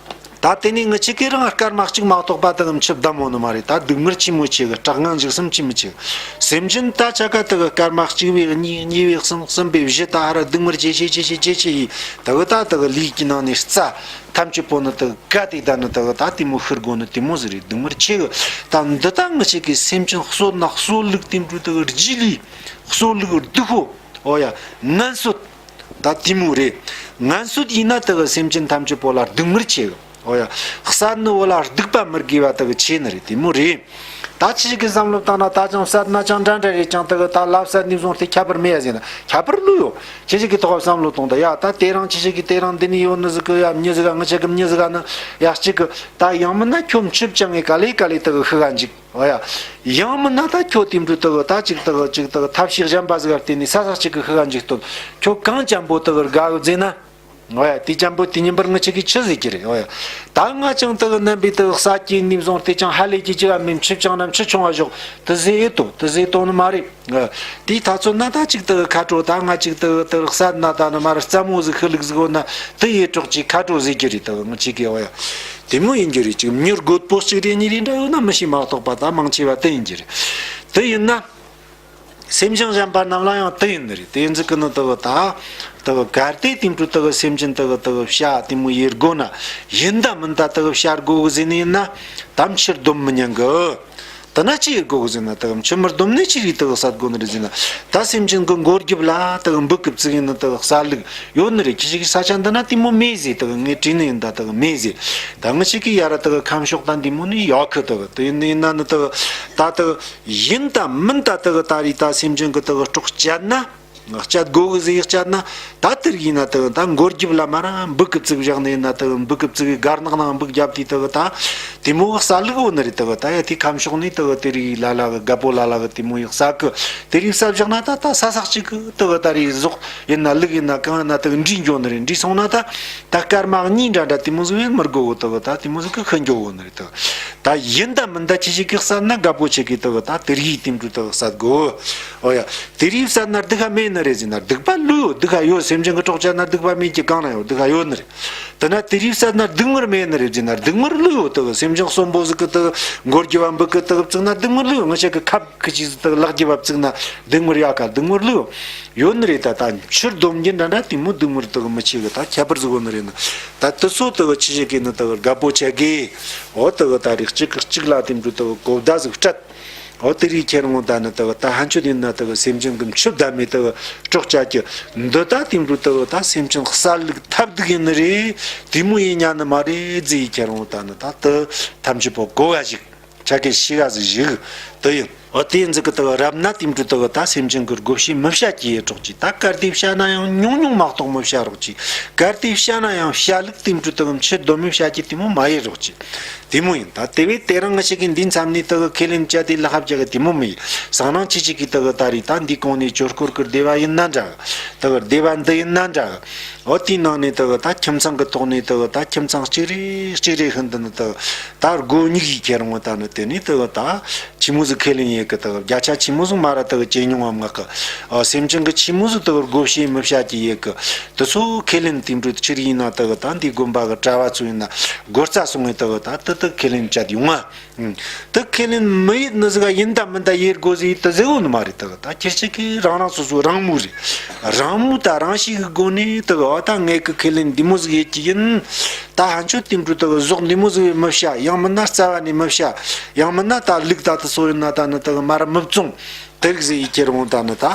ད་དེ་ནས་ངི་ཆི་གི་རང་སྐར་མ་གཅིག་མ་གཏོགས་པ་དེ་གི་མཆུ་བསྡམ་འོང་ནི་མ་རེད། ད་སྡུག་བསྔལ་ཆི་མོ་ཆེ་གི། སྐྲག་དངངས་འཇིགས་སེམས་ཆི་མོ་ཆེ་གི། སེམས་ཅན་ད་ཆ་ག་དེ་གི་སྐར་མ་གཅིག་བས་གཉིས། གཉིས་བས་གསུམ། གསུམ་བས་བཞི། ད་ཧར་སྡུག་བསྔལ་ཆེ་ཆེ་ཆེ་ཆེ་ཆེ་ཆེ་ཡིས་དེ་གི་ད་དེ་གི་ལུས་ཀྱི་ནང་ནས་རྩ་ཐམས་ཅད་པོ་ནི་དེ་གི་ག་དེ་ད་ནི་དེ་གི་ད་དེ་མོ་ཤི་དགོས་ནི་དེ་མོ་ཟིག་རེད། སྡུག་བསྔལ་ཆེ་གི། ད་འདི་ད་ངི་ཆི་གི་སེམས་ཅན་གསོད་ན་གསོད་ལུགས་དེ་འདྲ་དེ་གི་རྗེས་ལུས། གསོད་ལུགས་སྡུག་པོ། འོ་ཡ། ངན་གསོད། ད་དེ་མོ་རེད། ངན་གསོད་ཡིན་ན་དེ་གི་སེམས་ཅན་ཐམས་ཅད་པོ་ལ་སྡུག་བསྔལ་ཆེ་གི། འོ་ཡ། བསད་ནི་བོ་ལ་སྡིག་པ་མི་དགེ་བ་དེ་གི་ཆེ་ནི་རེད། དེ་མོ་རེད། ད་ཁྱེད་ཅག་གི་བསམ་བློ་བཏང་ན་ད་ཅང་བསད་ན་ཅང་འདྲ་འདྲ་རེད། ཅང་དེ་གི་ད་ལབ་བསད་ནས་བཟུང་སྟེ་ཁྱད་པར་མེད་ཡ་ཟེར་ན་ཁྱད་པར་ལོས་ཡོད། ཁྱེད་ཅག་གི་ཐོག་བསམ་བློ་གཏོང་ད་ཡ། ད་དེ་རིང་ཁྱེད་ཅག་གི་དེ་རིང་འདི་ནས་ཡོད་ནི་ཟིག་གི་ཡ། མྱི་ཟིག་ག་ངི་ཆ་གི་མྱི་ཟིག་ག་ནི་ཡ་གཅིག་གི། ད་ཡང་མིན་ན་ཁྱོད་མཆུ་བཅངས་ངེ་ག་ལེ་ག་ལེ་དེ་གི་ཤི་ག་འཇིག་འོ་ཡ། ཡང་མིན་ན་ད་ཁྱོད་དེ་འདྲ་དེ་གི་ད་ཅིག་དེ་གི་ཅིག་དེ་གི་ཐབས་ཤེས་གཞན་པ་ཟིག་ག་བརྟེན་ནས་ས་ས་ཅིག་གི་ཤི་ག་འཇིག་སྟོད། ཁྱོད་གང་ཅན་པོ་དེ་གི་དགའ་གི་ཟེར་ན། འོ་ཡ། དེ་ཅན་པོ་དེ་ཉིན་པར་ངི་ཆ་གི་ཆི་ཟེར་གྱི་རེད། འོ་ཡ། ད་ང་ཅང་དེ་གི་རྣམ་པའི་དེ་གི་ས་སྐྱེས་ནས་བཟུང་སྟེ་ཅང་ཧ་ལས་ཀྱི་ཅི་ག་མིན། མཆུ་བཅངས་ན་མཆུ་ཆུང་བ་ཞོག་དེ་ཟེར་ཨེ་ཏོ། དེ་ཟེར་ཏོ་ནི་མ་རེད། ཨ། དེའི་ཐ་ཚོད་ན་ད་ཅིག་དེ་གི་ཁ་དྲོ། ད་ང་ཅིག་དེ་གི་དེ་གི་བསད་ན་ད་ནི་མར་རྩ་མོ་ཟིག་ཤི་ལུགས་ཟིག་ཡོད་ན་དེ་ཡེ་གྲོགས་ཀྱིས་ཁ་དྲོ་ཟེར་གྱི་རེད། དེ་གི་ངི་ཆ་གི། འོ་ཡ། དེ་མོ་ཡིན་རྒྱུ་རེད། ཅིག་མྱི་རྒོད་པོ་གཅིག་རེ་གཉིས་རེ་འདྲ་ཡོད་ན་མི་ཤེས་མ་གཏོགས་པ་ད་མང་ཆེ་བ་དེ་ཡིན་རྒྱུ་རེད། དེ་ཡིན་ན། སེམས་ཅན་གཞན་པ་རྣམས་ལ་ཡང་དེ་ཡིན་ནི་རེད། དེ་ཡིན་ཟིག་གི་ནི་དེ་གི་ད་དེ་གི་གལ་ཏེ་དེ་འདྲ་དེ་གི་སེམས་ཅན་དེ་གི་དེ་གི་བྱ་དེ་མོ་ཡེ་དགོས་ན། ཡིན་ད་མིན་ད་དེ་གི་བྱ་དགོས་གི་ཟེར་ནི་ཡིན་ན། ད་མཆུ་སྡོམ་མི་ཉན་གི། དེ་ན་ཅི་ཡེ་དགོས་གི་ཟེར་ན། དེ་གི་མཆུ་མི་སྡོམ་ནི་ཅི་རིགས་དེ་གི་བསད་དགོས་ནི་རེད་ཟེར་ན། ད་སེམས་ཅན་གི་མགོ་རྒྱབ་ལ་དེ་གི་འབུ་གི་བཙུགས་ཡིན་ནི་དེ་གི་བསད་ལུགས་ཡོད་ནི་རེད། ཁྱེད་ཅག་གི་ས་ཆ་འདི་ན་དེ་མོ་མེད་ཟེར། དེ་གི་ངས་དྲིས་ནི་ཡིན། ད་དེ་གི་མེད་ཟེར། ད་ངི་ཆ་གི་ཡ་ར་དེ་གི་ཁམས་ཕྱོགས་ད་འདི་མོ་ནི་ཡོད་གི། དེ་གི་དེ་ཡིན་ནི་ཡིན་ན་ནི་དེ་གི་ད་དེ་གི་ཡིན་ད་མིན་ད་དེ་གི་ད་རེས་ད་སེམས་ཅན་གི་དེ་གི་སྲོག་བཅད་ན། བཅད་དགོས་གི་ཟེར་བཅད་ན། ད་དེ་རིགས་ཡིན་ན་དེ་གི་ད་མགོ་རྒྱབ་ལ་མ་ར་འབུ་གི་བཙུགས་བཞག་ནི་ཡིན་ན། དེ་གི་འབུ་གི་བཙུགས་གི་སྒར་ནག་ནང་འབུ་བརྒྱབ་དུས་དེ་གི་ད་དེ་མོ་གི་བསད་ལུགས་ཡོད་ནི་རེད། དེ་གི་ད་ཡ་དེ་ཁམས་ཕྱོགས་ནས་དེ་གི་དེ་རིགས་ལ་ལ་གི་རྒད་པོ་ལ་ལ་གི་དེ་མོ་ཡི་བསད་གི། དེ་རིགས་བསད་བཞག་ན་ད་ད་ས་ས་གཅིག་གི་དེ་གི་ད་རེས་ཟོག་ཡིན་ན་ལུག་ཡིན་ན་གང་ཡིན་ན་དེ་གི་འདྲེས་འགྱོ་ནི་རེད། འདྲེས་སོང་ན་ད་ད་སྐར་མ་གཉིས་འདྲ་འདྲ་དེ་མོ་ཟིག་ཡིན་མི་དགོས་གི། དེ་གི་ད་དེ་མོ་ཟིག་གི་ཤི་འགྱོ་གི་ནི་རེད། དེ་གི་ད་ཡིན་ད་མིན་ད་ཁྱེད་ཅག་གི་བསད་ན་རྒད་པོ་ཆ་གི་དེ་གི་ད་དེ་རིགས་དེ་འདྲ་དེ་གི་བསད་དགོས། འོ་ཡ། དེ་རིགས་བསད་ན་སྡིག་པ་མེད་ནི་རེད་ཟེར་ན། སྡིག་པ་ལོས་ཡོད། སྡིག་པ་ཡོད། སེམས་ཅན་གི་སྲོག་བཅད་ན་སྡིག་པ་མེད་ཀྱི་གང་ན་ཡོད། སྡིག་པ་ཡོད་ནི་རེད། དེ་ན་དེ་རིགས་བསད་ན་སྡུག་བསྔལ་མེད་ནི་རེད་ཟེར་ན། སྡུག་བསྔལ་ལོས་ཡོད། དེ་གི་སེམས་ཅན་གསོན་པོ་ཟིག་གི་དེ་གི་མགོ་རྒྱབ་བ་འབུ་གི་དེ་གི་བཙུགས་ན་སྡུག་བསྔལ་ལོས་ཡོད། ངི་ཆ་གི་ཁབ་ཁི་ཅིག་ཟིག་དེ་གི་ལག་རྒྱབ་བ་བཙུགས་ན་སྡུག་བསྔལ་ཡོད་ག། སྡུག་བསྔལ་ལོས་ཡོད། ཡོད་ནི་རེད། ད་ད་མཆུ་སྡོམ་གྱི་འདྲ་འདྲ་དེ་མོ་སྡུག་བསྔལ་དེ་གི་མི་ཆེ་གི། ད་ཁྱད་པར་ཟིག་ཡོད་ནི་རེད་ན། ད་དེ་ཚོ་དེ་གི་ཁྱེད་ཅག་གི་ནི་དེ་གི་རྒད་པོ་ཆ་གི། འོ་དེ་གི་ད་རེས་གཅིག་གི་གཅིག་ལ་དེ་འདྲ་དེ་གི་གོ་བརྡ་ཟིག་སྤྲད། འོ་དེ་རིགས་ཁྱེད་རང་ད་ནི་དེ་གི་ད་ཕན་ཆོད་ཡིན་ན་དེ་གི་སེམས་ཅན་གི་མཆུ་བསྡམས་མི་དེ་གི་སྲོག་བཅད་ཀྱི་འདི་ད་དེ་འདྲ་དེ་གི་ད་སེམས་ཅན་བསད་ལུགས་ཐབས་སྡུག་ཡིན་ནི་རེད། དེ་མོ་ཡེ་ཉན་ནི་མ་རེད་ཟེར། ཁྱེད་རང་ད་ནི་ད་དེ་ཐམས་ཅད་པོ་གོ་བ་ཞིག་ཆ་གི་ཤེས་ག་ཟིག་ཞིག་དེ་ཡིན། འོ་དེ་ཡིན་ཟིག་གི་དག་རབ་ན་དེ་འཕྲོ་དག་ད་སེམས་ཅན་གི་དགོས་ཤེས་མི་བྱ་གི་ཡེ་གྲོགས་ཀྱི། ད་གལ་ཏེ་བྱ་ན་ཡང་ཉུང་ཉུང་མ་གཏོགས་མི་བྱ་རོགས་ཀྱི། གལ་ཏེ་བྱ་ན་ཡང་བྱ་ལུགས་དེ་འཕྲོ་དག་མཆུ་སྡོམ་མི་བྱ་གི་དེ་མོ་མ་ཡེ་རོགས་ཀྱི། དེ་མོ་ཡིན། ད་དེ་བས་དེ་རིང་ང་ཞིག་གི་འདི་མཚམས་ནས་དག་ཁས་ལེན་བྱ་དེ་ལ་ཧབ་བྱ་གི་དེ་མོ་མི་ཡེ། སང་ནང་ཅི་ཅིག་གི་དག་ད་རེས་ད་འདི་གོང་ནས་ཇོ་སྐོར་གི་སྡེ་བ་ཡིན་ན་འདྲ་གི། དག་སྡེ་བ་འདི་ཡིན་ན་འདྲ་གི། འོ་དེའི་ནང་ནས་དག་ད་ཁྱིམ་ཚང་གི་ཐོག་ནས་དག་ད་ཁྱིམ་ཚང་གཅིག་རེ་གཅིག་རེ་ཤིན་ཏུ་ནི་དག་ད་སྒོ་གཉིས་ཀྱི་ཁྱེར་འོང་ད་ནི་དེ་ནས་དག་ད། ཆི་མོ་ཟིག་ཁས་ལེན་ཡེ་གི། དག་བརྒྱ་ཆ་ཆི་མོ་ཟིག་མ་ར་དག་ཇེ་ཉུང་བ་མངག་གི། ཨ་སེམས་ཅན་གི་ཆི་མོ་ཟིག་དག་དགོས་ཤེས་མི་བྱ་གི་ཡེ་གི། དེ་ཚོ་ཁས་ལེན་དེ་འཕྲོ་ཆི་རེ་ཡིན་ན་དག་ད་འདི་དགོན་པ་གི་གྲྭ་བ་ཚོ་ཡིན་ན། སྒོ་རྩ་སོང་ངེ་དག་ད་དེ་དག་ཁས་ལེན་བྱ་དེ་ཡོང་ང་། ཨང་། དེ་ཁས་ལེན་མི་ཡེད་ནི་ཟིག་ཡིན་ད་མིན་ད་ཡེ་དགོས་ཟིག་དེ་ཟེར་འོ་ནི་མ་རེད། དག་ད་ཁྱེད་ཅག་གི་རང་རང་སོ་སོ་རང་མོས་རེད། རང་མོས་ད་རང་ཤེས་གི་སྒོ་ནས་དག་འོ་ད་ངེད་གི་ཁས་ལེན་འདི་མོ་ཟིག་ཡེད་ཀྱི་ཡིན། ད་ཕན་ཆོད་དེ་འཕྲོ་དག་གི་ཟོག་འདི་མོ་ཟིག་མི་བྱ། ཡང་མིན་ན་རྩ་བ་ནས་མི་བྱ། ཡང་མིན་ན་ད་ལུག་ད་དེ་སོ་ཡིན་ན་ད་ནི་དག་གི་མར་མི་བཙོང་། དེ་རིགས་ཟེར་ཡི་ཁྱེར་འོང་ད་ནི་ད་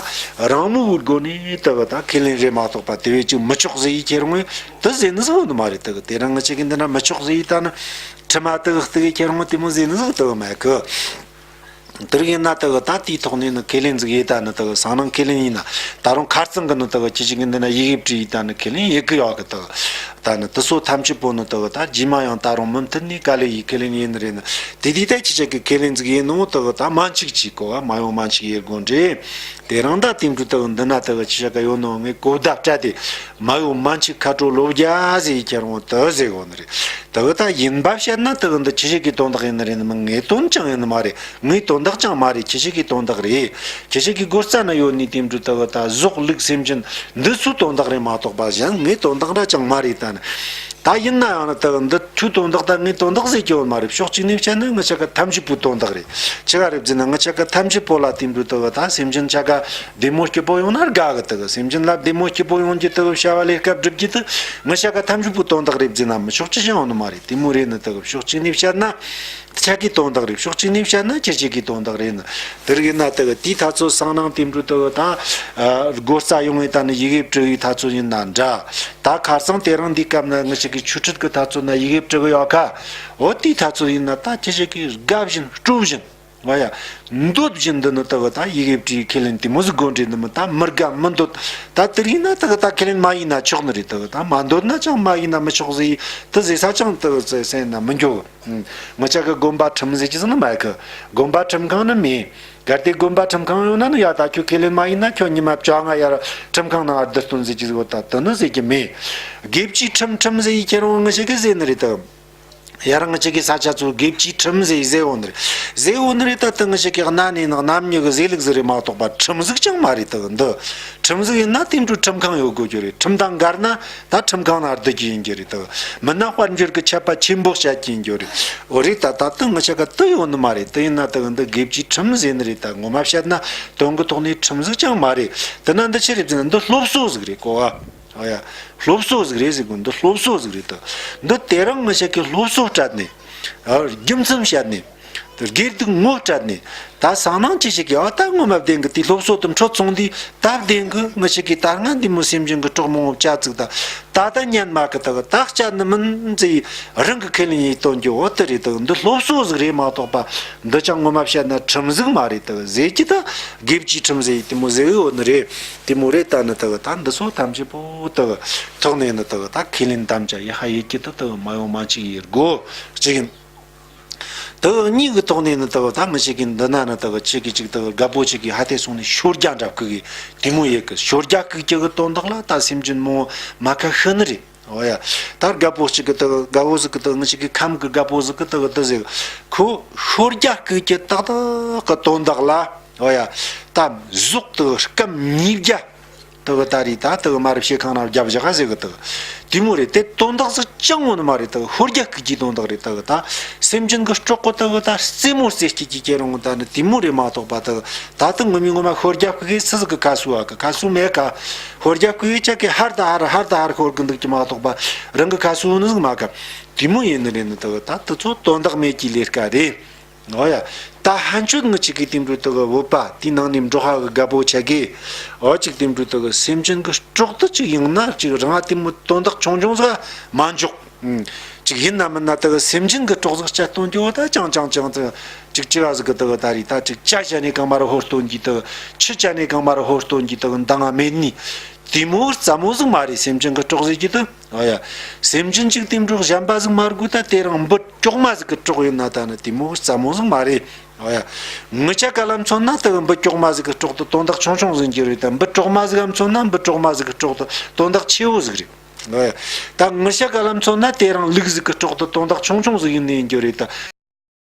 རང་མོས་གི་སྒོ་ནས་དག་གི་ད་ཁས་ལེན་རེད་མ་གཏོགས་པ་དེ་བས་ཅིག་མི་ཆོག་ཟེར་ཡི་ཁྱེར་འོང་དེ་ཟེར་ནི་ཟིག་འོ་ནི་མ་རེད། དག་གི་དེ་རིང་ང་ཅག་གི་འདི་ན་མི་ཆོག་ཟེར་ཡི་ད་ནི་ཁྲིམས་དག་གི་གཏུག་གི་ཁྱེར་འོང་དེ་མོ་ཟེར་ནི་ཟིག་དག་གི་མེད་གི། དེ་རིགས་ཡིན་ན་དག་ད་དེའི་ཐོག་ནས་ནི་ཁས་ལེན་ཟིག་ཡེ་ད་ནི་དག་སང་ནང་ཁས་ལེན་ཡིན་ན་ད་རུང་ཁ་རྩང་གི་ནི་དག་ཅི་ཞིག་གི་འདི་ན་ཡི་གེ་བྲིས་ཡི་ད་ནི་ཁས་ལེན་ཡེ་གི་ཡོད་གི། དག་ད་ནི་དེ་སོ་ཐམས་ཅད་པོ་ནི་དག་ད་རྗེས་མ་ཡང་ད་རུང་མུ་མཐུད་ནས་དཀའ་ལས་ཡི་ཁས་ལེན་ཡེ་ནི་རེད་ནི། དེ་དུས་ད་ཅི་ཞིག་གི་ཁས་ལེན་ཟིག་ཡེ་ནོ་དག་ད་མན་ཆིག་ཅིག་གོ་བ་མ་ཡོང་མན་ཆིག་ཡེ་དགོས་འདྲེ། དེ་རིང་ད་དེ་འཕྲོ་དག་འདི་ན་དག་ཅི་ཞིག་གི་ཡོད་ནོ་ངས་གོ་བརྡ་སྤྲད་དེ་མ་ཡོང་མན་ཆིག་ཁ་དྲོ་ལོ་བརྒྱ་ཟེར་ཡི་ཁྱེར་འོང་དེ་ཟེར་གོ་ནི་རེད། དག་ད་ཡིན་པ་བཤད་ན་དག་འདི་ཁྱེད་ཅག་གི་དོན་དག་ཡིན་ནི་རེད་ནི་མིན། ངའི་དོན་ཅང་ཡིན་ནི་མ་རེད། ངའི་དོན་དག་ཅང་མ་རེད། ཁྱེད་ཅག་གི་དོན་དག་རེད། ཁྱེད་ཅག་གི་སྒོ་རྩ་ན་ཡོད་ནི་དེ་འཕྲོ་དག་ད་ཟོག་ལུག་སེམས་ཅན་འདི་ཚོའི་དོན་དག་རེད་མ་གཏོགས་པ་གཞན་ངའི་དོན་དག་འདྲ་ཅང་མ་རེད། ད་ནི་ད་ཡིན་ན་ཡང་ནི་དག་འདི་ཁྱོའི་དོན་དག་ད་ངའི་དོན་དག་ཟེར་གྱི་ཡོད་མ་རེད། ཕྱོགས་གཅིག་ནས་བཤད་ན་ང་ཅག་གི་ཐམས་ཅད་པོའི་དོན་དག་རེད། ཆི་ག་རེད་ཟེར་ན་ང་ཅག་གི་ཐམས་ཅད་པོ་ལ་དེ་འཕྲོ་དག་ད་སེམས་ཅན་ཆ་ག་བདེ་མོ་སྐྱིད་པོ་ཡོང་ན་དགའ་གི། དག་སེམས་ཅན་ལ་བདེ་མོ་སྐྱིད་པོ་ཡོང་རྒྱུ་དག་བྱ་བ་ལས་ཀ་སྒྲུབ་རྒྱུ་དེ་ང་ཅག་གི་ཐམས་ཅད་པོའི་དོན་དག་རེད་ཟེར་ན་མི་ཆོག་ཅི་ཞིག་ཡོང་ནི་མ་རེད། དེ་མོ་རེད་ནི་དག་ཕྱོགས་གཅིག་ནས་བཤད་ན། ཆ་གི་དོན་དག་རེད། ཕྱོགས་གཅིག་ནས་བཤད་ན་ཁྱེད་ཅག་གི་དོན་དག་རེད་ནི། དེ་རིགས་ཡིན་ན་དག་དེའི་ཐ་ཚོ་སང་ནང་དེ་འཕྲོ་དག་ད་སྒོ་རྩ་ཡོང་བའི་ད་ནི་ཡི་གེ་བྲི་བའི་ཐ་ཚོ་ཡིན་ན་འདྲ། ད་ཁ་སང་དེ་རིང་འདི་སྐབས་ན་ང་ཅག་གི་ཆོས་ཁྲིད་ཀྱི་ཐ་ཚོ་ན་ཡི་གེ་བྲི་གི་ཡོད་ཁ། འོ་དེའི་ཐ་ཚོ་ཡིན་ན་ད་ཁྱེད་ཅག་གི་དགའ་བཞིན་སྤྲོ་བཞིན། འོ་ཡ། འདོད་བཞིན་འདི་ནི་དག་ད་ཡི་གེ་བྲིས་ཁས་ལེན་དེ་མོ་ཟིག་དགོས་འདྲེ་ནི་མི་ད་མི་དགའ་མི་འདོད། ད་དེ་རིགས་ཡིན་ན་དག་ད་ཁས་ལེན་མ་ཡིན་ན་ཆོག་ནི་རེད། དག་ད་མ་འདོད་ན་ཅང་མ་ཡིན་ན་མི་ཆོག་ཟེར་ཡི་དེ་ཟེར་ས་ཅང་དག་ཟེར་ས་ཡིན་ན་མི་འགྱོ། ང་ཅག་གི་དགོན་པ་ཁྲིམས་ཟེར་གྱི་ཟིག་ནི་མེད་གི། དགོན་པ་ཁྲིམས་ཁང་ནི་མེད། གལ་ཏེ་དགོན་པ་ཁྲིམས་ཁང་ཡོད་ན་ནི་ཡ་ད་ཁྱོད་ཁས་ལེན་མ་ཡིན་ན་ཁྱོད་ཉི་མ་བཅོ་ལྔ་ཡར་ཁྲིམས་ཁང་ནང་བསྡུ་སྟོན་ཟེར་གྱི་ཟིག་ཡོད། ད་དེ་ནི་ཟེར་གྱི་མེད། དགེ་བཅུའི་ཁྲིམས་ཁྲིམས་ཟེར་ཡི་ཁྱེར་འོང་ང་ཅག་གི་ཟེར་ནི་རེད་དམ། ཡ་རང་ང་ཅག་གི་ས་ཆ་ཚོ་དགེ་བཅུའི་ཁྲིམས་ཟེར་ཡི་ཟེར་འོང་ནི་རེད། ཟེར་འོང་ནི་རེད། ད་དེ་ང་ཅག་གི་གནའ་ནས་ནི་རྣམ་གཉིས་གི་ཟེར་ལུགས་ཟིག་རེད་མ་གཏོགས་པ་ཁྲིམས་ཟིག་ཅང་མ་རེད། ད་འདི་ཁྲིམས་ཟིག་ཡིན་ན་དེ་འཕྲོ་ཁྲིམས་ཁང་ཡོད་དགོས་རྒྱུ་རེད། ཁྲིམས་དང་འགལ་ན། ད་ཁྲིམས་ཁང་ནང་བསྡུ་རྒྱུ་ཡིན་རྒྱུ་རེད་དོ། མིན་ན་དཔལ་འབྱོར་གྱི་ཆད་པ་ཆེན་པོ་བཤད་ཀྱི་ཡིན་རྒྱུ་རེད། འོ་རེད། ད་ད་དུང་ང་ཅག་ག་དུ་ཡོད་ནི་མ་རེད། དུ་ཡིན་ན་དུ་འདི་དགེ་བཅུའི་ཁྲིམས་ཟེར་ནི་རེད། ད་ངོ་མ་བཤད་ན་དོན་གྱི་ཐོག་ནས་ཁྲིམས་ཟིག་ཅང་མ་རེད། དེ་ན་འདི་ཆི་རེད་ཟེར་ན་འདི་སློབ་གསོ་ཟིག་རེད་གོ། ཨ་ཡ། སློབ་གསོ་ཟིག་རེད་ཟེར་གོ། འདི་སློབ་གསོ་ཟིག་རེད་དོ། འདི་དེ་རིང་ང་ཅག་གི་སློབ་གསོ་སྤྲད་ནས། ཨ། རྒྱུ་མཚན་བཤད་ནས། དགེ་སྡིག་ངོ་སྤྲད་ནས། ད་སང་ནང་ཅི་ཞིག་གི་ཨ་ད་ངོ་མ་བདེན་གི། དེ་སློབ་གསོ་དེ་འཕྲོ་བཙོང་དུས་ད་བདེན་གི། ང་ཅག་གི་ད་སྔ་འདི་མོ་སེམས་ཅན་གི་གྲོགས་མང་བོ་བཅའ་ཚིག་ད་ད་ད་ཉན་མ་གི། ད་གི་ད་བཅའ་ནི་མིན་ཟེར་རང་གི་ཁས་ལེན་ཡེ་སྟོན་རྒྱུ་འོ་དེ་རེད། ད་འདི་སློབ་གསོ་ཟིག་རེད་མ་གཏོགས་པ་འདི་ཅང་ངོ་མ་བཤད་ན་ཁྲིམས་ཟིག་མ་རེད། ད་ཟེར་གྱི་ད་དགེ་བཅུའི་ཁྲིམས་ཟེར་ཡེ་དེ་མོ་ཟེར་གི་ཡོད་ནི་རེད། དེ་མོ་རེད། ད་ནི་ད་གི་ད་འདི་ཚོ་ཐམས་ཅད་པོ་ད་གི་ཐོག་ནས་ནི་ད་གི་ད་ཁས་ལེན་དམ་བཅའ་ཡེ་ཧ་ཡེ་གྱི་ད་ད་གི་མ་ཡོང་མ་ཅིག་ཡེ་དགོས་ཅིག་ཡིན། དེ་གཉིས་ཀྱི་ཐོག་ནས་ནི་དེ་ད་ང་ཅག་གི་འདི་ན་ནི་དེ་ཅིག་གི་ཅིག་དེ་རྒད་པོ་ཅིག་གིས་ཧ་དེ་སོང་ནས་ཤོ་རྒྱག་འདྲ་བཀུག་གི་དེ་མོ་ཡེ་གི། ཤོ་རྒྱག་བཀུག་ཀྱི་གི་དོན་དག་ལ་ད་སེམས་ཅན་མང་བོ་མ་ཁ་ཤི་ནི་རེད། འོ་ཡ། ད་རྒད་པོ་ཅིག་གིས་དེ་རྒད་པོ་ཟིག་གིས་དེ་ང་ཅག་གི་ཁམས་གི་རྒད་པོ་ཟིག་གིས་དེ་དེ་ཟེར། ཁོ་ཤོ་རྒྱག་བཀུག་ཀྱི་ཏག་ཏག་གི་དོན་དག་ལ། འོ་ཡ། ད་ཟོག་དེ་སྐམ་ཉིས་བརྒྱ། དེ་གི་ད་རེས་ད་དེ་གི་མ་རབས་ཤེལ་ཁང་ན་རྒྱབ་བཞག་ག་ཟེར་གི། དེ་གི་དེ་མོ་རེད། དེ་དོན་དག་ཟིག་ཅང་ཡོད་ནི་མ་རེད། དེ་གི་ཤོ་རྒྱག་བཀུག་རྒྱུའི་དོན་དག་རེད། དེ་གི་ད་སེམས་ཅན་གི་སྲོག་གི་དེ་གི་ད་རྩེད་མོ་རྩེ་རྒྱུ་གི་ཁྱེར་འོང་ད་ནི་དེ་མོ་རེད་མ་གཏོགས་པ། དེ་གི་ད་དེ་ངོ་མའི་ངོ་མ་ཤོ་རྒྱག་བཀུག་གི་སུ་ཟིག་གི་ཁ་གསོ་བ་གི་ཁ་གསོ་མེད་ག། ཤོ་རྒྱག་བཀུག་གི་ཅག་གི་ཧར་ད་ཧར་ཧར་ད་ཧར་ཤོར་གི་འདུག་གི་མ་གཏོགས་པ་རང་གི་ཁ་གསོ་ནི་ཟིག་མེད་ག། དེ་མོ་ཡིན་ནི་རེད། ནི་དེ་གི་ད་དེ་ཚོ་དོན་དག་མེད་ཀྱི་ལས་ཀ་རེད། འོ་ཡ། ད་ཕན་ཆོད་ང་ཅག་གི་དེ་འདྲ་དེ་གི་བོད་པ་དེའི་ནང་ནས་འབྲོག་པ་གི་རྒད་པོ་ཆ་གི། འོ་ཅིག་དེ་འདྲ་དེ་གི་སེམས་ཅན་གི་སྲོག་དེ་ཅིག་ཡང་ན་ཅིག་རང་དེ་མོ་དོན་དག་ཆུང་ཆུང་ཟིག་མ་འཇོག་ཅིག་ཡིན་ན་མིན་ན་དག་སེམས་ཅན་གྱི་སྲོག་ཟིག་བཅད་གཏོང་རྒྱུ་བོ་ད་ཅང་ཅང་ཅང་ཙི་ཅིག་ཅི་ག་ཟིག་གི་དག་ད་རེད། ད་ཅིག་ཇ་བྱས་ནས་གང་མ་རུ་ཧོ་སྟོན་གྱི་དག་ཆུ་བྱས་ནས་གང་མ་རུ་ཧོ་སྟོན་གྱི་དག་འདང་ང་མེད་ནི། དེ་མོ་རྩ་མོ་ཟིག་མ་རེད། སེམས་ཅན་གྱི་སྲོག་ཟེར་གྱི་དག་ཨ་ཡ། སེམས་ཅན་ཅིག་དེ་འདྲ་གཞན་པ་ཟིག་མ་དགོས། ད་དེ་རང་འབུ་གྲོག་མ་ཟིག་གི་སྲོག་ཡིན་ན་ད་ནི་དེ་མོ་རྩ་མོ་ཟིག་མ་རེད། ཨ་ཡ། ངུ་ཆ་ག་ལ་མཚོན་ན་དག་འབུ་གྲོག་མ་ཟིག་གི་སྲོག་ཏུ་དོན་དག་ཆུང་ཆུང་ཟིག་གི་རེད། ད་འབུ་གྲོག་མ་ཟིག་ག་མཚོན་ན་འབུ་གྲོག་མ་ཟིག་གི་སྲོག་ཏུ་དོན་དག་ཆེ་བོ་ཟིག་རེད། ད་ངུ་ཤ་ག་ལ་མཚོན་ན་དེ་རང་ལུག་ཟིག་གི་སྲོག་ཏུ་དོན་དག་ཆུང་ཆུང་ཟིག་ཡིན་ནི་ཡིན་རྒྱུ་རེད་ད།